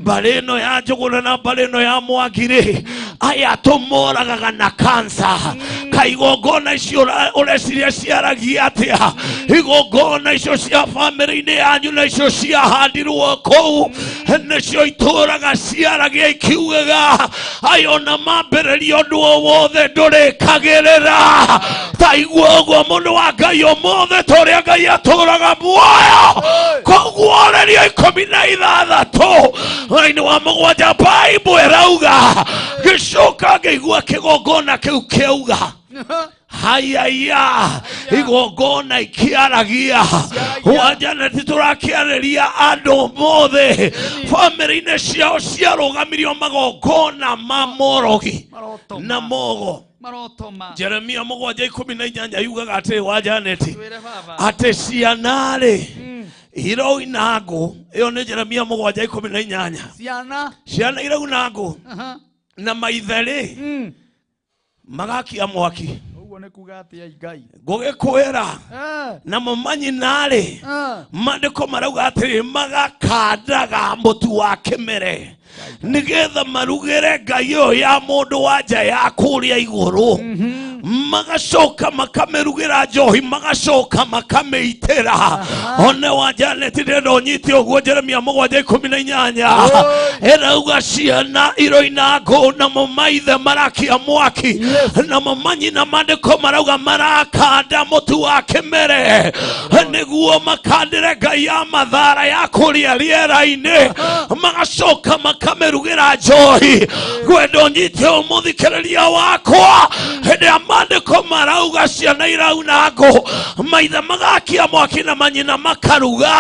mbarĩ ĩno ya Njũgũna na mbarĩ ĩno ya Mwangi rĩ aya tũmoragaga na kansa ka igongona icio ũreciria ciaragia atĩa igongona icio cia bamĩrĩ-inĩ yanyu na icio ciahandirwo kũu nĩcio itũraga ciaragia ikiugaga aya ona mambĩrĩria ũndũ o wothe ndũrĩkagĩrĩra ta igua ũguo mũndũ wa Ngai ũmũthĩ ta ũrĩa Ngai atũraga muoyo koguo ũrĩrio 16 raini wa 7 Bible ĩrauga gĩcoka ngĩigua kĩgongona kĩu kĩauga hayaya igongona ikiaragia wa Janet tũrakĩarĩria andũ mothe bamĩrĩ-inĩ ciao ciarũgamirio magongona ma morogi na mogo Jeremia 7:18 yugaga atĩ wa Janet atĩ ciana rĩ iroina ngũ ĩyo nĩ Jeremia 7:18 ciana irauna ngũ na maithe rĩ magakia mwaki ngũgĩkwĩra namo manyina rĩ maandĩko marauga atĩrĩ magakandaga mũtu wa kĩmere nĩgetha marugĩre ngai ĩyo ya mũndũ wa nja ya kũrĩa igũrũ magacoka makamĩrugĩra njohi magacoka makamĩitĩra one wa Janet ndĩrenda ũnyite ũguo Jeremia 7:18 ĩrauga ciana iroina ngũ namo maithe marakia mwaki namo manyina maandĩko marauga marakanda mũtu wa kĩmere nĩguo makandĩre ngai ya mathara ya kũrĩa rĩera-inĩ magacoka makamĩrugĩra njohi ngwenda ũnyite ũmũthikĩrĩria wakwa hĩndĩ ya maandĩko marauga ciana irauna ngũ maithe magakia mwaki na manyina makaruga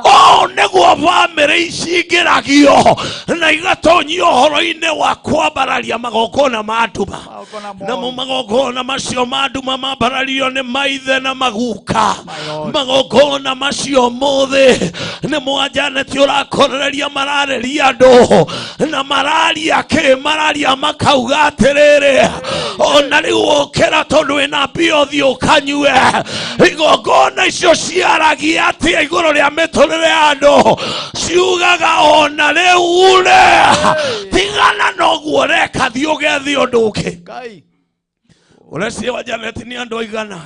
ũũ nĩguo bamĩrĩ icingĩragio na igatonyio ũhoro-inĩ wa kwambararia magongona ma nduma namo magongona macio ma nduma mambarario nĩ maithe na maguka magongona macio mothe nĩ mwa Janet ũrakorereria mararĩria andũ na mararia kĩ mararia makauga atĩrĩrĩ ona rĩu ũkĩra tondũ wĩna mbia ũthiĩ ũkanyue igongona icio ciaragia atĩa igũrũ rĩa mĩtũrĩre ya andũ ciugaga ona rĩu rĩ tigana na ũguo reka thiĩ ũgethe ũndũ ũngĩ ũreciria wa Janet nĩ andũ aigana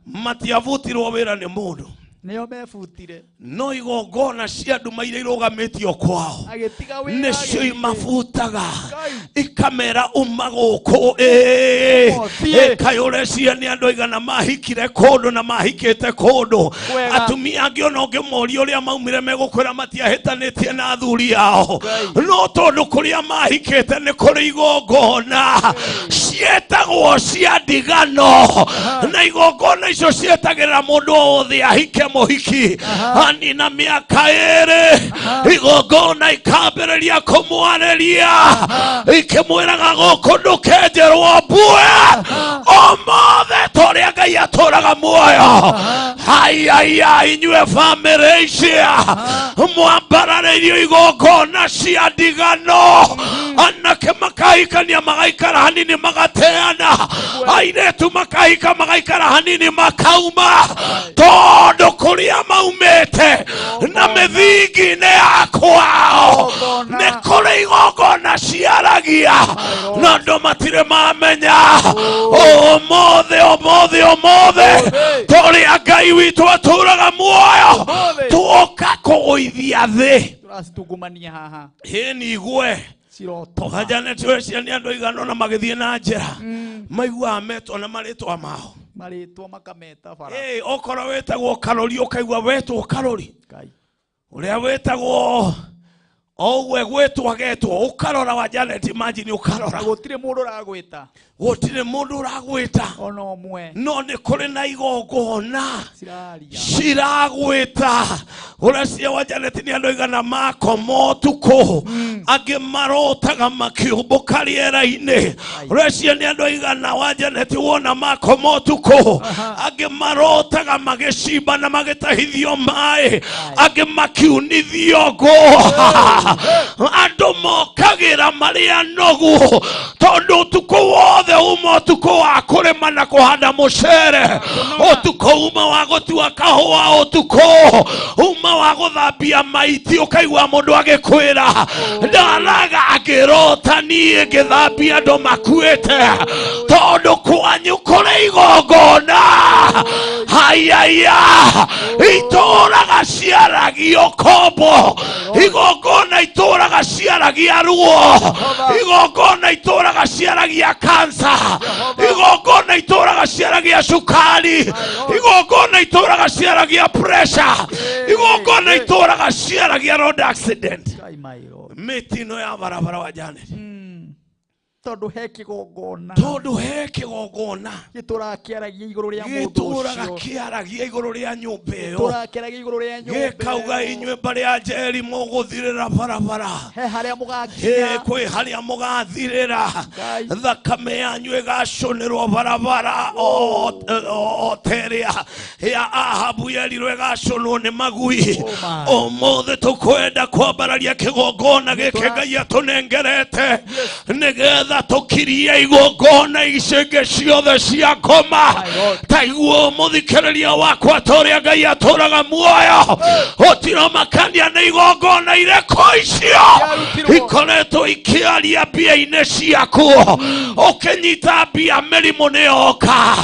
matiabutirwo wĩra nĩ mũndũ nĩo mebutire no igongona cia nduma iria irũgamĩtio kwao nĩcio imabutaga ikamera uma gũkũ kaĩ ũreciria nĩ andũ aigana mahikire kũndũ na mahikĩte kũndũ atumia angĩ ona ũngĩmoria ũrĩa maumire megũkwĩra matiahĩtanĩtie na athuri ao no tondũ kũrĩa mahikĩte nĩ kũrĩ igongona cietagwo cia ndigano na Ona igongona icio cietagĩrĩra mũndũ o wothe ahike mũhiki anina mĩaka ĩrĩ igongona ikambĩrĩria kũmwarĩria ikĩmwĩraga gũkũ ndũkenjerwo mbue ũmũthĩ tũrĩa Ngai atũraga muoyo haiaiya inyuĩ bamĩrĩ icia mwambararĩirio igongona cia ndigano anake makahikania magaikara hanini magateana airĩtu makahika magaikara hanini makauma tondũ kũrĩa maumĩte na mĩthingi-inĩ ya kwao nĩ kũrĩ igongona ciaragia na andũ matirĩ mamenya ũmũthĩ ũmũthĩ ũmũthĩ tũrĩa Ngai witũ atũraga muoyo tuoka kũgũithia thĩ Tũracitungumania haha hĩ igwe Janet wecia nĩ andũ aigana ũna magĩthiĩ na njĩra maiguaga metwo na marĩtwa mao marĩtwa makameta bara okorwo wĩtagwo Karori ũkaigua wetwo Karori ũrĩa wĩtagwo o ũguo gwĩtwo agetwo ũkarora wa Janet imagine ũkarora gũtirĩ mũndũ ũragwĩta gũtirĩ mũndũ ũragwĩta ona ũmwe no nĩ kũrĩ na igongona ciragwĩta ũrĩa wa Janet nĩ andũ aigana makoma ũtukũ angĩ marotaga makĩũmbũka rĩera-inĩ ũrĩa nĩ andũ aigana wa Janet wona makoma ũtukũ angĩ marotaga magĩcimba na magĩtahithio maĩ angĩ makiunithio ngũ andũ mokagĩra marĩ anogu tondũ ũtukũ wothe uma ũtukũ wa kũrĩma na kũhanda mũcere ũtukũ uma wa gũtua kahũa ũtukũ uma wa gũthambia maiti ũkaigua mũndũ agĩkwĩra ndaraga ngĩrota niĩ ngĩthambia andũ makuĩte tondũ kwanyu kũrĩ igongona haiaiya itũraga ciaragio kombo igongona itũraga ciaragia ruo igongona itũraga ciaragia kansa igongona itũraga ciaragia cukari igongona itũraga ciaragia pressure igongona itũraga ciaragia road accident mĩtino ya barabara wa Janet tondũ he kĩgongona tondũ he kĩgongona gĩtũraga kĩaragia igũrũ rĩa mũndũ gĩtũraga kĩaragia igũrũ rĩa nyũmba ĩyo gĩtũraga kĩaragia igũrũ rĩa nyũmba gĩkauga inyuĩ mbarĩ ya Njeri mũgũthirĩra barabara he harĩa mũgakinya kwĩ harĩa mũgathirĩra thakame yanyu ĩgacũnĩrwo barabara o ta ĩrĩa ya Ahabu yerirwo ĩgacũnwo nĩ magui ũmũthĩ tũkwenda kwambararia kĩgongona gĩkĩ Ngai atũnengerete nĩgetha tũkirie igongona icĩngĩ ciothe cia ngoma taiguo mũthikĩrĩria wakwa ta ũrĩa Ngai atũraga muoyo ũtiramakania nĩ igongona irĩkũ icio ikoretwo ikĩaria mbia-inĩ ciaku ũkĩnyita mbia mĩrimũ nĩ yoka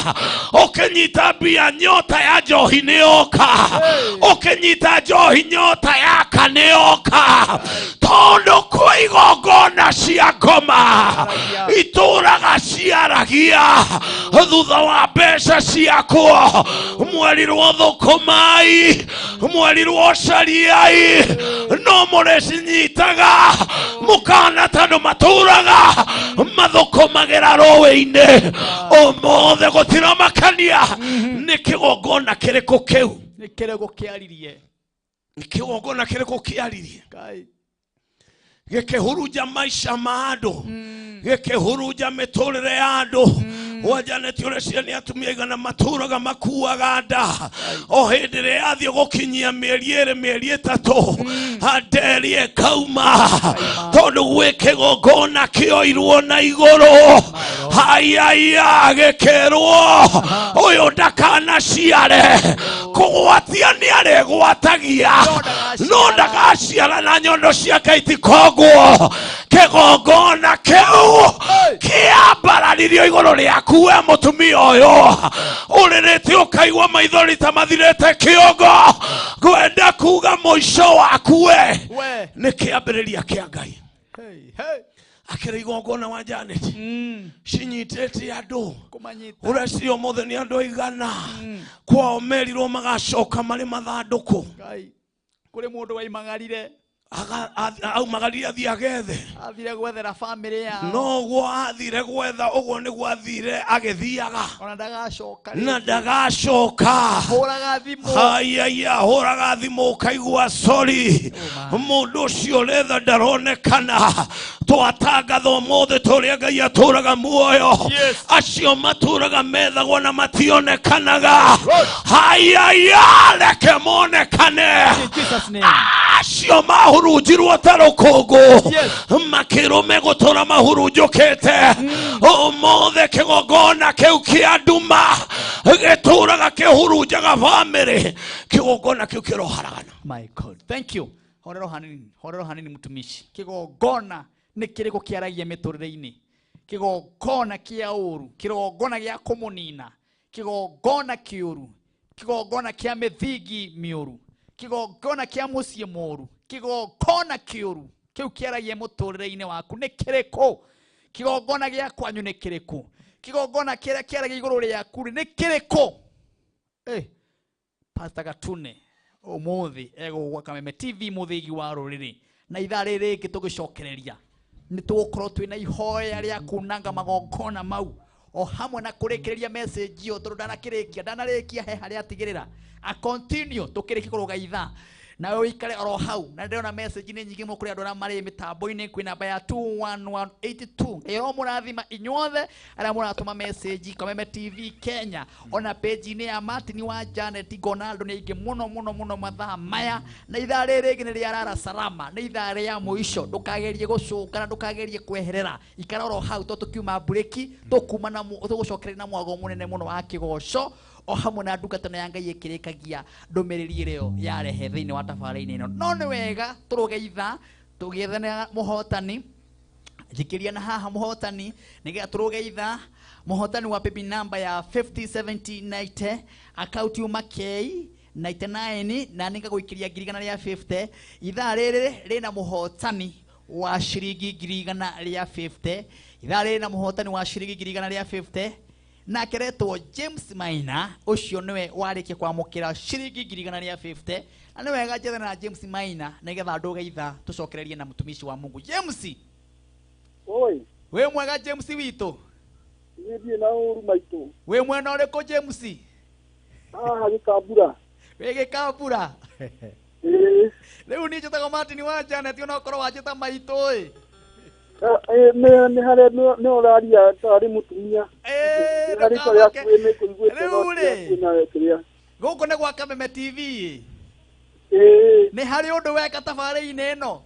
ũkĩnyita mbia nyota ya njohi nĩ yoka ũkĩnyita njohi nyota yaka nĩ yoka tondũ kwĩ igongona cia ngoma itũraga ciaragia thutha wa mbeca ciaku mwerirwo thũkũmai mwerirwo cariai no mũrĩcinyitaga mũkana tondũ matũraga mathũkũmagĩra rũĩ-inĩ ũmũthĩ gũtiramakania nĩ kĩgongona kĩrĩkũ kĩu nĩ kĩrĩkũ kĩaririe nĩ kĩgongona kĩrĩkũ kĩaririe gĩkĩhurunja maica ma andũ gĩkĩhurunja mĩtũrĩre ya andũ wa Janet ũrĩa nĩ atumia aigana matũraga makuaga nda o hĩndĩ ĩrĩa yathiĩ gũkinyia mĩeri ĩrĩ mĩeri ĩtatũ nderi ĩkauma tondũ gwĩ kĩgongona kĩoirwo na igũrũ haiaiya gĩkĩrwo ũyũ ndakanaciare kũgwatia nĩ arĩgwatagia no ndagaciara na nyondo ciake itikongwo kĩgongona kĩu kĩambararirio igũrũ rĩaku we mũtumia ũyũ ũrĩrĩte ũkaigua maithori ta mathirĩte kĩongo ngwenda kuga mũico waku we nĩ kĩambĩrĩria kĩa Ngai akĩrĩ igongona wa Janet cinyitĩte andũ ũrĩa cio ũmũthĩ nĩ andũ aigana kwao merirwo magacoka marĩ mathandũkũ kũrĩ mũndũ waimagarire Aumagarire athiĩ agethe. Athire gwethera family yao. Noguo athire gwetha ũguo nĩguo athire agĩthiaga. Ona ndagacoka. Na ndagacoka. Hũraga thimũ. Haiya hũraga thimũ ũkaigua sorry. Mũndũ ũcio ũretha ndaronekana. Twatangatha ũmũthĩ tũrĩa Ngai atũraga muoyo. Acio matũraga methagwo na mationekanaga. Haiya reke monekane. Acio mahurunjirwo ta rũkũngũ makĩrwo megũtũra mahurunjũkĩte. Ũmũthĩ kĩgongona kĩu kĩa nduma gĩtũraga kĩhurunjaga bamĩrĩ, kĩgongona kĩu kĩroharagana. My God, thank you. Horero hanini, horero hanini mtumishi. Kĩgongona nĩ kĩrĩkũ kĩaragia mĩtũrĩre-inĩ? Kĩgongona kĩa ũru, kĩgongona gĩa kũmũnina, kĩgongona kĩũru, kĩgongona kĩa mĩthingi mĩũru, kĩgongona kĩa mũciĩ mũũru, kĩgongona kĩũru kĩu kĩaragia mũtũrĩre-inĩ waku nĩ kĩrĩkũ? Kĩgongona gĩa kwanyu nĩ kĩrĩkũ? Kĩgongona kĩrĩa kĩaragia igũrũ rĩaku nĩ kĩrĩkũ? Pastor Gatune ũmũthĩ egũgwa Kameme TV mũthĩgi wa rũrĩrĩ, na ithaa rĩrĩ rĩngĩ tũgĩcokereria nĩ tũgũkorwo twĩna ihoya rĩa kunanga magongona mau o hamwe na kũrĩkĩrĩria message ĩyo tondũ ndanakĩrĩkia ndanarĩkia he harĩa atigĩrĩra a continue tũkĩrĩkia kũrũga ithaa nawe ũikare oro hau. Na ndĩrona message nĩ nyingĩ mũno kũrĩ andũ arĩa marĩ mĩtambo-inĩ kwĩ namba ya 21182. Ngai mũrathima inyuothe arĩa mũratũma message Kameme TV Kenya, ona page-inĩ ya Martin wa Janet Gonaldo nĩ aingĩ mũno mũno mũno mathaa maya. Na ithaa rĩrĩ rĩngĩ nĩ rĩa rara salama, nĩ ithaa rĩa mũico. Ndũkagerie gũcũka na ndũkagerie kweherera, ikara oro hau tondũ tũkiuma breki tũkuma na tũgũcokereria na mwago mũnene mũno wa kĩgoco o hamwe na ndungata ya Ngai ĩkĩrĩkagia ndũmĩrĩri ĩrĩo yarehe thĩinĩ wa tabarĩra-inĩ ĩno. No nĩ wega tũrũge ithaa tũgĩethana mũhotani, njikĩria na haha mũhotani nĩgetha tũrũge ithaa. Mũhotani wa baby number ya 507090 account yuma K 99 na nĩngagũikĩria 150. Ithaa rĩrĩ rĩna mũhotani wa ciringi 150. Ithaa rĩrĩ na mũhotani wa ciringi 150 nake retwo James Maina, ũcio nĩwe warĩkia kwamũkĩra ciringi 150. Na nĩ wega njethana na James Maina nĩgetha ndũge ithaa tũcokererie na mũtumishi wa Mungu. James, oi, wĩ mwega James witũ? Niĩ ndirĩ na ũru maitũ. Wĩ mwena ũrĩkũ James? Haha Gĩkambura. Wĩ Gĩkambura? Ĩĩ. Rĩu niĩ njĩtagwo Martin wa Janet, onokorwo wanjĩta maitũ ĩ. Nĩ harĩa nĩ ũraria tarĩ mũtumia. Rĩu rĩ, gũkũ nĩ gwa Kameme TV. Nĩ harĩ ũndũ weka tabarĩra-inĩ ĩno?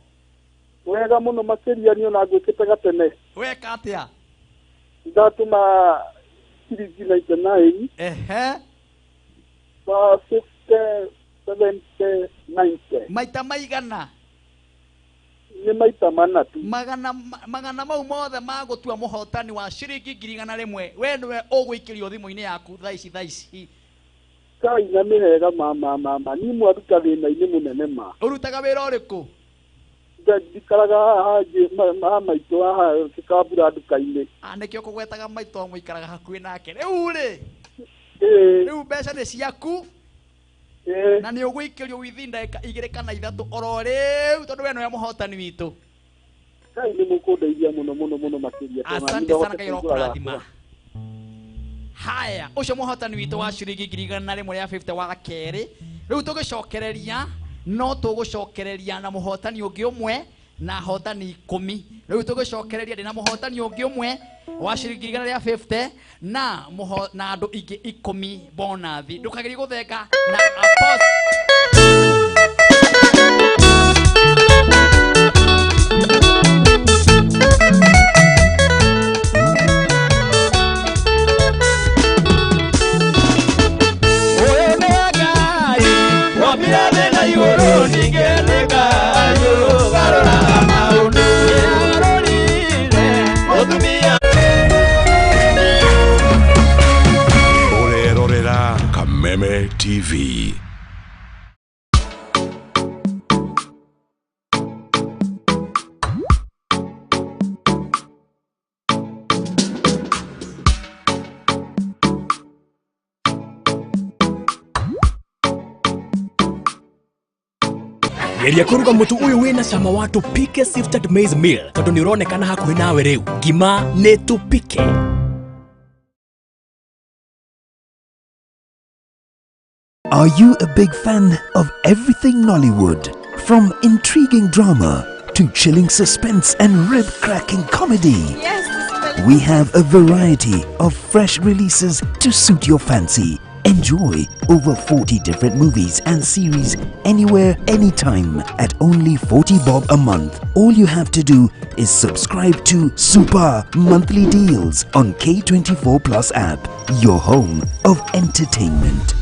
Wega mũno makĩria, niĩ ona ngwĩkĩte gatene. Weka atĩa? Ndatũma ciringi 99. Ehe. Ba 50 70 90. Maita maigana? Nĩ maita mana tu. Magana mau mothe magũtua mũhotani wa ciringi 100,000 we nĩwe ũgũikĩrio thimũ-inĩ yaku thaa ici thaa ici. Kai na nĩ hega mama niĩ mwaruta thĩna-inĩ mũnene ma. Ũrutaga wĩra ũrĩkũ? Njikaraga haha maitũ haha Gĩkambura nduka-inĩ. Nĩkĩo kũgwetaga maitũ mũikaraga hakuhĩ nake. Rĩu rĩ, rĩu mbeca nĩ ciaku na nĩ ũgũikĩrio within ndagĩka 2 kana 3 oro rĩu tondũ we nĩwe mũhotani witũ. Kai nĩ mũkũndeithia mũno mũno mũno makĩria. Asante sana, Ngai ũrokũrathima. Haya, ũcio mũhotani witũ wa ciringi 150 wa kerĩ. Rĩu tũgĩcokereria no tũgũcokereria na mũhotani ũngĩ ũmwe na hotani 10. Rĩu tũgĩcokereria ndĩ na mũhotani ũngĩ ũmwe wa ciringi 150 na na andũ ingĩ 10 bonathi. Ndũkagerie gũthenga na apost. Ũrerorera Kameme TV. Geria kũruga mũtu ũyũ wĩna cama wa Tupike Sifted Maize Meal tondũ nĩ ũronekana hakuhĩ nawe rĩu. Ngima nĩ Tupike. Are you a big fan of everything Nollywood? From intriguing drama to chilling suspense and rib-cracking comedy. Yes, We have a variety of fresh releases to suit your fancy. Enjoy over 40 different movies and series anywhere, anytime at only 40 bob a month. All you have to do is subscribe to Super Monthly Deals on K24 Plus app, your home of entertainment.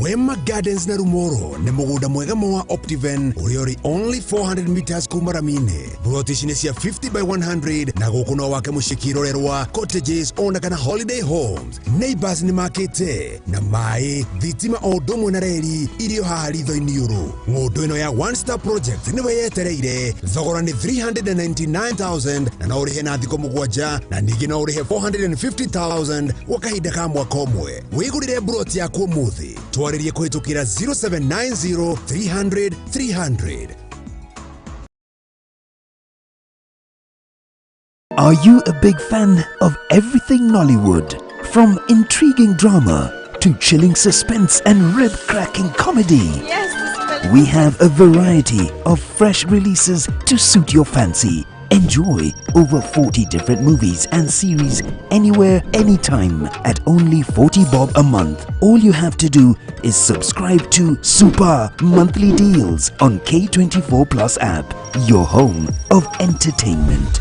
Wema Gardens na Rumoro nĩ mũgũnda mwega ma wa Optiven ũrĩa ũrĩ only 400 meters kuma rami-inĩ. Buroti ici nĩ cia 50 by 100 na gũkũ no wake mũciĩ kĩrorerwa, cottages ona kana holiday homes. Neighbors nĩ makĩte na maĩ, thitima o ũndũ ũmwe na reri irio haha ritho-inĩ ũrũ. Ng'ũndũ ĩno ya One Star Project nĩwe yetereire. Thogora nĩ 399,000 na no ũrĩhe na thikũ 7 na ningĩ no ũrĩhe 450,000 gwa kahinda ka mwaka ũmwe. Wĩgũrĩre buroti yaku ũmũthĩ. Twarĩrie kũhĩtũkĩra 0790 300 300. Are you a big fan of everything Nollywood? From intriguing drama to chilling suspense and rib-cracking comedy. Yes, We have a variety of fresh releases to suit your fancy. Enjoy over 40 different movies and series anywhere, anytime at only 40 bob a month. All you have to do is subscribe to Super Monthly Deals on K24 Plus app, your home of entertainment.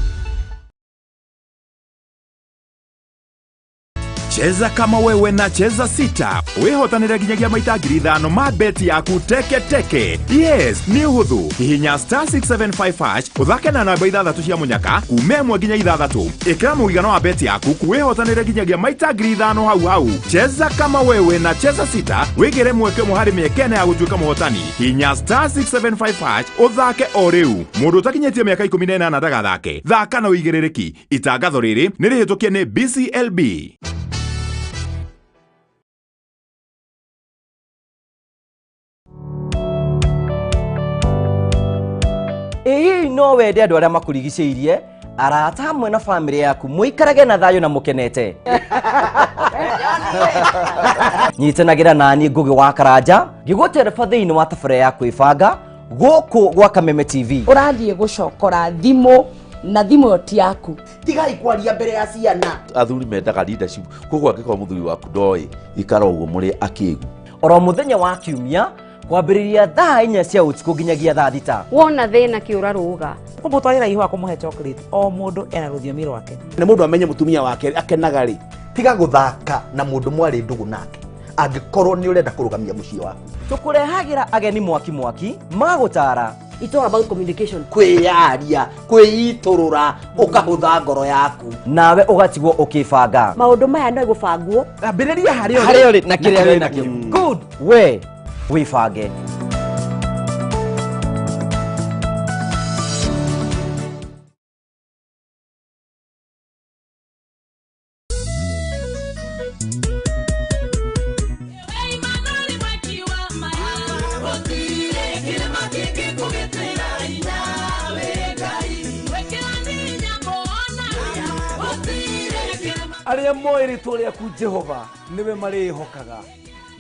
Cheza kama wewe na Cheza Sita wihotanire nginyagia maita 5,000 ma beti yaku teke teke. Yes, nĩ ũhũthũ. Hihinya star 675 hash ũthake na namba 6 cia mũnyaka kuma 1 nginya 6. Ĩkĩra mũigana wa beti yaku wihotanire nginyagia maita 5,000 hau hau. Cheza kama wewe na Cheza Sita wigire mweke ũmwe harĩ mĩeke ĩna ya gũtuĩka mũhotani. Hihinya star 675 hash ũthake o rĩu. Mũndũ ũtakinyĩtie mĩaka 18 ndagathake. Thaka na ũigĩrĩrĩki. Itangatho rĩrĩ nĩ rĩhĩtũkie nĩ BCLB. Ĩĩ no wende andũ arĩa makũrigicĩirie, arata hamwe na bamĩrĩ yaku mũikarage na thayũ na mũkenete. Nyitanagĩra naniĩ Ngũgĩ wa Karanja ngĩgũtereba thĩinĩ wa tabarĩra ya kwĩbanga gũkũ gwa Kameme TV. Ũrathiĩ gũcokora thimũ na thimũ ĩyo ti yaku. Tigai kwaria mbere ya ciana. Athuri mendaga leadership, koguo angĩkorwo mũthuri waku ndoĩ ikara ũguo mũrĩ akĩgu. Oro mũthenya wa kiumia kwambĩrĩria thaa 4 cia ũtukũ nginyagia thaa 6. Wona thĩna kĩũra rũga. Kũmũtwarĩra ihũa kũmũhe chocolate, o mũndũ ena rũthiomi rwake. Nĩ mũndũ amenye mũtumia wake akenaga rĩ. Tiga gũthaka na mũndũ mwarĩ ndũgũ nake angĩkorwo nĩ ũrenda kũrũgamia mũciĩ waku. Tũkũrehagĩra ageni mwaki mwaki magũtara. It's all about communication. Kwĩyaria, kwĩitũrũra, ũkahũtha ngoro yaku. Nawe ũgatigwo ũkĩbanga. Maũndũ maya no gũbangwo. Ambĩrĩria harĩa ũrĩ na kĩrĩa wĩ nakĩo. Good. We wĩbange. Arĩa moĩ rĩtwa rĩaku Jehova nĩwe marĩĩhokaga,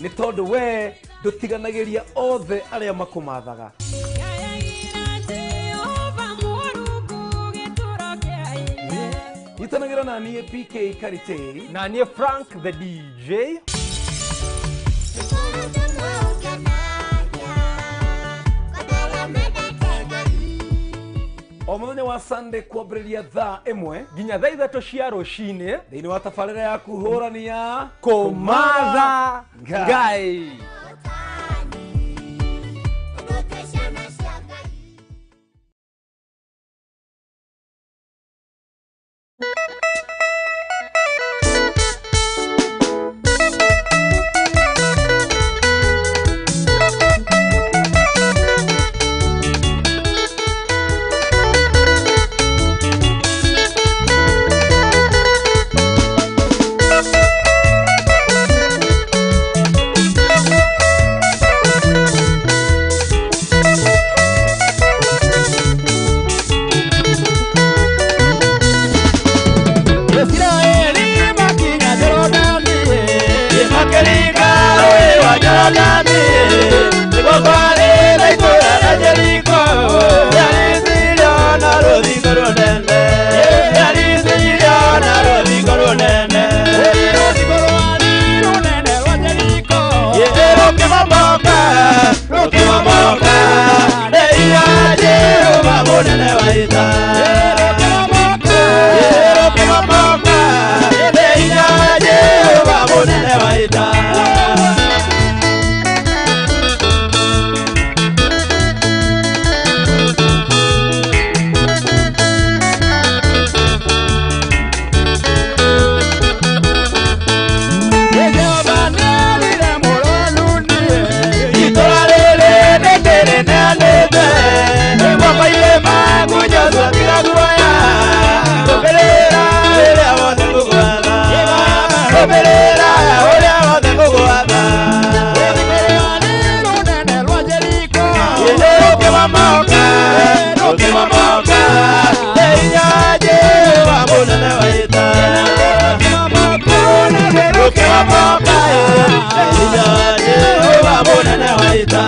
nĩ tondũ we ndũtiganagĩria othe arĩa makũmathaga. Nyitanagĩra na niĩ PK Karitei na niĩ Frank the DJ. O mũthenya wa Sunday kwambĩrĩria thaa 1 nginya thaa 3 cia rũcinĩ thĩinĩ wa tabarĩra ya kũhũrania kũmatha Ngai. Thank you. ita Rũkĩmamoka nĩ hinya wa Jehova mũnene wa ita.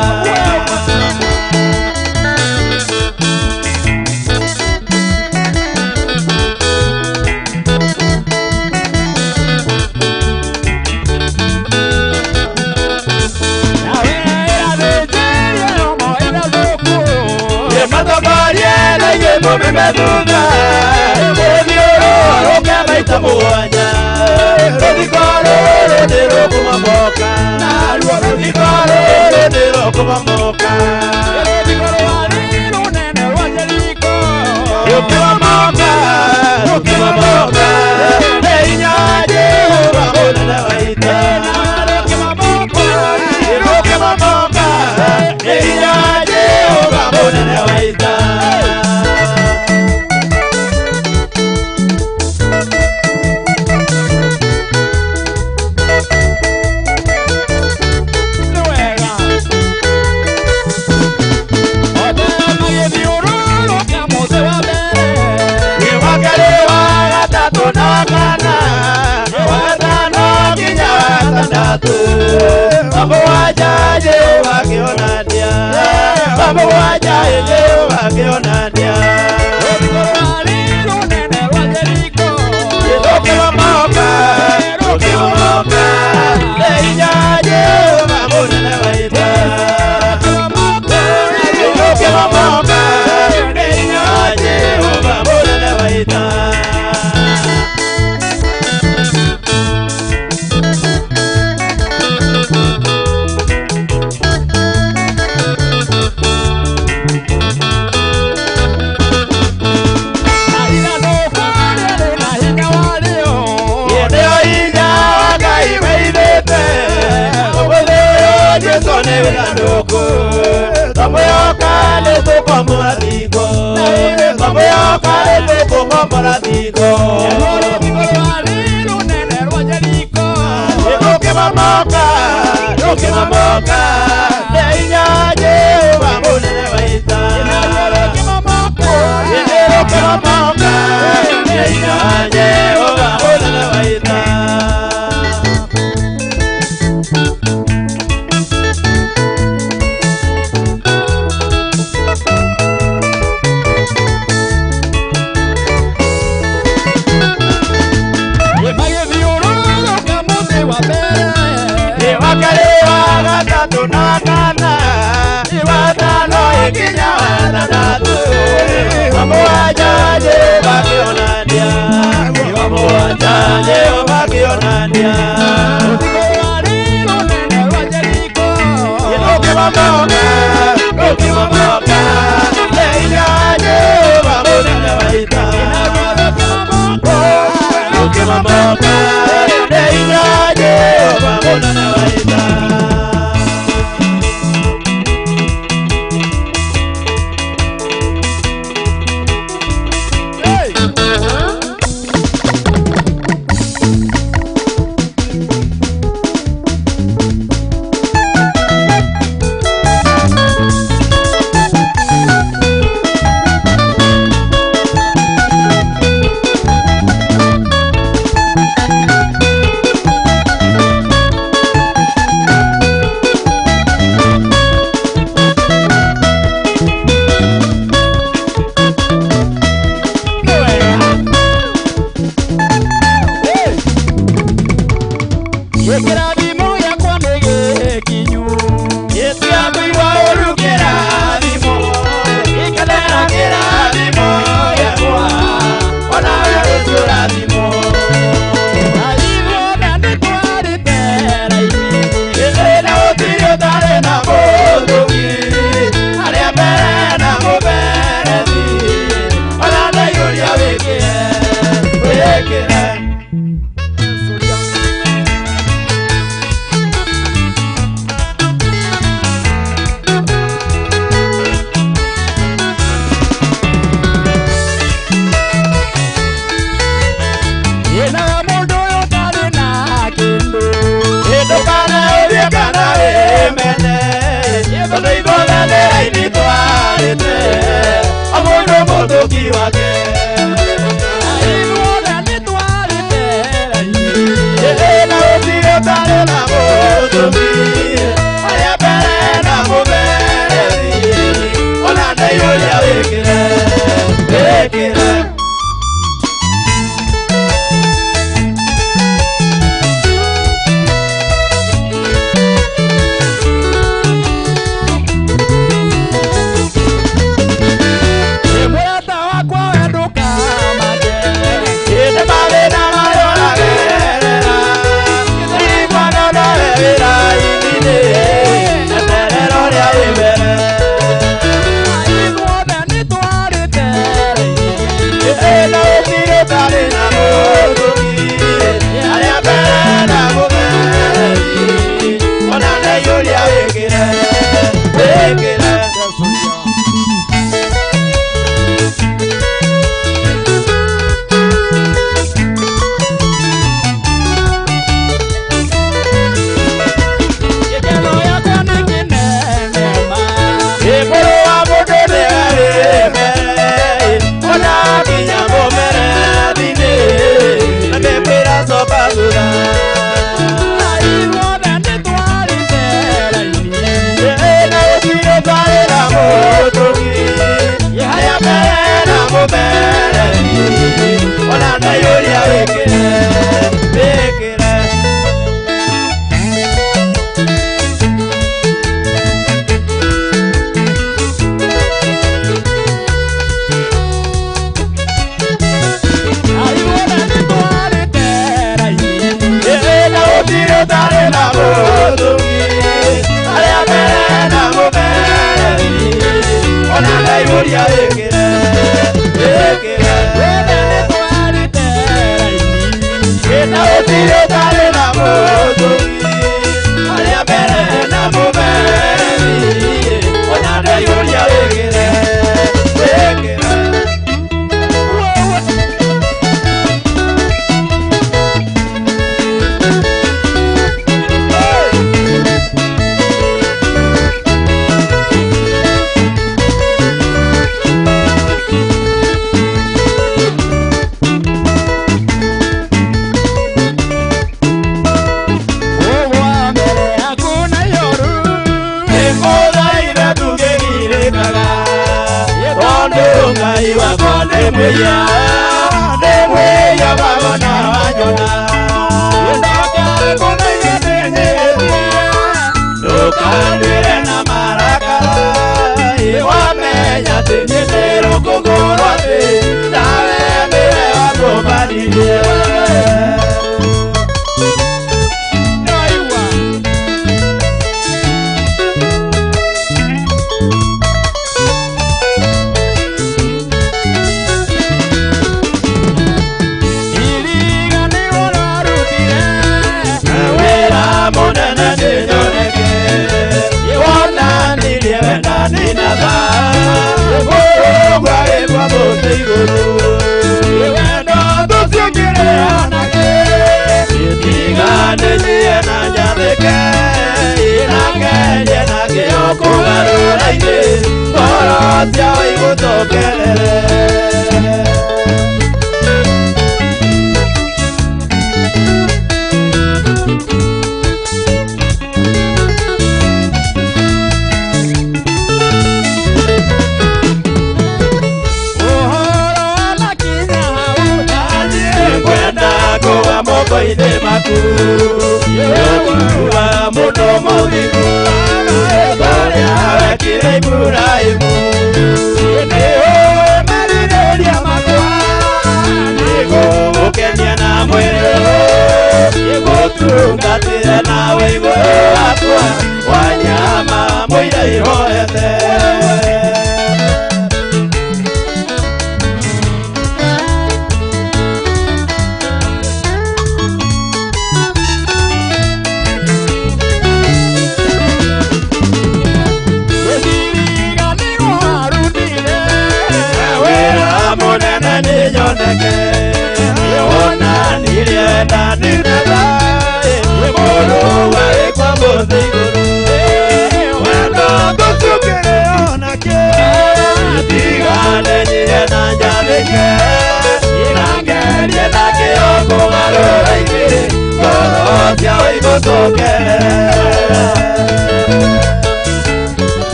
mũtũmi arĩa mbere na mũberethi ona ndaiyũria wĩkĩre wĩkĩre. Ngerie na kĩo kũgarũra-inĩ, ngoro ciao igũcokerere.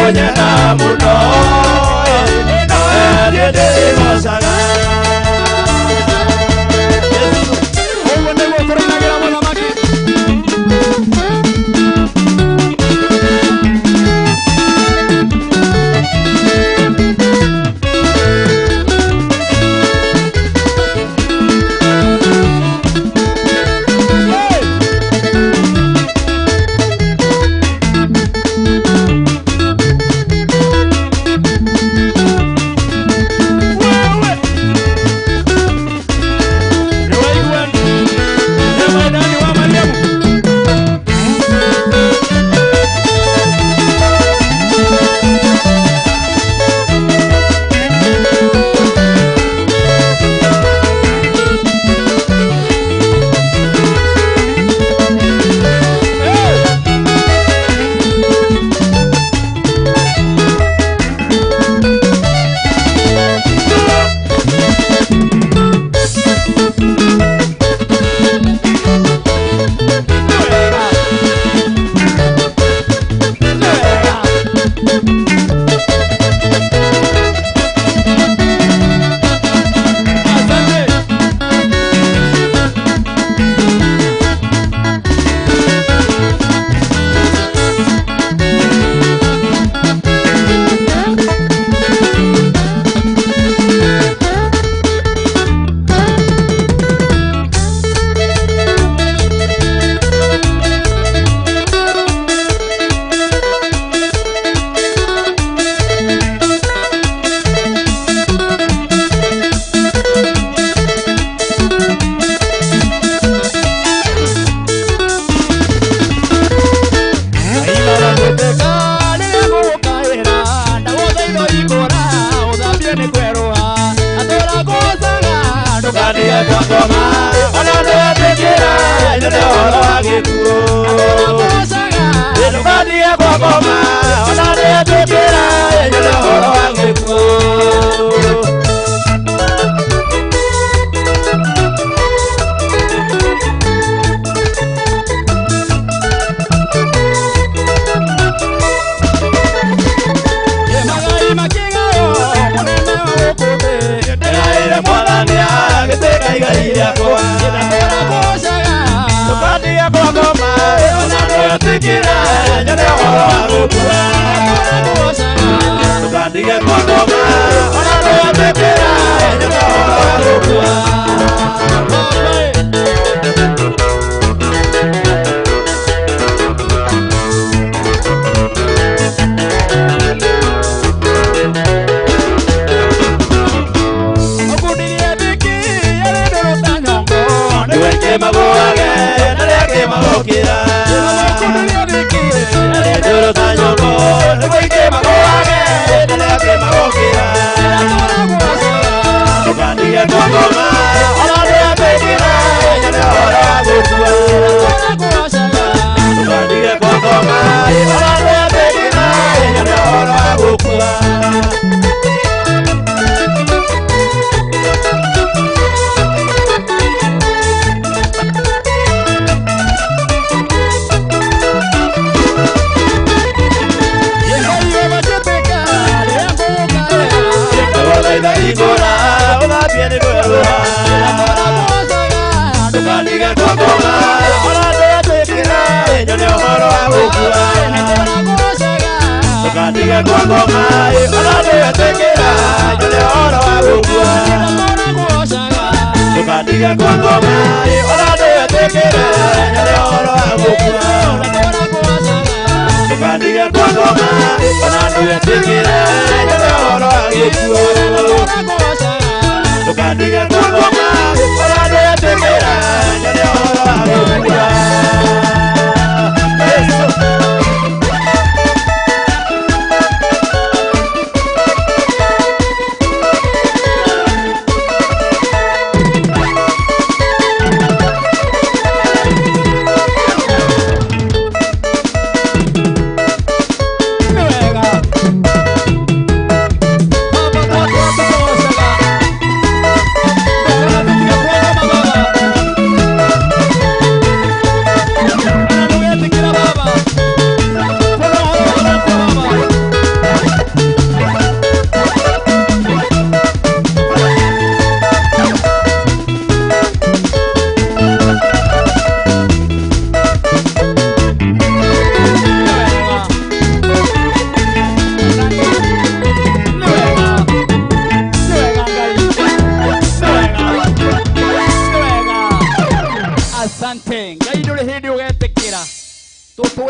kũnyenda mũno niĩ ndĩrĩgocaga. Ũguo nĩguo tũrĩinagĩra mũthamaki.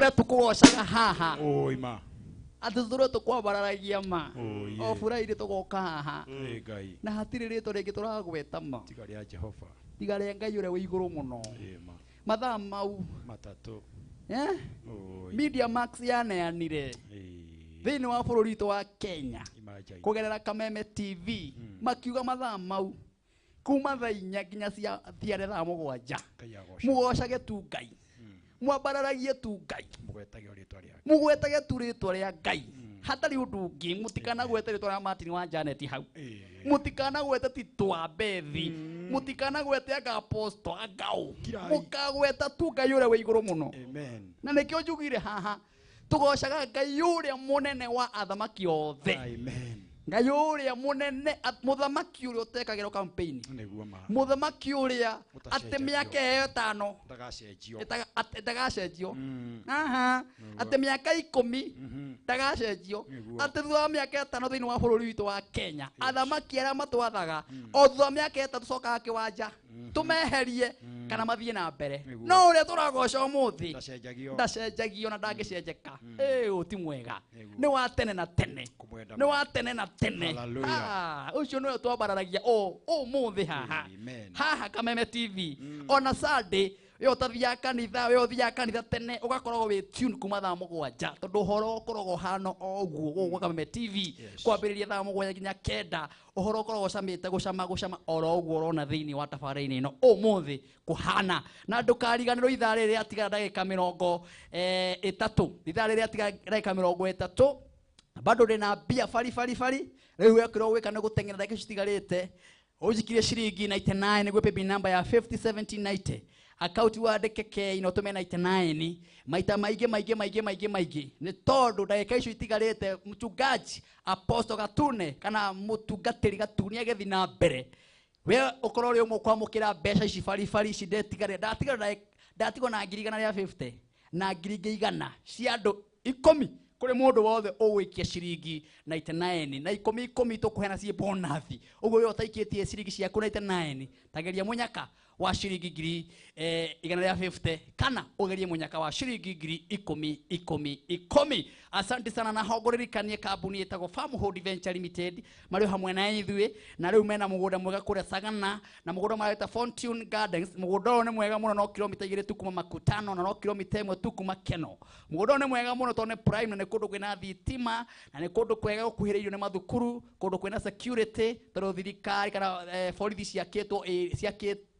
Tũtũre tũkũgocaga haha. Oi ma. Atĩ tũtũre tũkwambararagia ma. O Friday tũgoka haha. Ĩ Ngai. Na hatirĩ rĩtwa rĩngĩ tũragweta ma. Tiga rĩa Jehova. Tiga rĩa Ngai ũrĩa wĩ igũrũ mũno. Ĩ ma. Mathaa mau matatũ. Eh? Media Max yaneanire thĩinĩ wa bũrũri witũ wa Kenya kũgerera Kameme TV makiuga mathaa mau kuma thaa 4 nginya cia thiare thaa 7 mugocage tu Ngai, mwambararagie tu Ngai, mugwetage tu rĩtwa rĩa Ngai, hatarĩ ũndũ ũngĩ. Mũtikanagwete rĩtwa rĩa Martin wa Janet hau, mũtikanagwete Tito wa Bethi, mũtikanagwete anga apostle angao, mũkagweta tu Ngai ũrĩa wĩ igũrũ mũno. Na nĩkĩo njugire haha tũgocaga Ngai ũrĩa mũnene wa athamaki othe. Ngai ũrĩa mũnene, mũthamaki ũrĩa ũtekagĩrwo campaign, mũthamaki ũrĩa atĩ mĩaka ĩyo 5 ndagacenjio, aha, atĩ mĩaka 10 ndagacenjio, atĩ thutha wa mĩaka 5 thĩinĩ wa bũrũri witũ wa Kenya athamaki arĩa matwathaga o thutha wa mĩaka 3 tũcokaga kĩwanja tũmeherie kana mathiĩ na mbere. No ũrĩa tũragoca ũmũthĩ ndacenjagio na ndangĩcenjeka. Ĩ ti mwega, nĩ wa tene na tene, nĩ wa tene na tene. Ũcio nĩwe twambararagia ũmũthĩ haha haha Kameme TV. Ona Sunday we ũtathiaga kanitha, we ũthiaga kanitha tene ũgakoragwo wĩ tune kuma thaa 7 tondũ ũhoro ũkoragwo ũhana o ũguo gũkũ gwa Kameme TV kwambĩrĩria thaa 7 nginya 9, ũhoro ũkoragwo ũcamĩte gũcama gũcama oro ũguo ũrona thĩinĩ wa tabarĩra-inĩ ĩno ũmũthĩ kũhana. Na ndũkariganĩrwo ithaa rĩrĩ rĩatigara ndagĩka 30, ithaa rĩrĩ rĩatigara ndagĩka 30, bado ndĩna mbia bari bari bari. Rĩu wekĩrwo gwĩka nĩ gũteng'era ndagĩka icio citigarĩte, ũnjikirie ciringi 99 nĩguo paybill number ya 501790, akaunti wandĩke K na ũtũme 99 maita maingĩ maingĩ maingĩ maingĩ maingĩ, nĩ tondũ ndagĩka icio itigarĩte mchungaji Apostle Gatune kana mũtungatĩri Gatune agĩthiĩ na mbere, we ũkorwo ũrĩ ũmwe kwamũkĩra mbeca ici baribari ici ndetigare ndatigwo na 150 na 100 cia andũ 10 kũrĩ mũndũ wothe ũgũikia ciringi 99 na 10 10 tũkũheana ciĩ bonathi. Ũguo we ũtaikĩtie ciringi ciaku 99 tageria mũnyaka wa ciringi 150 kana ũgerie mũnyaka wa ciringi 10,000 10 10. Asante sana na hongũrĩrikanie kambuni ĩtagwo Farmhold Venture Limited marĩ hamwe na ithuĩ, na rĩu mena mũgũnda mwega kũrĩa Sagana, na mũgũnda mareta Fortune Gardens. Mũgũnda ũyũ nĩ mwega mũno, no kilomita 2 tu kuma Makutano na no kilomita 1 tu kuma Keno. Mũgũnda ũyũ nĩ mwega mũno tondũ nĩ prime na nĩ kũndũ kwĩna thitima na nĩ kũndũ kwega gũkuhĩrĩirio nĩ mathukuru, kũndũ kwĩna security tondũ thirikari kana borithi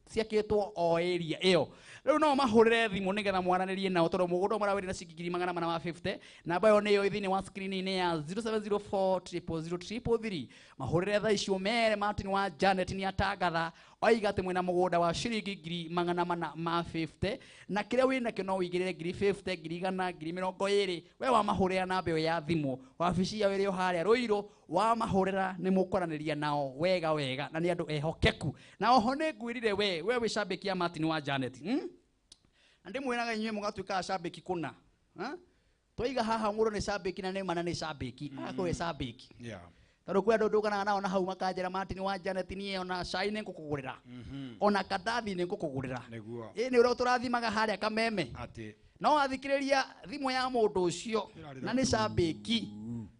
ciakĩtwo o area ĩyo. Rĩu no mahũrĩre thimũ nĩgetha mwaranĩrie nao tondũ mũgũnda marawĩra na ciringi 450. Namba ĩyo nĩyo thĩinĩ wa screen-inĩ ya 0704 000 333. Mahũrĩre thaa icio mere Martin wa Janet nĩ atangatha oiga atĩ mwĩna mũgũnda wa ciringi 450 na kĩrĩa wĩnakĩo no ũigĩrĩre 50,000, 100,000, 20,000. We wamahũrĩra namba ĩyo ya thimũ, wabici yao ĩrĩ o harĩa Rũirũ, wamahũrĩra nĩ mũkwaranĩria nao wega wega na nĩ andũ ehokeku. Na oho nĩ ngwĩrire we wĩ cambĩki ya Martin wa Janet, na ndĩmwĩraga inyuĩ mũgatuĩka acambĩki kũna. Twaiga haha mũndũ nĩ cambĩki na nĩ mana nĩ cambĩki, agakorwo e cambĩki. Tondũ kwĩ andũ ndũganaga nao na hau makanjĩra Martin wa Janet niĩ ona cai nĩ ngũkũgũrĩra, ona kandathi nĩ ngũkũgũrĩra. Ĩ nĩ ũrĩa tũrathimaga harĩa Kameme, no wathikĩrĩria thimũ ya mũndũ ũcio na nĩ cambĩki,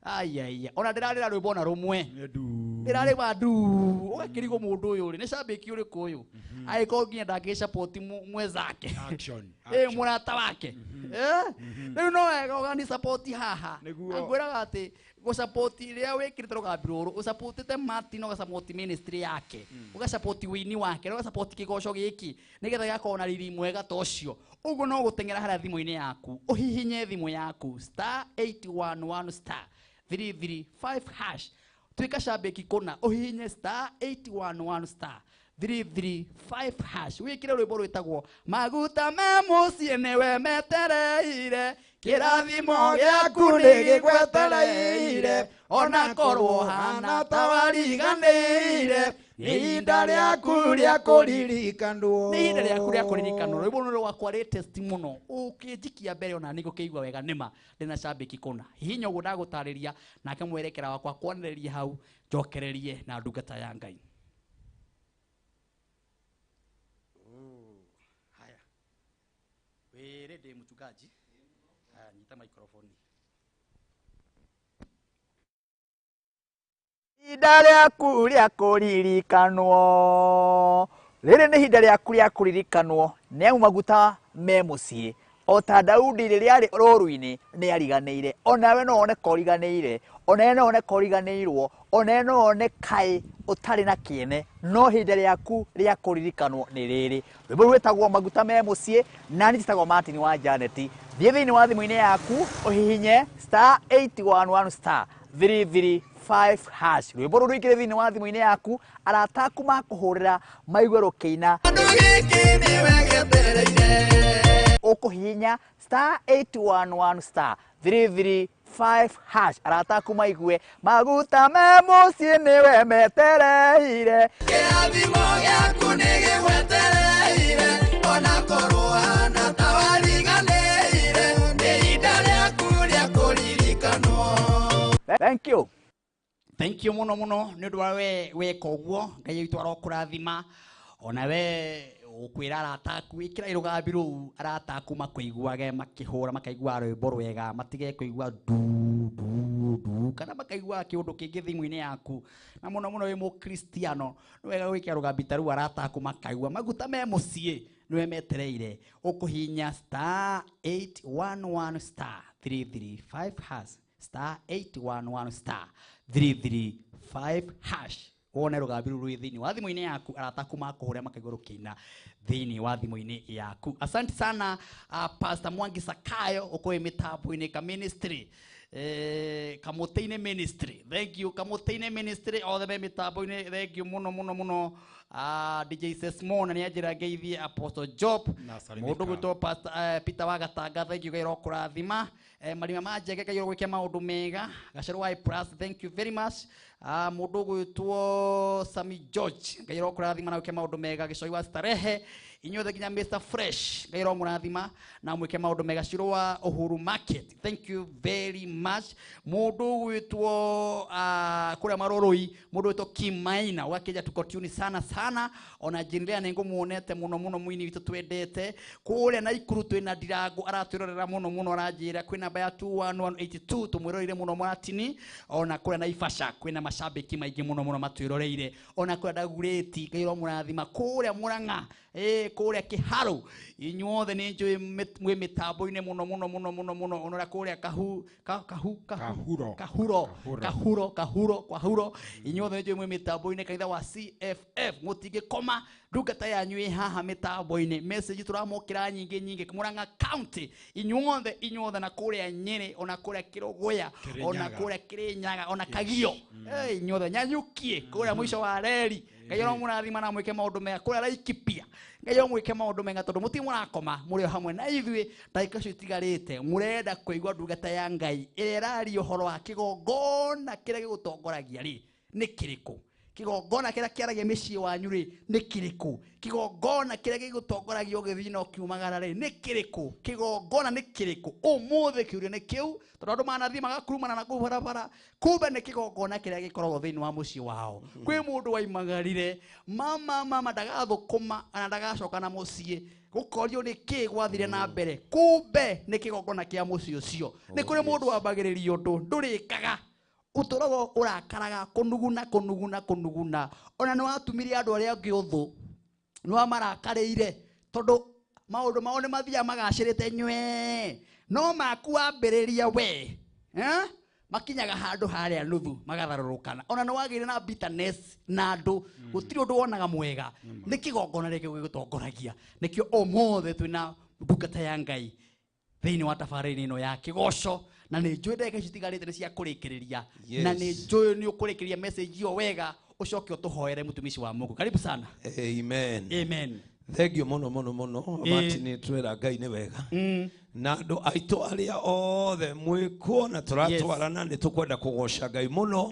aiaia, ona ndĩrarĩra rwĩmbo na rũmwe ndĩrarĩ wa ndu, ũgakĩrigwo mũndũ ũyũ rĩ nĩ cambĩki ũrĩkũ ũyũ, angĩkorwo nginya ndangĩcapoti mwenzake, ĩ mũrata wake. Rĩu no wega ũgani support haha, ngwĩraga atĩ gũcapoti rĩrĩa wĩkĩrĩte rũgambi rũrũ ũcapotĩte Martin, ũgacapoti ministry yake, ũgacapoti wĩini wake, ũgacapoti kĩgoco gĩkĩ nĩgetha gĩgakorwo na riri mwega ta ũcio. Ũguo no gũteng'era harĩa thimũ-inĩ yaku, ũhihinye thimũ yaku star 811 star 335 hash, tuĩka cambĩki kũna, ũhihinye star 811 star 335 hash, wĩkĩre rwĩmbo rwĩtagwo maguta ma mũciĩ nĩwe metereire, kĩrathimo gĩaku nĩ gĩgwetereire, ona korwo hana ta wariganĩire, nĩ ihinda rĩaku rĩa kũririkanwo, nĩ ihinda rĩaku rĩa kũririkanwo. Rwĩmbo rũrũ rwakwa rĩ test mũno, ũkĩnjikia mbere ona nĩngũkĩigua wega nĩma ndĩna cambĩki kũna. Hihinya ũguo ndagũtarĩria, nake mwerekera wakwa kwanĩrĩria hau njokererie na ndungata ya Ngai. Haya, wĩrĩ ndĩ mchungaji. Te microphone. Ihinda rĩaku rĩa kũririkanwo rĩrĩ nĩ ihinda rĩaku rĩa kũririkanwo nĩ amu maguta me mũciĩ o ta Daudi rĩrĩa arĩ rũru-inĩ nĩ ariganĩire onawe no wone ka ũriganĩire onawe no wone ka ũriganĩirwo onawe no wone kaĩ ũtarĩ na kĩene no ihinda rĩaku rĩa kũririkanwo nĩ rĩrĩ. Rwĩmbo rũu rwĩtagwo maguta me mũciĩ na niĩ njĩtagwo Martin wa Janet. Thiĩ thĩinĩ wa thimũ-inĩ yaku ũhihinye star 811 star 335 hash. Rwĩmbo rũu rũingĩre thĩinĩ wa thimũ-inĩ yaku arata aku makũhũrĩra maigue rũkĩina ũkũhihinya star 811 star 335 hash arata aku maigue maguta me mũciĩ nĩwe metereire. Kĩrathimo gĩaku nĩ gĩgwetereire ona korwo hana ta wariganĩire nĩ ihinda rĩaku rĩa kũririkanwo. Thank you. Thank you muno muno nĩ ũndũ wa we weka ũguo Ngai witũ arokũrathima ona we ũkwĩra arata aku ĩkĩra rũgambi rũu arata aku makũiguage makĩhũra makaigua rwĩmbo rwega matige kũigua ndu ndu ndu kana makaigua kĩũndũ kĩngĩ thimũ-inĩ yaku na mũno mũno wĩ mũkristiano nĩ wega gwĩkĩra rũgambi ta rũu arata aku makaigua maguta me mũciĩ nĩwe metereire. Ũkũhihinya star 811 star 335 hash star 811 star 335 hash wone rũgambi rũu rwĩ thĩinĩ wa thimũ-inĩ yaku arata aku makũhũre makaigua rũkĩina thĩinĩ wa thimũ-inĩ yaku. Asante sana Pastor Mwangi Sakayo ũkũĩ mĩtambo-inĩ ka ministry Kamũtĩ-inĩ ministry. Thank you Kamũtĩ-inĩ ministry othe me mĩtambo-inĩ thank you muno muno muno. DJ Sesmona nĩ anjĩra ngeithie Apostle Job mũndũ gwĩtwo Pastor Peter wa Gatanga thank you Ngai arokũrathima. Marima ma Njege Ngai arogwĩke maũndũ mega. Gacerũ wa Plus thank you very much. Mũndũ gwĩtwo Sami George Ngai arokũrathima na gwĩke maũndũ mega. Gĩcoi wa Starehe inyuothe nginya Mr Fresh Ngai aromũrathima na mwĩke maũndũ mega. Ciro wa Uhuru Market thank you very much. Mũndũ gwĩtwo kũrĩa Maroroi mũndũ gwĩtwo Kimaina wakĩja tuko tune sana sana ona Jinlea nĩ ngũmuonete mũno mũno mũini witũ twendete kũrĩa Naikuru twĩna Ndirango aratwĩrorera mũno mũno aranjĩra kwĩ namba ya 21182 tũmwĩroreire mũno Maratini ona kũrĩa Naivasha kwĩna mashabiki maingĩ mũno mũno matwĩroreire ona kũrĩa Dagoretti Ngai aromũrathima kũrĩa Murang'a kũrĩa Kĩharũ inyuothe nĩ njũĩ mwĩ mĩtambo-inĩ mũno mũno mũno mũno mũno ona ũrĩa kũrĩa Kahu Kahu Kahuro Kahuro Kahuro Kahuro Kahuro inyuothe nĩ njũĩ mwĩ mĩtambo-inĩ kanitha wa CFF mũtingĩkoma ndungata yanyu ĩ haha mĩtambo-inĩ message tũramũkĩra nyingĩ nyingĩ Murang'a County inyuothe inyuothe na kũrĩa Nyĩrĩ ona kũrĩa Kĩrũgũya ona kũrĩa Kĩrĩnyaga ona Kagio inyuothe Nyanyukie kũrĩa mũico wa reri Ngai aromũrathima na mwĩke maũndũ mega kũrĩa Laikipia Ngai aromwĩke maũndũ mega tondũ mũtirĩ mũrakoma mũrĩ o hamwe na ithuĩ ndagĩka icio itigarĩte mũrenda kũigua ndungata ya Ngai ĩrĩa ĩraria ũhoro wa kĩgongona kĩrĩa gĩgũtongoragia rĩ nĩ kĩrĩkũ kĩgongona kĩrĩa kĩaragia mĩciĩ wanyu rĩ nĩ kĩrĩkũ kĩgongona kĩrĩa gĩgũtongoragia ũgĩthiĩ na ũkiumagara rĩ nĩ kĩrĩkũ kĩgongona nĩ kĩrĩkũ ũmũthĩ kĩũria nĩ kĩu tondũ andũ manathiĩ magakurumana na kũu barabara kumbe nĩ kĩgongona kĩrĩa gĩkoragwo thĩinĩ wa mũciĩ wao. Kwĩ mũndũ waimagarire mama mama ndagathũkũma kana ndagacoka na mũciĩ gũkorio nĩ kĩ gwathire na mbere kumbe nĩ kĩgongona kĩa mũciĩ ũcio. Nĩ kũrĩ mũndũ wambagĩrĩria ũndũ ndũrĩkaga ũtũraga ũrakaraga kũnuguna kũnuguna kũnuguna ona nĩ watumirie andũ arĩa angĩ ũthũ nĩ wamarakarĩire tondũ maũndũ mao nĩ mathiaga magacĩrĩte nywee no maku wambĩrĩria we makinyaga handũ harĩa nuthu magatharũrũkana ona nĩ wagĩire na bitterness na andũ gũtirĩ ũndũ wonaga mwega nĩ kĩgongona rĩngĩ gĩgũtongoragia nĩkĩo ũmũthĩ twĩna ndungata ya Ngai thĩinĩ wa tabarĩra ĩno ya kĩgoco na nĩ njũĩ ndagĩka ici itigarĩte nĩ cia kũrĩkĩrĩria na nĩ njũĩ nĩ ũkũrĩkĩrĩria message ĩyo wega ũcoke ũtũhoere mũtumishi wa Mungu. Karibu sana. Amen. Amen. Thank you muno muno muno Martin twĩra Ngai nĩ wega na andũ aitũ arĩa othe mwĩkuo na tũratwarana nĩ tũkwenda kũgoca Ngai mũno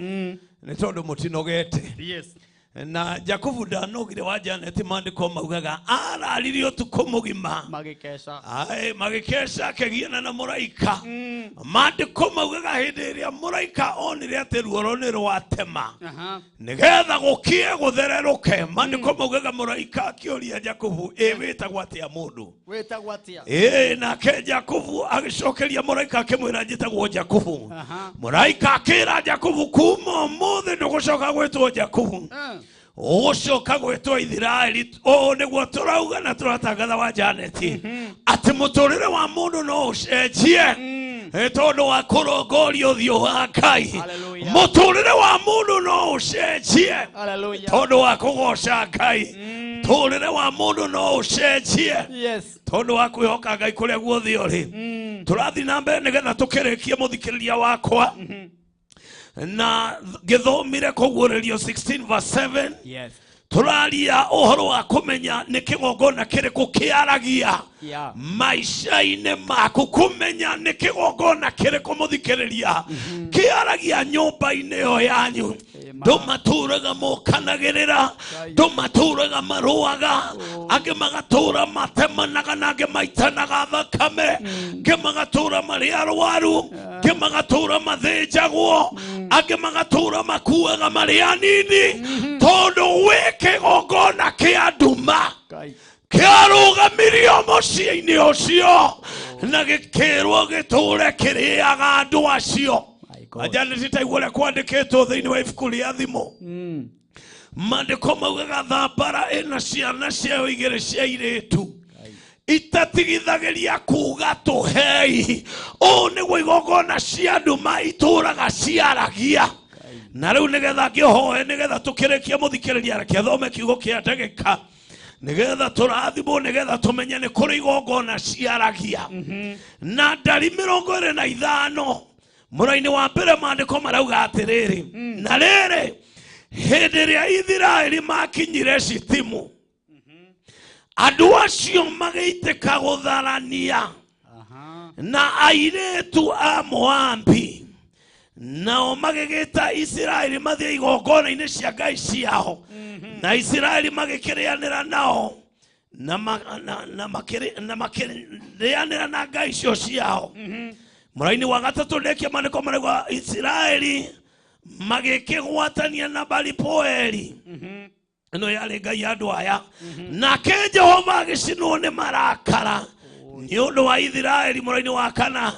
nĩ tondũ mũtinogete. Yes. Na Jakubu ndanogire wa Janet maandĩko maugaga araririe ũtukũ mũgima magĩkeca. Ae magĩkeca akĩgiana na mũraika. Maandĩko maugaga hĩndĩ ĩrĩa mũraika onire atĩ ruoro nĩ rwatema nĩgetha gũkie gũthererũke, maandĩko maugaga mũraika akĩũria Jakubu, ĩ wĩtagwo atĩa mũndũ? Wĩtagwo atĩa? Ĩ nake Jakubu agĩcokeria mũraika akĩmwĩra njĩtagwo Jakubu. Mũraika akĩra Jakubu kuma ũmũthĩ ndũgũcoka gwĩtwo Jakubu, ũgũcoka gwĩtwo Ithiraeli. Ũũ nĩguo tũrauga na tũratangatha wa Janet atĩ mũtũrĩre wa mũndũ no ũcenjie tondũ wa kũrongoria ũthiũ wa Ngai. Mũtũrĩre wa mũndũ no ũcenjie tondũ wa kũgoca Ngai. Mũtũrĩre wa mũndũ no ũcenjie tondũ wa kwĩhoka Ngai kũrĩa guothe ũrĩ. Tũrathiĩ na mbere nĩgetha tũkĩrĩkie mũthikĩrĩria wakwa. Na gĩthomire kũguũrĩrio 16 verse 7. Yes. Tũraria ũhoro wa kũmenya nĩ kĩgongona kĩrĩkũ kĩaragia maica-inĩ maku, kũmenya nĩ kĩgongona kĩrĩkũ mũthikĩrĩria kĩaragia nyũmba-inĩ ĩyo yanyu. Ndũmatũraga mokanagĩrĩra, ndũmatũraga marũaga, angĩ magatũra matemanaga na angĩ maitanaga thakame, angĩ magatũra marĩ arwaru, angĩ magatũra mathĩnjagwo, angĩ magatũra makuaga marĩ anini, tondũ gwĩ kĩgongona kĩa nduma kĩarũgamirio mũciĩ-inĩ ũcio na gĩkĩrwo gĩtũre kĩrĩaga andũ acio. Janet taiguo ũrĩa kwandĩkĩtwo thĩinĩ wa ibuku rĩa Thimo. Maandĩko maugaga thambara ĩna ciana ciayo igĩrĩ cia airĩtu itatigithagĩria kuga tũhei. Ũũ nĩguo igongona cia nduma itũraga ciaragia. Na rĩu nĩgetha ngĩhoe nĩgetha tũkĩrĩkie mũthikĩrĩria, reke athome kiugo kĩa ndagĩka nĩgetha tũrathimwo, nĩgetha tũmenye nĩ kũrĩ igongona ciaragia. Na ndari 25 mũraini wa mbere maandĩko marauga atĩrĩrĩ, na rĩrĩ hĩndĩ ĩrĩa Ithiraeli makinyire Shitimu, andũ acio magĩitĩka gũtharania na airĩtu a Moabi, nao magĩgĩta Isiraeli mathiĩ igongona-inĩ cia ngai ciao, na Isiraeli magĩkĩrĩanĩra nao na makĩrĩanĩra na ngai icio ciao. Mũraini wa gatatũ ndĩkia maandĩko marauga Isiraeli magĩkĩgwatania na Bali-Poeri, ĩno yarĩ ngai ya andũ aya. Nake Jehova agĩcinwo nĩ marakara nĩ ũndũ wa Ithiraeli. Mũraini wa kana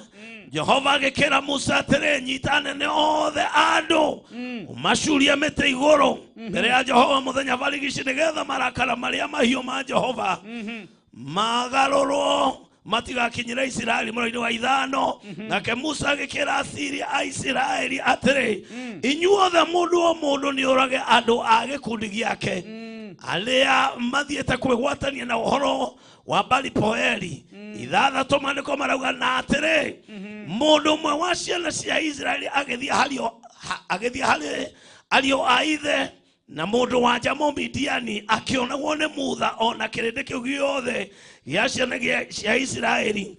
Jehova agĩkĩra Musa atĩrĩ, nyita anene othe a andũ ũmacurie mĩtĩ igũrũ mbere ya Jehova mũthenya barigici, nĩgetha marakara marĩa mahiũ ma Jehova magarũrwo matigakinyĩre Isiraeli. Mũraini wa ithano nake Musa agĩkĩra Asiri a Isiraeli atĩrĩ, inyuothe mũndũ o mũndũ nĩ ũrage andũ a gĩkundi gĩake arĩa mathiĩte kwĩgwatania na ũhoro wa Bali-Poeri. Ithathatũ maandĩko marauga na atĩrĩ, mũndũ ũmwe wa ciana cia Isiraeli agĩthiĩ harĩ ariũ a ithe na mũndũ wa nja Mũmidiani akĩonagwo nĩ Mutha o na kĩrĩndĩ kĩu gĩothe gĩa ciana cia Isiraeli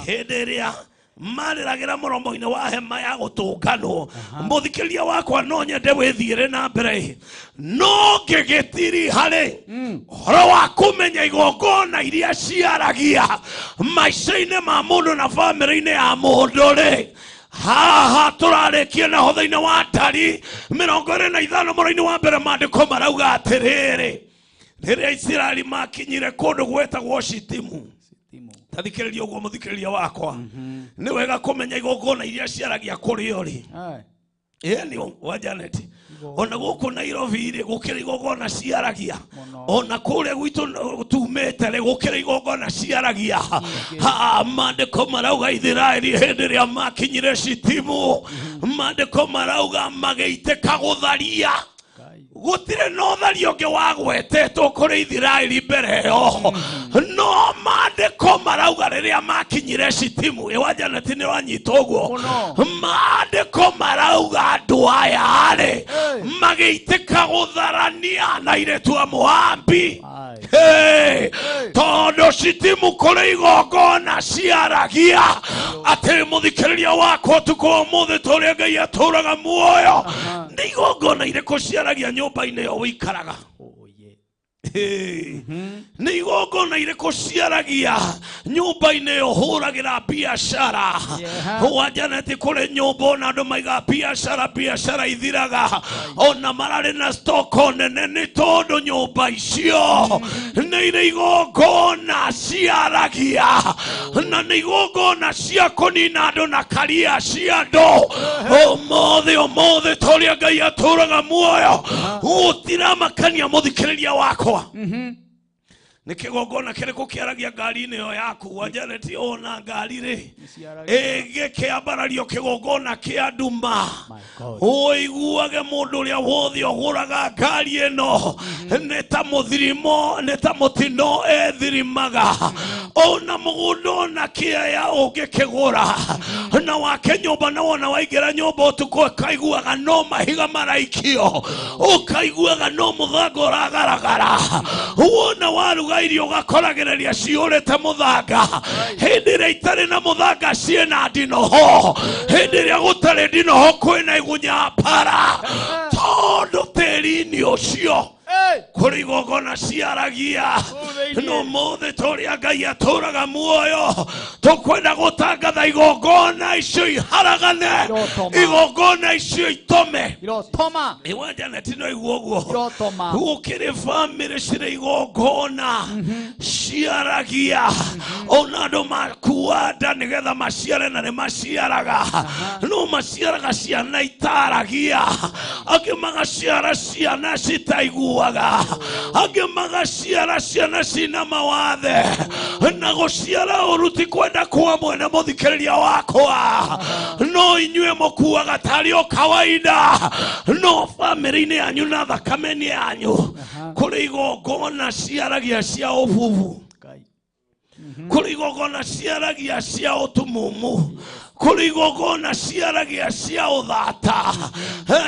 hĩndĩ ĩrĩa marĩragĩra mũromo-inĩ wa hema ya gũtũnganwo. Mũthikĩrĩria wakwa no nyende wĩthiĩre na mbere, no ngĩgĩtiri harĩ ũhoro wa kũmenya igongona iria ciaragia maica-inĩ ma mũndũ na bamĩrĩ-inĩ ya mũndũ rĩ, haha tũrarĩkia naho thĩinĩ wa ndari 25 mũraini wa mbere maandĩko marauga atĩrĩrĩ, rĩrĩa Isiraeli makinyire kũndũ gwetagwo Shitimu. Tathikĩrĩria ũguo mũthikĩrĩria wakwa, nĩ wega kũmenya igongona iria ciaragia kũrĩa ũrĩ. Ĩni wa Janet, ona gũkũ Nairobi rĩ gũkĩrĩ igongona ciaragia, ona kũrĩa gwitũ tumĩte rĩ gũkĩrĩ igongona ciaragia. Maandĩko marauga Ithiraeli hĩndĩ ĩrĩa makinyire Shitimu, maandĩko marauga magĩitĩka gũtharia. Gũtirĩ na ũtharia ũngĩ wagwetetwo kũrĩ Ithiraeli mbere ĩyo, no maandĩko marauga rĩrĩa makinyire Shitimu. Ĩ wa Janet nĩ wanyita ũguo? Maandĩko marauga andũ aya rĩ magĩitĩka gũtharania na airĩtu a Moabi, tondũ Shitimu kũrĩ igongona ciaragia. Atĩ mũthikĩrĩria wakwa ũtukũ wa ũmũthĩ tũrĩa Ngai atũraga muoyo, Nĩ igongona irĩkũ ciaragia nyũmba-inĩ ĩyo wĩikaraga? Nĩ igongona irĩkũ ciaragia nyũmba-inĩ ĩyo ũhũragĩra biacara? Wa Janet kũrĩ nyũmba ona andũ maigaga biacara, biacara ithiraga ona mararĩ na stoko nene nĩ tondũ nyũmba icio nĩ irĩ igongona ciaragia na nĩ igongona cia kũnina andũ na karia cia andũ. Ũmũthĩ ũmũthĩ ta ũrĩa Ngai atũraga muoyo gũtiramakania mũthikĩrĩria wakwa. Nĩ kĩgongona kĩrĩkũ kĩaragia ngari-inĩ ĩyo yaku? Wa Janet ona ngari rĩ ĩgĩkĩambarario kĩgongona kĩa nduma, ũiguage mũndũ ũrĩa wothe ũgũraga ngari ĩno nĩ ta mũthirimo, nĩ ta mũtino ethirimaga. Ona mũgũnda ona kĩaya ũngĩkĩgũra na wake nyũmba, na wona waingĩra nyũmba ũtukũ ũkaiguaga no mahiga maraikio, ũkaiguaga no mũthanga ũragaragara. Wona waruga irio ũgakoragĩrĩria ciũrĩte mũthanga. Hĩndĩ ĩrĩa itarĩ na mũthanga ciĩna ndinoho, hĩndĩ ĩrĩa gũtarĩ ndinoho kwĩna igunya para, tondũ tĩri-inĩ ũcio kũrĩ igongona ciaragia. No mũthĩ ta ũrĩa Ngai atũraga muoyo tũkwenda gũtangatha igongona icio iharagane, igongona icio itome. Ĩwa Janet no igua ũguo. Gũkĩrĩ bamĩrĩ cirĩ igongona ciaragia ona andũ makua nda nĩgetha maciare, na nĩ maciaraga, no maciaraga ciana itaragia, angĩ magaciara ciana citaiguaga, angĩ magaciara ciana cina mawathe, na gũciara ũru ti kwenda kwa mwene mũthikĩrĩria wakwa. No inyuĩ mũkuaga tarĩ o kawaida, no bamĩrĩ-inĩ yanyu na thakame-inĩ yanyu kũrĩ igongona ciaragia cia ũbubu, kũrĩ igongona ciaragia cia ũtumumu, kũrĩ igongona ciaragia cia ũthata.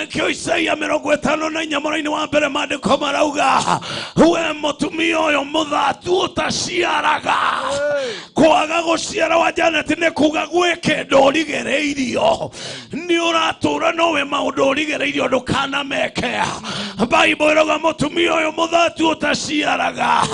Kĩo Isaia 54 mũraini wa mbere maandĩko marauga, we mũtumia ũyũ mũthatu ũtaciaraga. Kwaga gũciara wa Janet nĩ kuga gwĩ kĩndũ ũrigĩrĩirio, nĩ ũratũra no wĩ maũndũ ũrigĩrĩirio ndũkanameke. Bible ĩrauga mũtumia ũyũ mũthatu ũtaciaraga,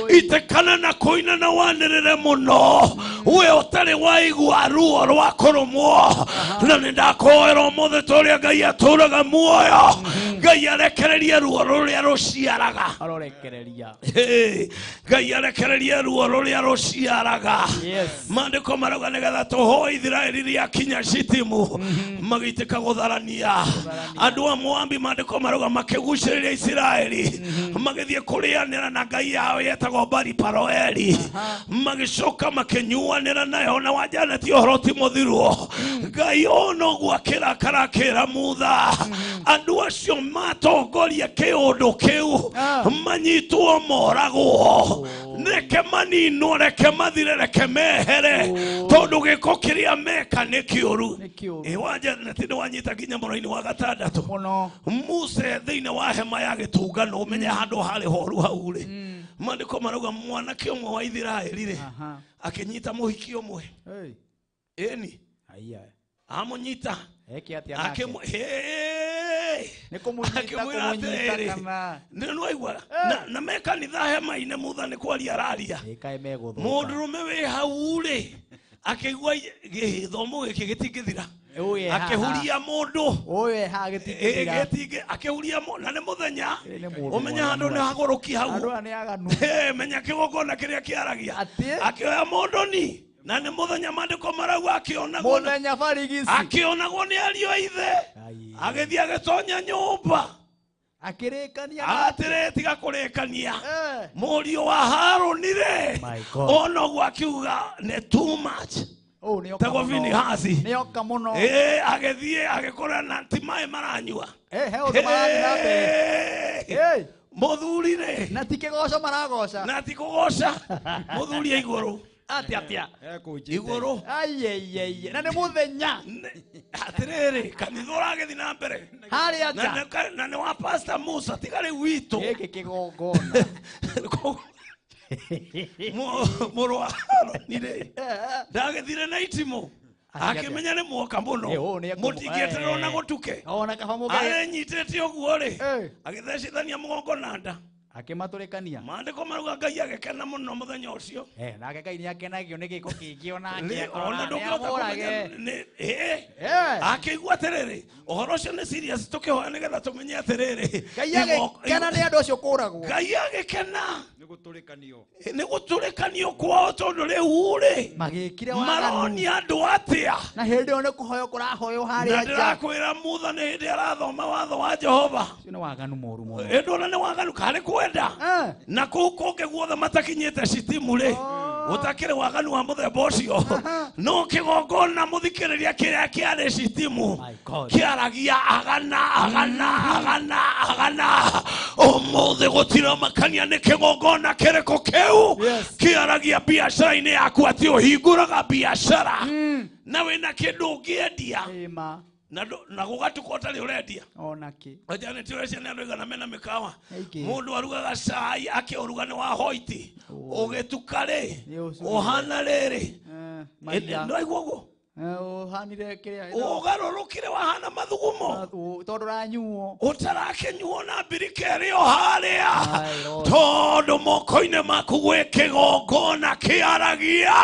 itekana na kũina na wanĩrĩre mũno, we ũtarĩ waigua ruo rwa kũrũmwo. Na nĩ ndakoera ũmũthĩ ta ũrĩa Ngai atũraga muoyo, Ngai arekererie ruo rũrĩa rũciaraga. Ngai arekererie ruo rũrĩa rũciaraga. Maandĩko marauga nĩgetha tũhoe Ithiraeli rĩakinya Shitimu magĩitĩka gũtharania. Andũ a Moabi maandĩko marauga makĩgucĩrĩria Isiraeli magĩthiĩ kũrĩanĩra na ngai yao yetagwo Bali-Peori, magĩcoka makĩnyuanĩra nayo. Na wa Janet ũhoro ti mũthirwo, Ngai ona ũguo akĩrakara akĩra Mutha, andũ acio matongoria kĩũndũ kĩu manyitwo moragwo, reke maninwo, reke mathire, reke mehere, tondũ gĩko kĩrĩa meka nĩ kĩũru. Ĩwa Janet nĩ wanyita nginya mũraini wa gatandatũ. Muse thĩinĩ wa hema ya gĩtũngano, ũmenye handũ harĩ horu hau rĩ, maandĩko marauga mwanake ũmwe wa Ithiraeli rĩ akĩnyita mũhiki ũmwe. Ĩni amũnyita akĩmwĩra atĩrĩrĩ, nĩwaigua na me kanitha hema-inĩ Mutha nĩ kwaria araria, mũndũrũme wĩ hau rĩ akĩigua gĩthomo gĩkĩ gĩtingĩthira, akĩhuria mũndũ akĩhuria, na nĩ mũthenya, ũmenye handũ nĩ hagũrũki hau, menya kĩgongona kĩrĩa kĩaragia, akĩoya mũndũ ni na nĩ mũthenya maandĩko marauga akĩonagwo nĩ ariũ a ithe, agĩthiĩ agĩtonya nyũmba akĩrĩkania atĩrĩ, tiga kũrĩkania mũriũ wa Harũni rĩ ona ũguo akiuga nĩ too much, tagwo Finehasi nĩoka mũno. Agĩthiĩ agĩkora na ti maĩ maranyua, he ũndũ marathiĩ na mbere mũthuri rĩ, na ti kĩgoco maragoca, na ti kũgoca mũthuri e igũrũ Atia atia. Iguru. Ai na nĩ mũthenya. Atirĩrĩ kanitha ũragĩthiĩ na mbere. Harĩa nja. Na nĩ wa Pastor Musa tiga rĩu witũ. Gĩkĩ kĩgongona. Mũrũ wa Harũni rĩ ndagĩthire na itimũ Akĩmenya nĩ muoka mũno mũtingĩetererwo na gũtuke arenyitĩte ũguo rĩ agĩthecithania mũgongo na nda akĩmatũrĩkania maandĩko marauga Ngai agĩkena mũno mũthenya ũcio. Nake Ngai nĩakenagio nĩ gĩko kĩingĩ onake ona ndũngĩhota kũmenya akĩigua atĩrĩrĩ ũhoro ũcio nĩ serious tũkĩhoya nĩgetha tũmenye atĩrĩrĩ Ngai agĩkena nĩ andũ acio kũragwo. Ngai agĩkena nĩ gũtũrĩkanio kwao tondũ rĩu rĩ magĩkire waganu maronia andũ atĩa na hĩndĩ ĩyo nĩ kũhoywo kũrahoywo harĩa na nja. Ndĩrakwĩra Mutha nĩ hĩndĩ arathoma watho wa Jehova. Ũcio nĩ waganu mũru mũno. Ĩndĩ ona nĩ waganu karĩ kwenda na kũu kũngĩ guothe matakinyĩte citimu rĩ gũtakĩrĩ waganu wa mũthemba ũcio no kĩgongona mũthikĩrĩria kĩrĩa kĩarĩ citimu kĩaragia agana agana agana agana. Ũmũthĩ gũtiramakania nĩ kĩgongona kĩrĩkũ kĩu kĩaragia biacara-inĩ yaku atĩ ũhingũraga biacara na wĩna kĩndũ ũngĩendia na gũgatuka ũtarĩ ũrendia onake. Janet ũrecia nĩ andũ aigana mena mĩkawa mũndũ arugaga cai akĩũruga nĩ wa hoiti ũgĩtuka rĩ ũhana rĩrĩ ndwaigua ũguo ũhanire kĩrĩa ũgarũrũkire wahana mathugumo tondũ ũranyuo ũtarakĩnyuo na mbirika ĩrĩ o harĩa tondũ moko-inĩ maku gwĩ kĩgongona kĩaragia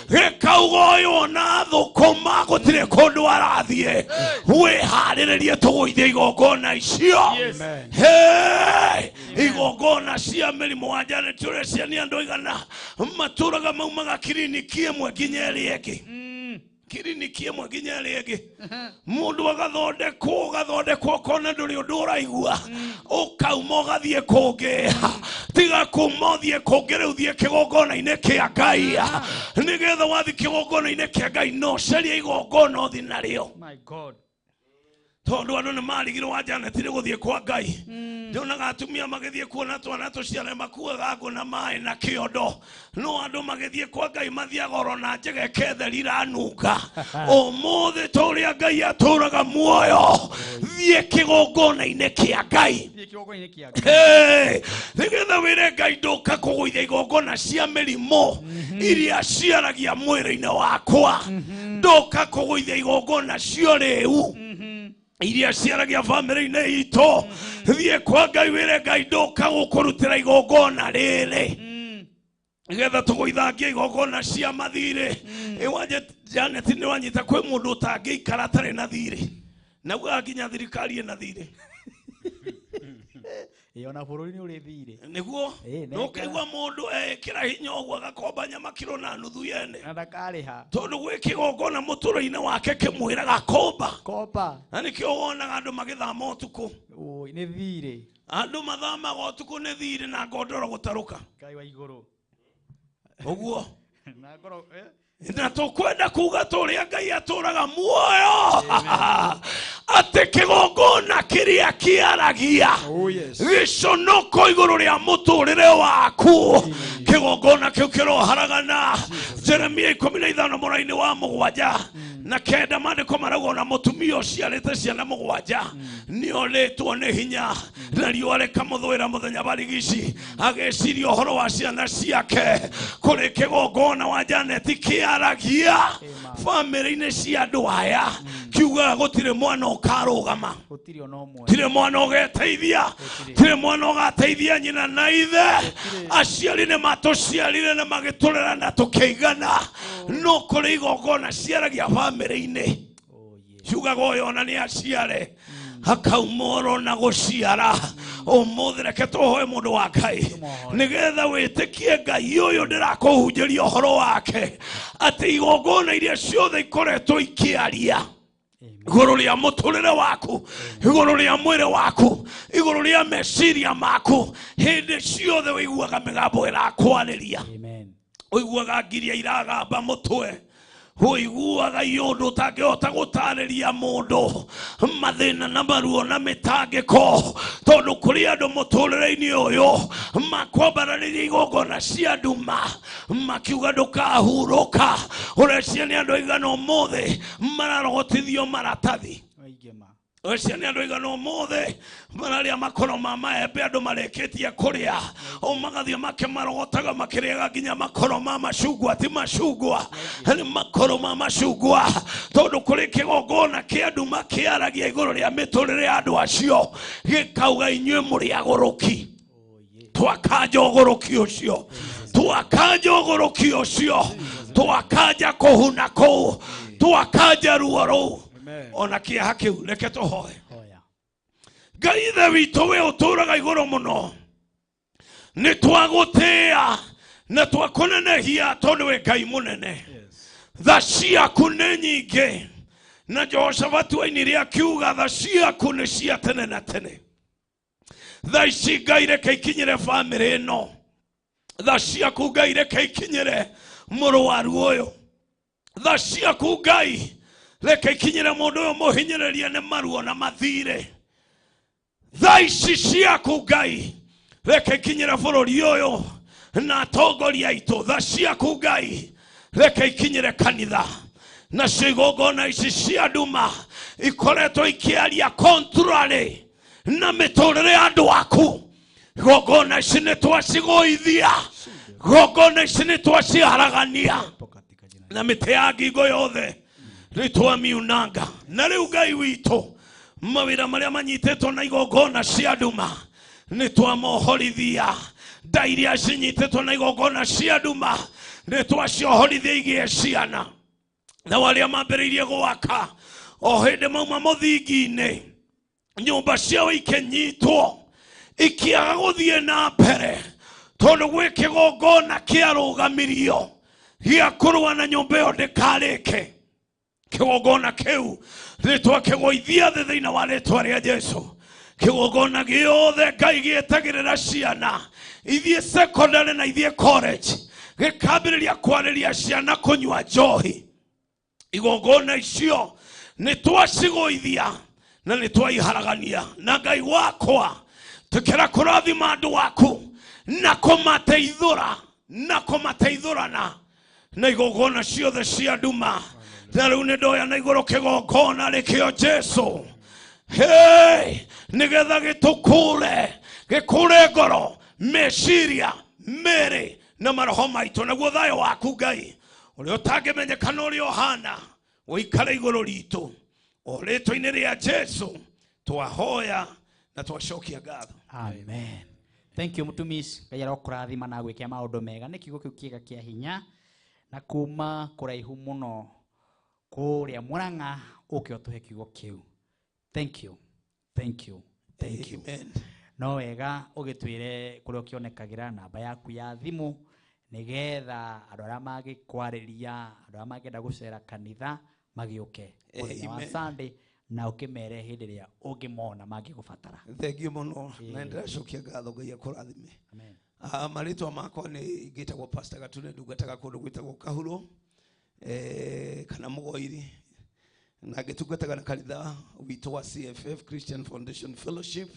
gĩkauga ũyũ ona thũkũma gũtirĩ kũndũ arathiĩ wĩharĩrĩrie tũgũithie igongona icio. Igongona cia mĩrimũ wa Janet ũrecia nĩ andũ aigana matũraga maumaga kiriniki ĩmwe nginya ĩrĩa ĩngĩ kiriniki ĩmwe nginya ĩrĩa ĩngĩ mũndũ agathondekwo ũgathondekwo ũkona ndũrĩ ũndũ ũraigua ũkauma ũgathiĩ kũngĩ tiga kuma ũthiĩ kũngĩ rĩu thiĩ kĩgongona-inĩ kĩa Ngai nĩgetha wathiĩ kĩgongona-inĩ kĩa Ngai no ũcarie igongona ũthiĩ narĩo tondũ andũ nĩ marigirwo wa Janet nĩ gũthiĩ kwa Ngai. Ndionaga atumia magĩthiĩ kuona twana tũciare makuaga ngũ na maĩ na kĩondo no andũ magĩthiĩ kwa Ngai mathiaga oro na njegeke theri iranunga. Ũmũthĩ ta ũrĩa Ngai atũraga muoyo thiĩ kĩgongona-inĩ kĩa Ngai nĩgetha wĩre Ngai ndũka kũgũithia igongona cia mĩrimũ iria ciaragia mwĩrĩ-inĩ wakwa ndũka kũgũithia igongona cia ũrĩu iria ciaragia bamĩrĩ-inĩ itũ thiĩ kwa Ngai wĩre Ngai ndũka gũkũrutĩra igongona rĩrĩ nĩgetha tũgũithangie igongona cia mathirĩ. Janet nĩ wanyita kwĩ mũndũ ũtangĩikara atarĩ na thirĩ na ugaga nginya thirikari ĩna thirĩ ona bũrũri nĩ ũrĩ thirĩ nĩguo nũkaigua mũndũ ekĩra hinya ũguo agakomba nyama kiro na nuthu yene na ndakarĩha tondũ gwĩ kĩgongona mũtũrũ-inĩ wake kĩmwĩraga komba komba na nĩkĩo wonaga andũ magĩthama ũtukũ nĩ thirĩ andũ mathamaga ũtukũ nĩ thirĩ na ngondoro gũtarũka Ngai wa igũrũ ũguo na tũkwenda kuga tũrĩa Ngai atũraga muoyo atĩ kĩgongona kĩrĩa kĩaragia gĩconoko igũrũ rĩa mũtũrĩre waku kĩgongona kĩu kĩroharagana. Jeremia 15 mũraini wa 7 na 9 maandĩko marauga ona mũtumia ũciarĩte ciana 7 nĩorĩtwo nĩ hinya na riũa rĩkamũthũĩra mũthenya barigici agĩciria ũhoro wa ciana ciake kũrĩ kĩgongona wa Janet kĩaragia bamĩrĩ-inĩ cia andũ aya kiugaga gũtirĩ mwana ũkarũgama tirĩ mwana ũgeteithia tirĩ mwana ũgateithia nyina na ithe aciari nĩ matũciarire na magĩtũrera na tũkĩigana no kũrĩ igongona ciaragia bamĩrĩ-inĩ ciugaga ũyũ ona nĩ aciare akauma oro na gũciara. Ũmũthĩ reke tũhoe mũndũ wa Ngai nĩgetha wĩtĩkie Ngai ũyũ ndĩrakũhunjĩria ũhoro wake atĩ igongona iria ciothe ikoretwo ikĩaria igũrũ rĩa mũtũrĩre waku igũrũ rĩa mwĩrĩ waku igũrũ rĩa meciria maku hĩndĩ ciothe ũiguaga mĩgambo ĩrakwarĩria ũiguaga ngiria iragamba mũtwe ũiguaga iũndũ ũtangĩhota gũtarĩria mũndũ mathĩna na maruo na mĩtangĩko tondũ kũrĩ andũ mũtũrĩre-inĩ ũyũ makwambararĩria igongona cia nduma makiuga ndũkahurũka. Ũrecia nĩ andũ aigana ũmũthĩ mararogotithio maratathi Ũcio nĩ andũ aigana ũmũthĩ mararĩa makoro ma maembe andũ marĩkĩtie kũrĩa o magathiĩ makĩmarogotaga makĩrĩaga nginya makoro ma macungwa ti macungwa nĩ makoro ma macungwa tondũ kũrĩ kĩgongona kĩa nduma kĩaragia igũrũ rĩa mĩtũrĩre ya andũ acio gĩkauga inyuĩ mũrĩ agũrũki twakanja ũgũrũki ũcio twakanja ũgũrũki ũcio twakanja kũhuna kũu twakanja ruo rũu ona kĩeha kĩu reke tũhoe Ngai ithe witũ we ũtũũraga igũrũ mũno nĩ twagũtĩĩa na twakũnenehia tondũ wĩ Ngai mũnene tha ciaku nĩ nyingĩ na Jehoshafatu ainire akiuga tha ciaku nĩ cia tene na tene tha ici Ngai reke ikinyĩre bamĩrĩ ĩno tha ciaku Ngai reke ikinyĩre mũrwaru ũyũ tha ciaku Ngai reke ikinyĩre mũndũ ũyũ mũhinyĩrĩrie nĩ maruo na mathirĩ tha ici ciaku Ngai reke ikinyĩre bũrũri ũyũ na atongoria aitũ tha ciaku Ngai reke ikinyĩre kanitha nacio igongona ici cia nduma ikoretwo ikĩaria contrary na mĩtũrĩre ya andũ aku igongona ici nĩ twacigũithia igongona ici nĩ twaciharagania na mĩtĩ ya ngingo yothe nĩ twamiunanga na rĩu Ngai witũ mawĩra marĩa manyitĩtwo na igongona cia nduma nĩ twamohorithia nda iria cinyitĩtwo na igongona cia nduma nĩ twaciohorithia igĩe ciana na arĩa mambĩrĩirie gwaka o hĩndĩ mauma mũthingi-inĩ nyũmba ciao ikĩnyitwo ikĩaga gũthiĩ na mbere tondũ gwĩ kĩgongona kĩarũgamirio gĩa kũrũa na nyũmba ĩyo ndĩkarĩke kĩgongona kĩu nĩ twakĩgũithia thĩ thĩinĩ wa rĩtwa rĩa Jesũ kĩgongona gĩothe Ngai gĩetagĩrĩra ciana ithiĩ secondary na ithiĩ college gĩkambĩrĩria kwarĩria ciana kũnyua njohi igongona icio nĩ twacigũithia na nĩ twaiharagania na Ngai wakwa tũkĩra kũrathima andũ aku na kũmateithũra na kũmateithũrana na igongona ciothe cia nduma na rĩu nĩ ndoya na igũrũ kĩgongona rĩkĩo Jesũ hey nĩgetha gĩtũkũre gĩkũre ngoro meciria mĩĩrĩ na maroho maitũ naguo thayũ waku Ngai ũrĩa ũtangĩmenyekana ũrĩa ũhana ũikare igũrũ ritũ o rĩtwa-inĩ rĩa Jesũ twahoya na twacokia ngatho. Amen. Thank you mutumishi Ngai arokũrathima na gwĩkĩa maũndũ mega nĩ kiugo kĩu kĩega kĩa hinya na kuma kũraihu mũno kũrĩa Murang'a ũke ũtũhe kiugo kĩu. Thank you. Thank you. Thank you. Amen. No wega ũgĩtwĩre kũrĩa ũkĩonekagĩra namba yaku ya thimũ nĩgetha andũ arĩa mangĩkwarĩria andũ arĩa mangĩenda gũcera kanitha magĩũke mũthenya wa Sunday na ũkĩmere hĩndĩ ĩrĩa ũngĩmona mangĩgũbatara. Thank you mũno na ndĩracokia ngatho Ngai akũrathime. Amen. Marĩtwa makwa nĩ ngĩtagwo Pastor Gatune ndungataga kũndũ gwĩtagwo Kahuro kana Mũgoiri na ngĩtungataga na kanitha witũ wa CFF Christian Foundation Fellowship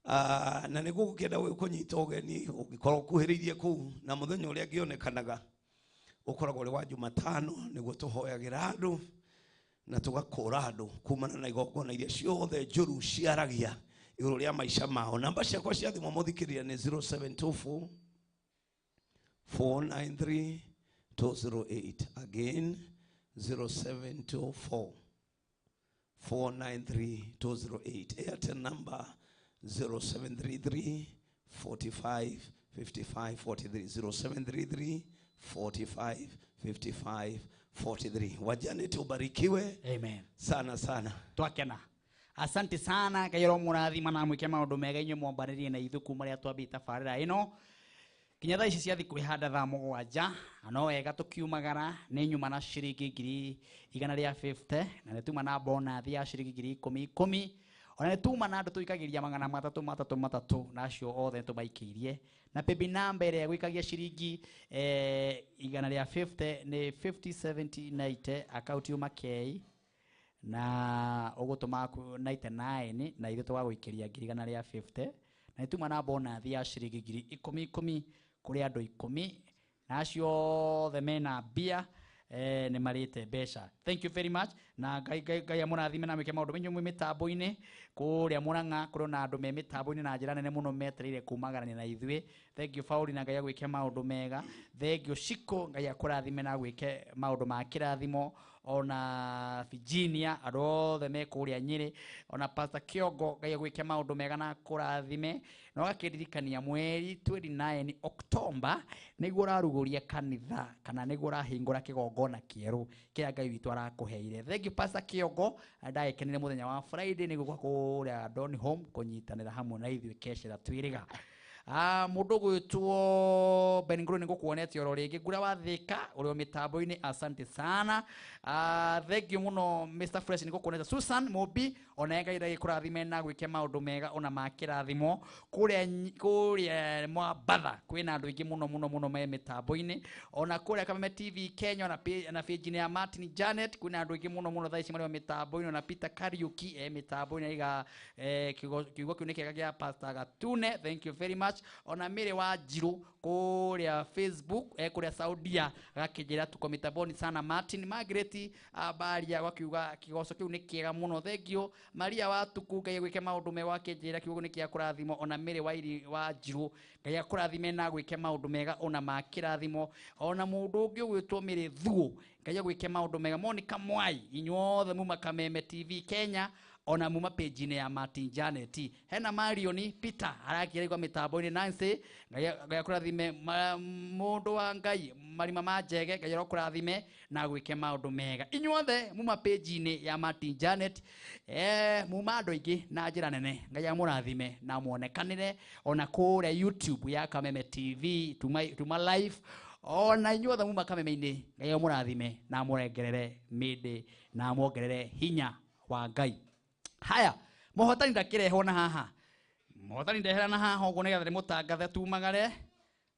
na nĩ gũgũkĩenda kũnyita ũgeni ũngĩkorwo ũkuhĩrĩirie kũu na mũthenya ũrĩa ngĩonekanaga ũkoragwo ũrĩ wa Jumatano nĩguo tũhoyagĩra andũ na tũgakũra andũ kumana na igongona iria ciothe njũru ciaragia igũrũ rĩa maica mao. Namba ciakwa cia thimũ mũthikĩrĩria nĩ 0724 493 208. Again 0724 493 208. Airtel number 0733 45 55 43. 0733 45 55 43. Wajaneti ubarikiwe. Amen. Sana sana. Twakena. Asante sana Ngai aromũrathima na mwĩke maũndũ mega inyuĩ mwambanĩrie na ithuĩ kuma rĩrĩa twambĩtie tabarĩra ĩno kinya thaa ici cia thikũ ihanda thaa mũgwanja na no wega tũkiumagara nĩ nyuma na ciringi 150 na nĩ tuma na bonathi ya ciringi 10,000 10,000 ona nĩ tuma na andũ tũikagĩria 300 300 na acio othe tũmaikĩirie na paybill number ĩrĩa ĩgũikagia ciringi 150 nĩ 50 70 90 account yuma K na ũgũtũma 99 na ithuĩ tũgagũikĩria 150 na nĩ tuma na bonathi ya ciringi 10,000 10,000 kũrĩ andũ 10 na acio othe mena mbia nĩ marĩte mbeca. Thank you very much na Ngai Ngai Ngai amũrathime na mwĩke maũndũ menyu mwĩ mĩtambo-inĩ kũrĩa Mũrang'a kũrĩ ona andũ me mĩtambo-inĩ na njĩra nene mũno metereire kumagarania na ithuĩ. Thank you Fauli na Ngai agwĩke maũndũ mega. Thank you Shiko, Ngai akũrathime na agwĩke maũndũ ma kĩrathimo. Ona Virginia andũ othe me kũrĩa Nyĩrĩ, ona Pastor Kĩongo Ngai agwĩke maũndũ mega na akũrathime. Na ũgakĩndirikania mweri 29 October nĩguo ũrarugũria kanitha kana nĩguo ũrahingũra kĩgongona kĩerũ kĩrĩa Ngai witũ arakũheire. Thank you Pastor Kĩongo, ndagĩkenire mũthenya wa Friday nĩguo gũka kũrĩa Don Home kũnyitanĩra hamwe na ithuĩ kecera twĩrĩga. Mũndũ ũgwĩtwo Ben Nguru nĩngũkuonete oro rĩngĩ ngura wa Thĩka ũrĩ o mĩtambo-inĩ, asante sana. Thank you mũno Mr Fresh nĩngũkuonete. Susan Mũmbi ona Ngai ndagĩkũrathime na gwĩke maũndũ mega ona ma kĩrathimo. Kũrĩa Mwambatha kwĩna andũ aingĩ mũno mũno mũno me mĩtambo-inĩ, ona kũrĩa Kameme TV Kenya ona na page ya Martin Janet kwĩna andũ aingĩ mũno mũno thaa ici marĩ o mĩtambo-inĩ, ona Peter Kariuki mĩtambo-inĩ aiga kiugo kĩu nĩ kĩega gĩa Pastor Gatune, thank you very much. Ona Mary wa Njiru kũrĩa Facebook kũrĩa Saudia agakĩnjĩra tuko mitamboni sana. Martin Margaret Abaria gwakiuga kĩgoco kĩu nĩ kĩega mũno, thank you. Maria wa Tuku Ngai agwĩke maũndũ mega akĩnjĩra kiugo nĩ kĩa kũrathimo. Ona Mary wa Njiru Ngai akũrathime na agwĩke maũndũ mega ona ma kĩrathimo. Ona mũndũ ũngĩ ũgwĩtwo Mary Thuo Ngai agwĩke maũndũ mega. Monica Mwai inyuothe muma Kameme TV Kenya ona muma page-inĩ ya Martin Janet. Hena Marioni Peter arakĩra kwa mĩtambo-inĩ. Nancy Ngai akũrathime. Mũndũ wa Ngai Marima ma Njege Ngai arokũrathime na gwĩke maũndũ mega. Inyuothe muma page-inĩ ya Martin Janet muma andũ aingĩ na njĩra nene Ngai amũrathime na muonekanĩre ona kũrĩa YouTube ya Kameme TV tuma live. Ona inyuothe muma Kameme-inĩ Ngai amũrathime na amũrengerere mĩndĩ na amuongerere hinya wa Ngai. Haya, mũhotani ndakĩrehwo na haha. Mũhotani ndehera na haha ũguo nĩgetha ndĩmũtangathe tumagare.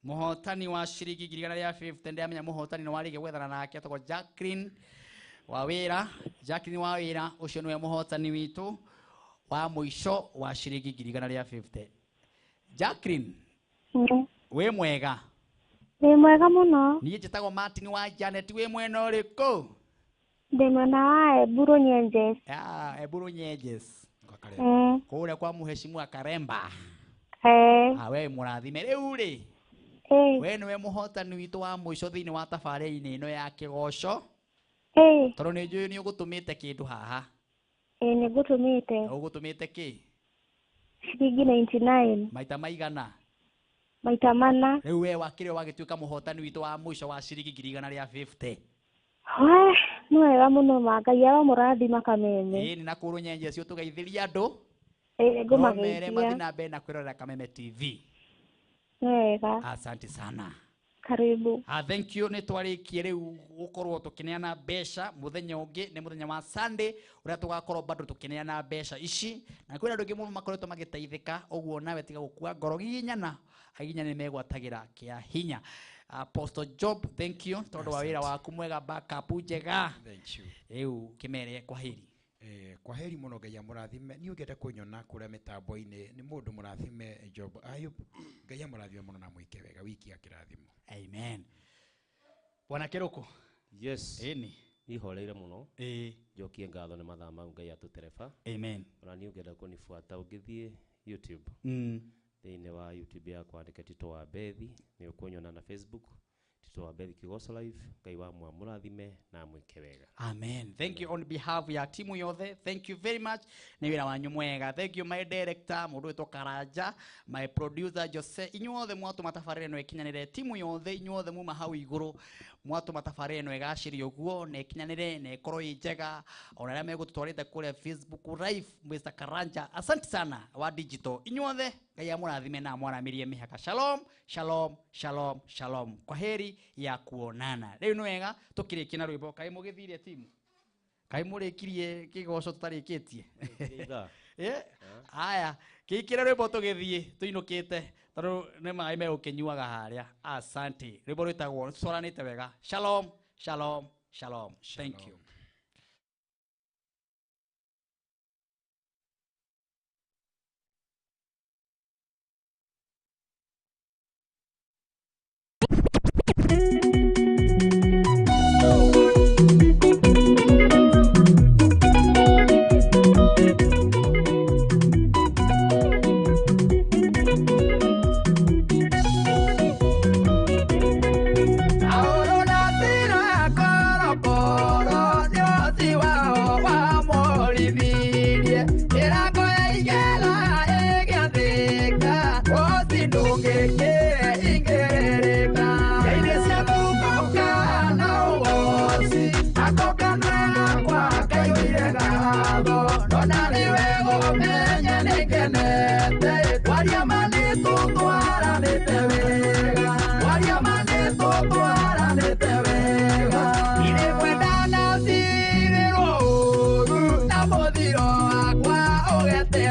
Mũhotani wa ciringi 150 ndĩramenya mũhotani nĩ warĩkia gwethana nake etagwo Jacqueline wa wĩra. Jacqueline wa wĩra ũcio nĩwe mũhotani witũ wa mũico wa ciringi 150. Jacqueline, wĩ mwega? Ndĩ mwega mũno. Niĩ njĩtagwo Martin wa Janet, wĩ mwena ũrĩkũ? Ndĩ mwena wa Eburu Nyenjes. Eburu Nyenjes. Kũrĩa kwa mũheshimu Karemba. We mũrathime. Rĩu rĩ, we nĩwe mũhotani witũ wa mũico thĩinĩ wa tabarĩra-inĩ ĩno ya kĩgoco. Tondũ nĩ njũĩ nĩ ũgũtũmĩte kĩndũ haha. Nĩ ngũtũmĩte. Ũgũtũmĩte kĩ? Ciringi 99. Maita maigana? Maita mana. Rĩu we wakĩrĩ wagĩtuĩka mũhotani witũ wa mũico wa ciringi 150. Nĩ wega mũno ma Ngai aromũrathima Kameme. Ĩĩ na kũrũ Nyenje cio tũgeithĩria andũ. Ĩĩ ngũmageithia. No mere mathiĩ na mbere na kwĩrorera Kameme TV. Nĩ wega. Asante sana. Karibu. Thank you. Nĩ twarĩkie rĩu gũkorwo tũkĩneana mbeca mũthenya ũngĩ nĩ mũthenya wa Sunday ũrĩa tũgakorwo bado tũkĩneana mbeca ici na kwĩna andũ aingĩ mũno makoretwo magĩteithĩka ũguo nawe tiga gũkua ngoro giginyana agiginyana nĩ megwatagĩra kĩa hinya. Apostle Job, thank you tondũ wa wĩra waku mwega, backup njega. Thank you. Rĩu kĩmere kwaheri. Kwaheri mũno Ngai amũrathime. Niĩ ũngĩenda kũnyona kũrĩa mĩtambo-inĩ nĩ mũndũ mũrathime Job Ayub. Ngai amũrathime mũno na mwĩke wega wiki ya kĩrathimo. Amen. Bwana Kĩrũkũ. Yes. Ĩni. Nihoreire mũno. Ĩĩ. Njokie ngatho nĩ mathaa mau Ngai atũtereba. Amen. Ona niĩ ũngĩenda kũnibuata ũngĩthiĩ YouTube. Thĩinĩ wa YouTube yakwa andĩke Tito wa Bethi nĩ ũkũnyona na Facebook Tito wa Bethi Kĩgoco Live. Ngai wa mwamũrathime na amwĩke wega. Amen. Thank you on behalf ya timu yothe. Thank you very much. Nĩ wĩra wanyu mwega. Thank you my director mũndũ wĩtwo Karanja, my producer Jose. Inyuothe mwatũma tabarĩra ĩno ĩkinyanĩre. Timu yothe inyuothe muma hau igũrũ mwatũma tabarĩra ĩno ĩgacĩre ũguo na ĩkinyanĩre na ĩkorwo ĩ njega. Ona arĩa megũtũtwarĩte kũrĩa Facebook Live Mr Karanja, asante sana wa digital. Inyuothe Ngai amũrathime na amwaramĩrie mĩhaka. Shalom, shalom, shalom, shalom. Kwaheri ya kuonana. Rĩu nĩ wega tũkĩrĩkie na rwĩmbo. Kaĩ mũgĩthire timu? Kaĩ mũrĩkirie kĩgoco tũtarĩkĩtie? Aya, kĩikĩre rwĩmbo tũgĩthiĩ tũinũkĩte tondũ nĩ maĩ megũkĩnyuaga harĩa. Asante. Rwĩmbo rwĩtagwo tũcoranĩte wega. Shalom, shalom, shalom. Thank you. Wakwa ũgete.